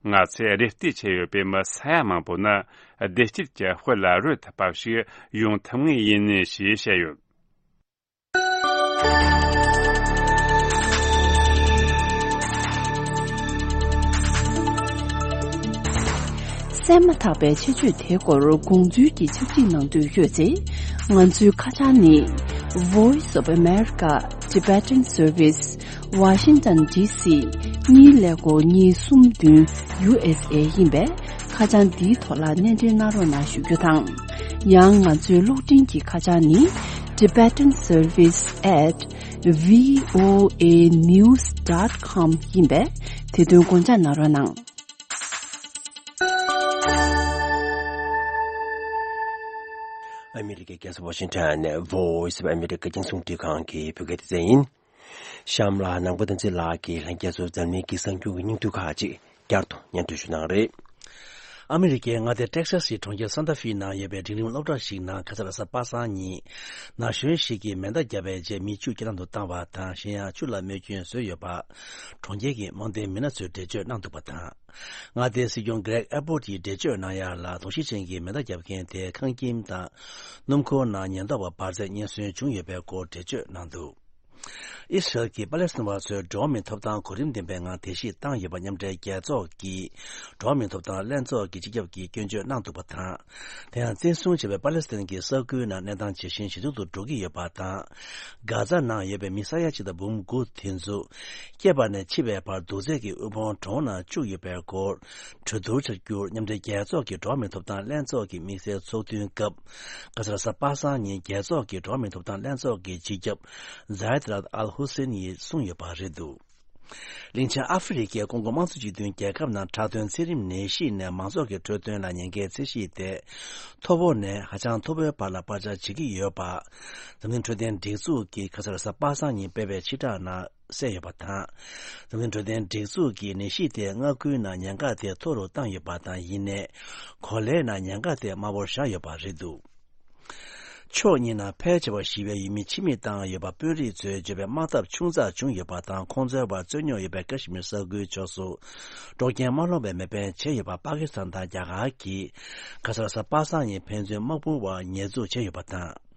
ང་ཚོས་རེ་ལྟོས་བྱས་ཡོད་པའི་མི་ས་ཡ་མང་པོ་ནི་བདེ་སྐྱིད་ཀྱི་དཔལ་ལ་རོལ་ཐུབ་པ་ཞིག་ཡོང་ཐུབ་ངེས་ཡིན་ཞེས་བཤད་ཡོད། གསན་མ་ཐག་པའི་ཆེད་བརྗོད་དེའི་སྐོར་དགོངས་ཚུལ་གྱི་ཕྱག་བྲིས་གནང་འདོད་ཡོད་ཚེ། ང་ཚོའི་ཁ་བྱང་ནི། Voice of America Tibetan Service, Washington D C གཉིས་ཀླད་ཀོར་གཉིས་གསུམ་བདུན་U S A ཡིན་པས། ཁ་བྱང་འདིའི་ཐོག་ལ་སྣེ་འདྲེན་གནང་རོགས་གནང་ཞུ་རྒྱུ་དང་། ཡང་ང་ཚོའི་གློག་འཕྲིན་གྱི་ཁ་བྱང་ནི། Tibetan Service at V O A news dot com ཡིན་པས། དེ་དོན་དགོངས་འཇགས་གནང་རོགས་གནང་། ཨ་མི་རི་ཀའི་རྒྱལ་ས་ཝ་ཤིང་ཊོན་ནས་Voice of America རྒྱང་སྲིང་རླུང་འཕྲིན་ཁང་གི་བོད་སྐད་སྡེ་ཚན་ཡིན། གཤམ་ལ་ནང་པ་བསྟན་འཛིན་ལགས་ཀྱིས་ལྷན་རྒྱས་ཚོར་འཛམ་གླིང་གི་གསར་འགྱུར་གྱི་སྙིང་བསྡུས་ཁག་ཅིག་བསྐྱར་དུ་སྙན་སྒྲོན་ཞུ་གནང་རེད། ཨ་མི་རི་ཀའི་མངའ་སྡེ་ཊེག་ས་སི་གྲོང་ཁྱེར་སན་ཏཱ་ཧྥེའི་ནང་ཡོད་པའི་འབྲིང་རིམ་སློབ་གྲྭ་ཞིག་ནང་ཁ་སང་རེས་གཟའ་པ་སངས་ཉིན། ན་གཞོན་ཞིག་གིས་མེ་མདའ་བརྒྱབ་པའི་རྗེས་མི་བཅུ་རྐྱེན་ལམ་དུ་བཏང་བ་དང་། གཞན་ཡང་བཅུ་ལ་རྨས་སྐྱོན་བཟོས་ཡོད་པ། གྲོང་ཁྱེར་གྱི་དམངས་དོན་མི་སྣ་ཚོས་འགྲེལ་བརྗོད་གནང་འདུག་པ་དང་། མངའ་སྡེའི་སྲིད་སྐྱོང་གྷི་རེག་ཨེ་པོར་ཊིས་འགྲེལ་བརྗོད་གནང་ཡ་ལ། དོགས་གཞི་ཅན་གྱི་མེ་མདའ་བརྒྱབ་མཁན་དེ་ཁང་ཁྱིམ་དང་སྣུམ་འཁོར་ནང་ཉེན་རྟོག་པ་འབར་རྫས་རྙེད་སོན་བྱུང་ཡོད་པའི་སྐོར་འགྲེལ་བརྗོད་གནང་འདུག་ཨི་སི་རལ་གྱིས་པ་ལེ་སི་ཐན་བ་ཚོའི་འགྲོ་བ་མིའི་ཐོབ་ཐང་གོ་རིམ་ལྡན་པའི་ངང་དེ་བཞིན་བཏང་ཡོད་པ་མཉམ་འབྲེལ་རྒྱལ་ཚོགས་ཀྱི་འགྲོ་བ་མིའི་ཐོབ་ཐང་ལྷན་ཚོགས་ཀྱི་སྤྱི་ཁྱབ་ཀྱིས་སྐྱོན་བརྗོད་གནང་འདུག་པ་དང་། དེ་ཡང་བཙན་བཟུང་བྱས་པའི་པ་ལེ་སི་ཐན་གྱི་ས་ཁུལ་ནང་གནས་སྟངས་ཇེ་ཞན་ཇེ་སྡུག་ཏུ་འགྲོ་གི་ཡོད་པ་དང་། གྷ་ཛ་ནང་ཡོད་པའི་མི་ས་ཡ་གཅིག་དང་འབུམ་དགུ་དེ་ཚོ། སྐྱེས་པ་ནས་འཆི་བའི་བར་དུག་རྫས་ཀྱི་དབུལ་ཕོངས་གྲོང་ནང་བཅུག་ཡོད་པའི་སྐོར། གྲོས་བསྡུར་བྱ་རྒྱུར་མཉམ་འབྲེལ་རྒྱལ་ཚོགས་ཀྱི་འགྲོ་བ་མིའི་ཐོབ་ཐང་ལྷན་ཚོགས་ཀྱི་དམིགས་བསལ་ཚོགས་ཐུན་སྐབས། ཁ་སང་རེས་གཟའ་པ་སངས་ཉིན་རྒྱལ་ཚོགས་ཀྱི་འགྲོ་བ་མིའི་ཐོབ་ཐང་ལྷན་ཚོགས་ཀྱི་སྤྱི་ཁྱབ་ཛའེད་རཱད་ཨལ་ཧུ་སེན་ཡིས་གསུངས་ཡོད་པ་རེད་འདུག་གླིང་ཆེན་ཨ་ཧྥེ་རི་ཁའི་ཀོང་གོ་དམངས་གཙོ་སྤྱི་མཐུན་རྒྱལ་ཁབ་ནང་ཁྲག་དོན་ཚད་རིམས་ནད་གཞི་ནས་མང་ཚོགས་ཀྱི་འཕྲོད་བསྟེན་ལ་ཉེན་ཁའི་ཚད་གཞི་དེ། མཐོ་པོ་ནས་ཧ་ཅང་མཐོ་པོའི་བར་ལ་སྤར་ཆ་བྱེད་ཀྱི་ཡོད་པ། འཛམ་གླིང་འཕྲོད་བསྟེན་སྒྲིག་འཛུགས་ཀྱིས་ཁ་སང་རེས་གཟའ་པ་སངས་ཉིན་སྤེལ་བའི་ཕྱིར་བསྒྲགས་ནང་གསལ་ཡོད་པ་དང་། འཛམ་གླིང་འཕྲོད་བསྟེན་སྒྲིག་འཛུགས་ཀྱིས་ནད་གཞི་དེ་མངའ་ཁུལ་ནང་ཉེན་ཁ་དེ་མཐོ་རུ་བཏང་ཡོད་པ་དང་། ཡིན་ནའི། གོ་ལའི་ནང་ཉེན་ཁ་དེ་དམའ་བོར་བཞག་ཡོད་པ་རེད་འདུག་ཕྱོགས་གཉིས་ནང་ཕལ་ཆེ་བ་ཞི་བའི་ཡུལ་མི་ཕྱི་མིག་བཏང་ཡོད་པ། དཔོན་རིགས་ཚོས་བརྗོད་པའི་དམག་འཐབ་ཆུང་ཙག་བྱུང་ཡོད་པ་དང་། ཁོང་ཚོའི་བར་རྩོད་རྙོག་ཡོད་པའི་ཀ་ཤི་མིར་ས་ཁུལ་ཕྱོགས་སུ། དཀྲོག་རྐྱེན་མ་སློང་བའི་མེ་འཕེན་བྱས་ཡོད་པ། པ་ཀི་སི་ཐན་དང་རྒྱ་གར་གྱིས་ཁ་སང་རེས་གཟའ་པ་སངས་ཉིན་ཕན་ཚུན་དམག་དཔུང་བར་ཉེས་འཛུགས་བྱས་ཡོད་པ་དང་།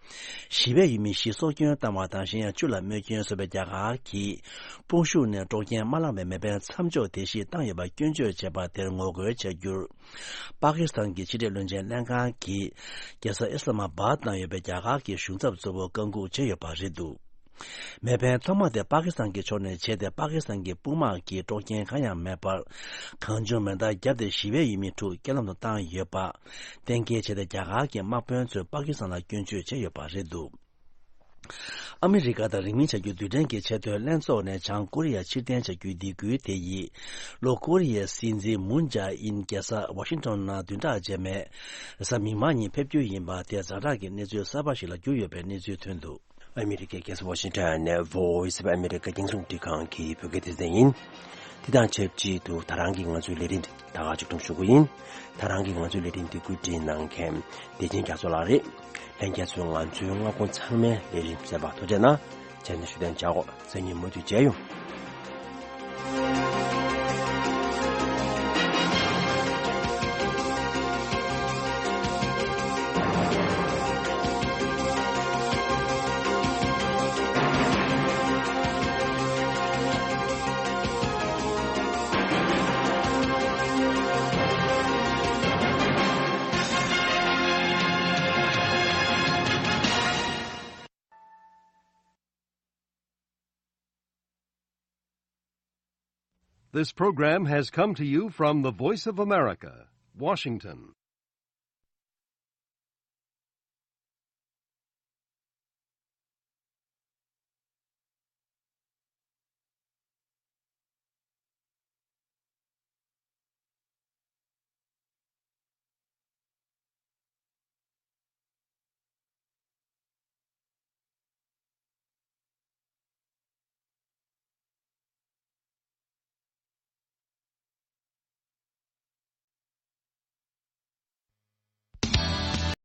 ཞི་བའི་ཡུལ་མི་བཞི་སྲོག་སྐྱོན་བཏང་བ་དང་། གཞན་ཡང་བཅུ་ལ་རྨས་སྐྱོན་བཟོས་པའི་རྒྱ་གར་གྱིས་དཔུང་ཤུགས་ནས་དཀྲོག་རྐྱེན་མ་བསླངས་པའི་མེ་འཕེན་མཚམས་འཇོག་དེ་བཞིན་བཏང་ཡོད་པ་སྐྱོན་བརྗོད་བྱས་པ་དེར་ངོ་རྒོལ་བྱ་རྒྱུར། པ་ཀི་སི་ཐན་གྱི་ཕྱི་འབྲེལ་བློན་ཆེན་ལྷན་ཁང་གིས་རྒྱལ་ས་ཨི་སི་ལ་མ་བཱད་ནང་ཡོད་པའི་རྒྱ་གར་གྱི་གཞུང་ཚབ་གཙོ་བོར་བཀའ་འགུག་བྱས་ཡོད་པ་རེད་འདུག་མེ་འཕེན་ཐོག་མ་དེ་པ་ཀི་སི་ཐན་གྱི་ཕྱོགས་ནས་བྱས་ཏེ། པ་ཀི་སི་ཐན་གྱི་དཔུང་དམག་གིས་དཀྲོག་རྐྱེན་གང་ཡང་མེད་པར། གང་བྱུང་མེ་མདའ་བརྒྱབ་སྟེ་ཞི་བའི་ཡུལ་མི་དྲུག་རྐྱེན་ལམ་དུ་བཏང་ཡོད་པ། གཏན་འཁེལ་བྱས་ཏེ། རྒྱ་གར་གྱི་དམག་དཔོན་ཚོས་པ་ཀི་སི་ཐན་ལ་སྐྱོན་བརྗོད་བྱས་ཡོད་པ་རེད་འདུག་ཨ་མི་རི་ཀ་དང་རིང་མིན་བྱ་རྒྱུ་རྡུལ་ཕྲན་གྱི་ཆེས་མཐོའི་ལྷན་ཚོགས་ནས་བྱང་ཀོ་རི་ཡ་ཕྱིར་འཐེན་བྱ་རྒྱུའི་སྡིགས་སྐུལ་དེ་ཡིས། ལྷོ་ཀོ་རི་ཡའི་སྲིད་འཛིན་མུན་ཇཱ་ཨིན་རྒྱལ་ས་ཝ་ཤིང་ཊོན་ནང་བདུན་ཕྲག་རྗེས་མའི་རེས་གཟའ་མིག་དམར་ཉིན་ཕེབས་རྒྱུ་ཡིན་པ་དེ་ཛ་དྲག་གི་གནས་ཚུལ་གསར་པ་ཞིག་ལ་གྱུར་ཡོད་པའི་གནས་ཚུལ་ཐོན་འདུག་ཨ་མི་རི་ཀའི་རྒྱལ་ས་ཝ་ཤིང་ཊོན་ནས་Voice of America རྒྱང་སྲིང་རླུང་འཕྲིན་ཁང་གི་བོད་སྐད་སྡེ་ཚན་ཡིན། དེ་དང་ཆབས་ཅིག་ཏུ་ད་རང་གི་ང་ཚོའི་ལས་རིམ་ད་ག་མཇུག་སྒྲིལ་ཞུ་གི་ཡིན། ད་རང་གི་ང་ཚོའི་ལས་རིམ་འདི་བཀོད་སྒྲིག་གནང་མཁན་བདེ་ཆེན་རྒྱ་མཚོ་ལགས་རེད། ལྷན་རྒྱས་ཚོས་ང་ཚོའི་སྔ་དགོང་ཚང་མའི་ལས་རིམ་གསན་པར་ཐུགས་རྗེ་གནང་། བྱས་ན་ཞུ་དོན་བྱ་གོ་སང་ཉིན་མུ་མཐུད་མཇལ་ཡོང་། This program has come to you from the Voice of America, Washington.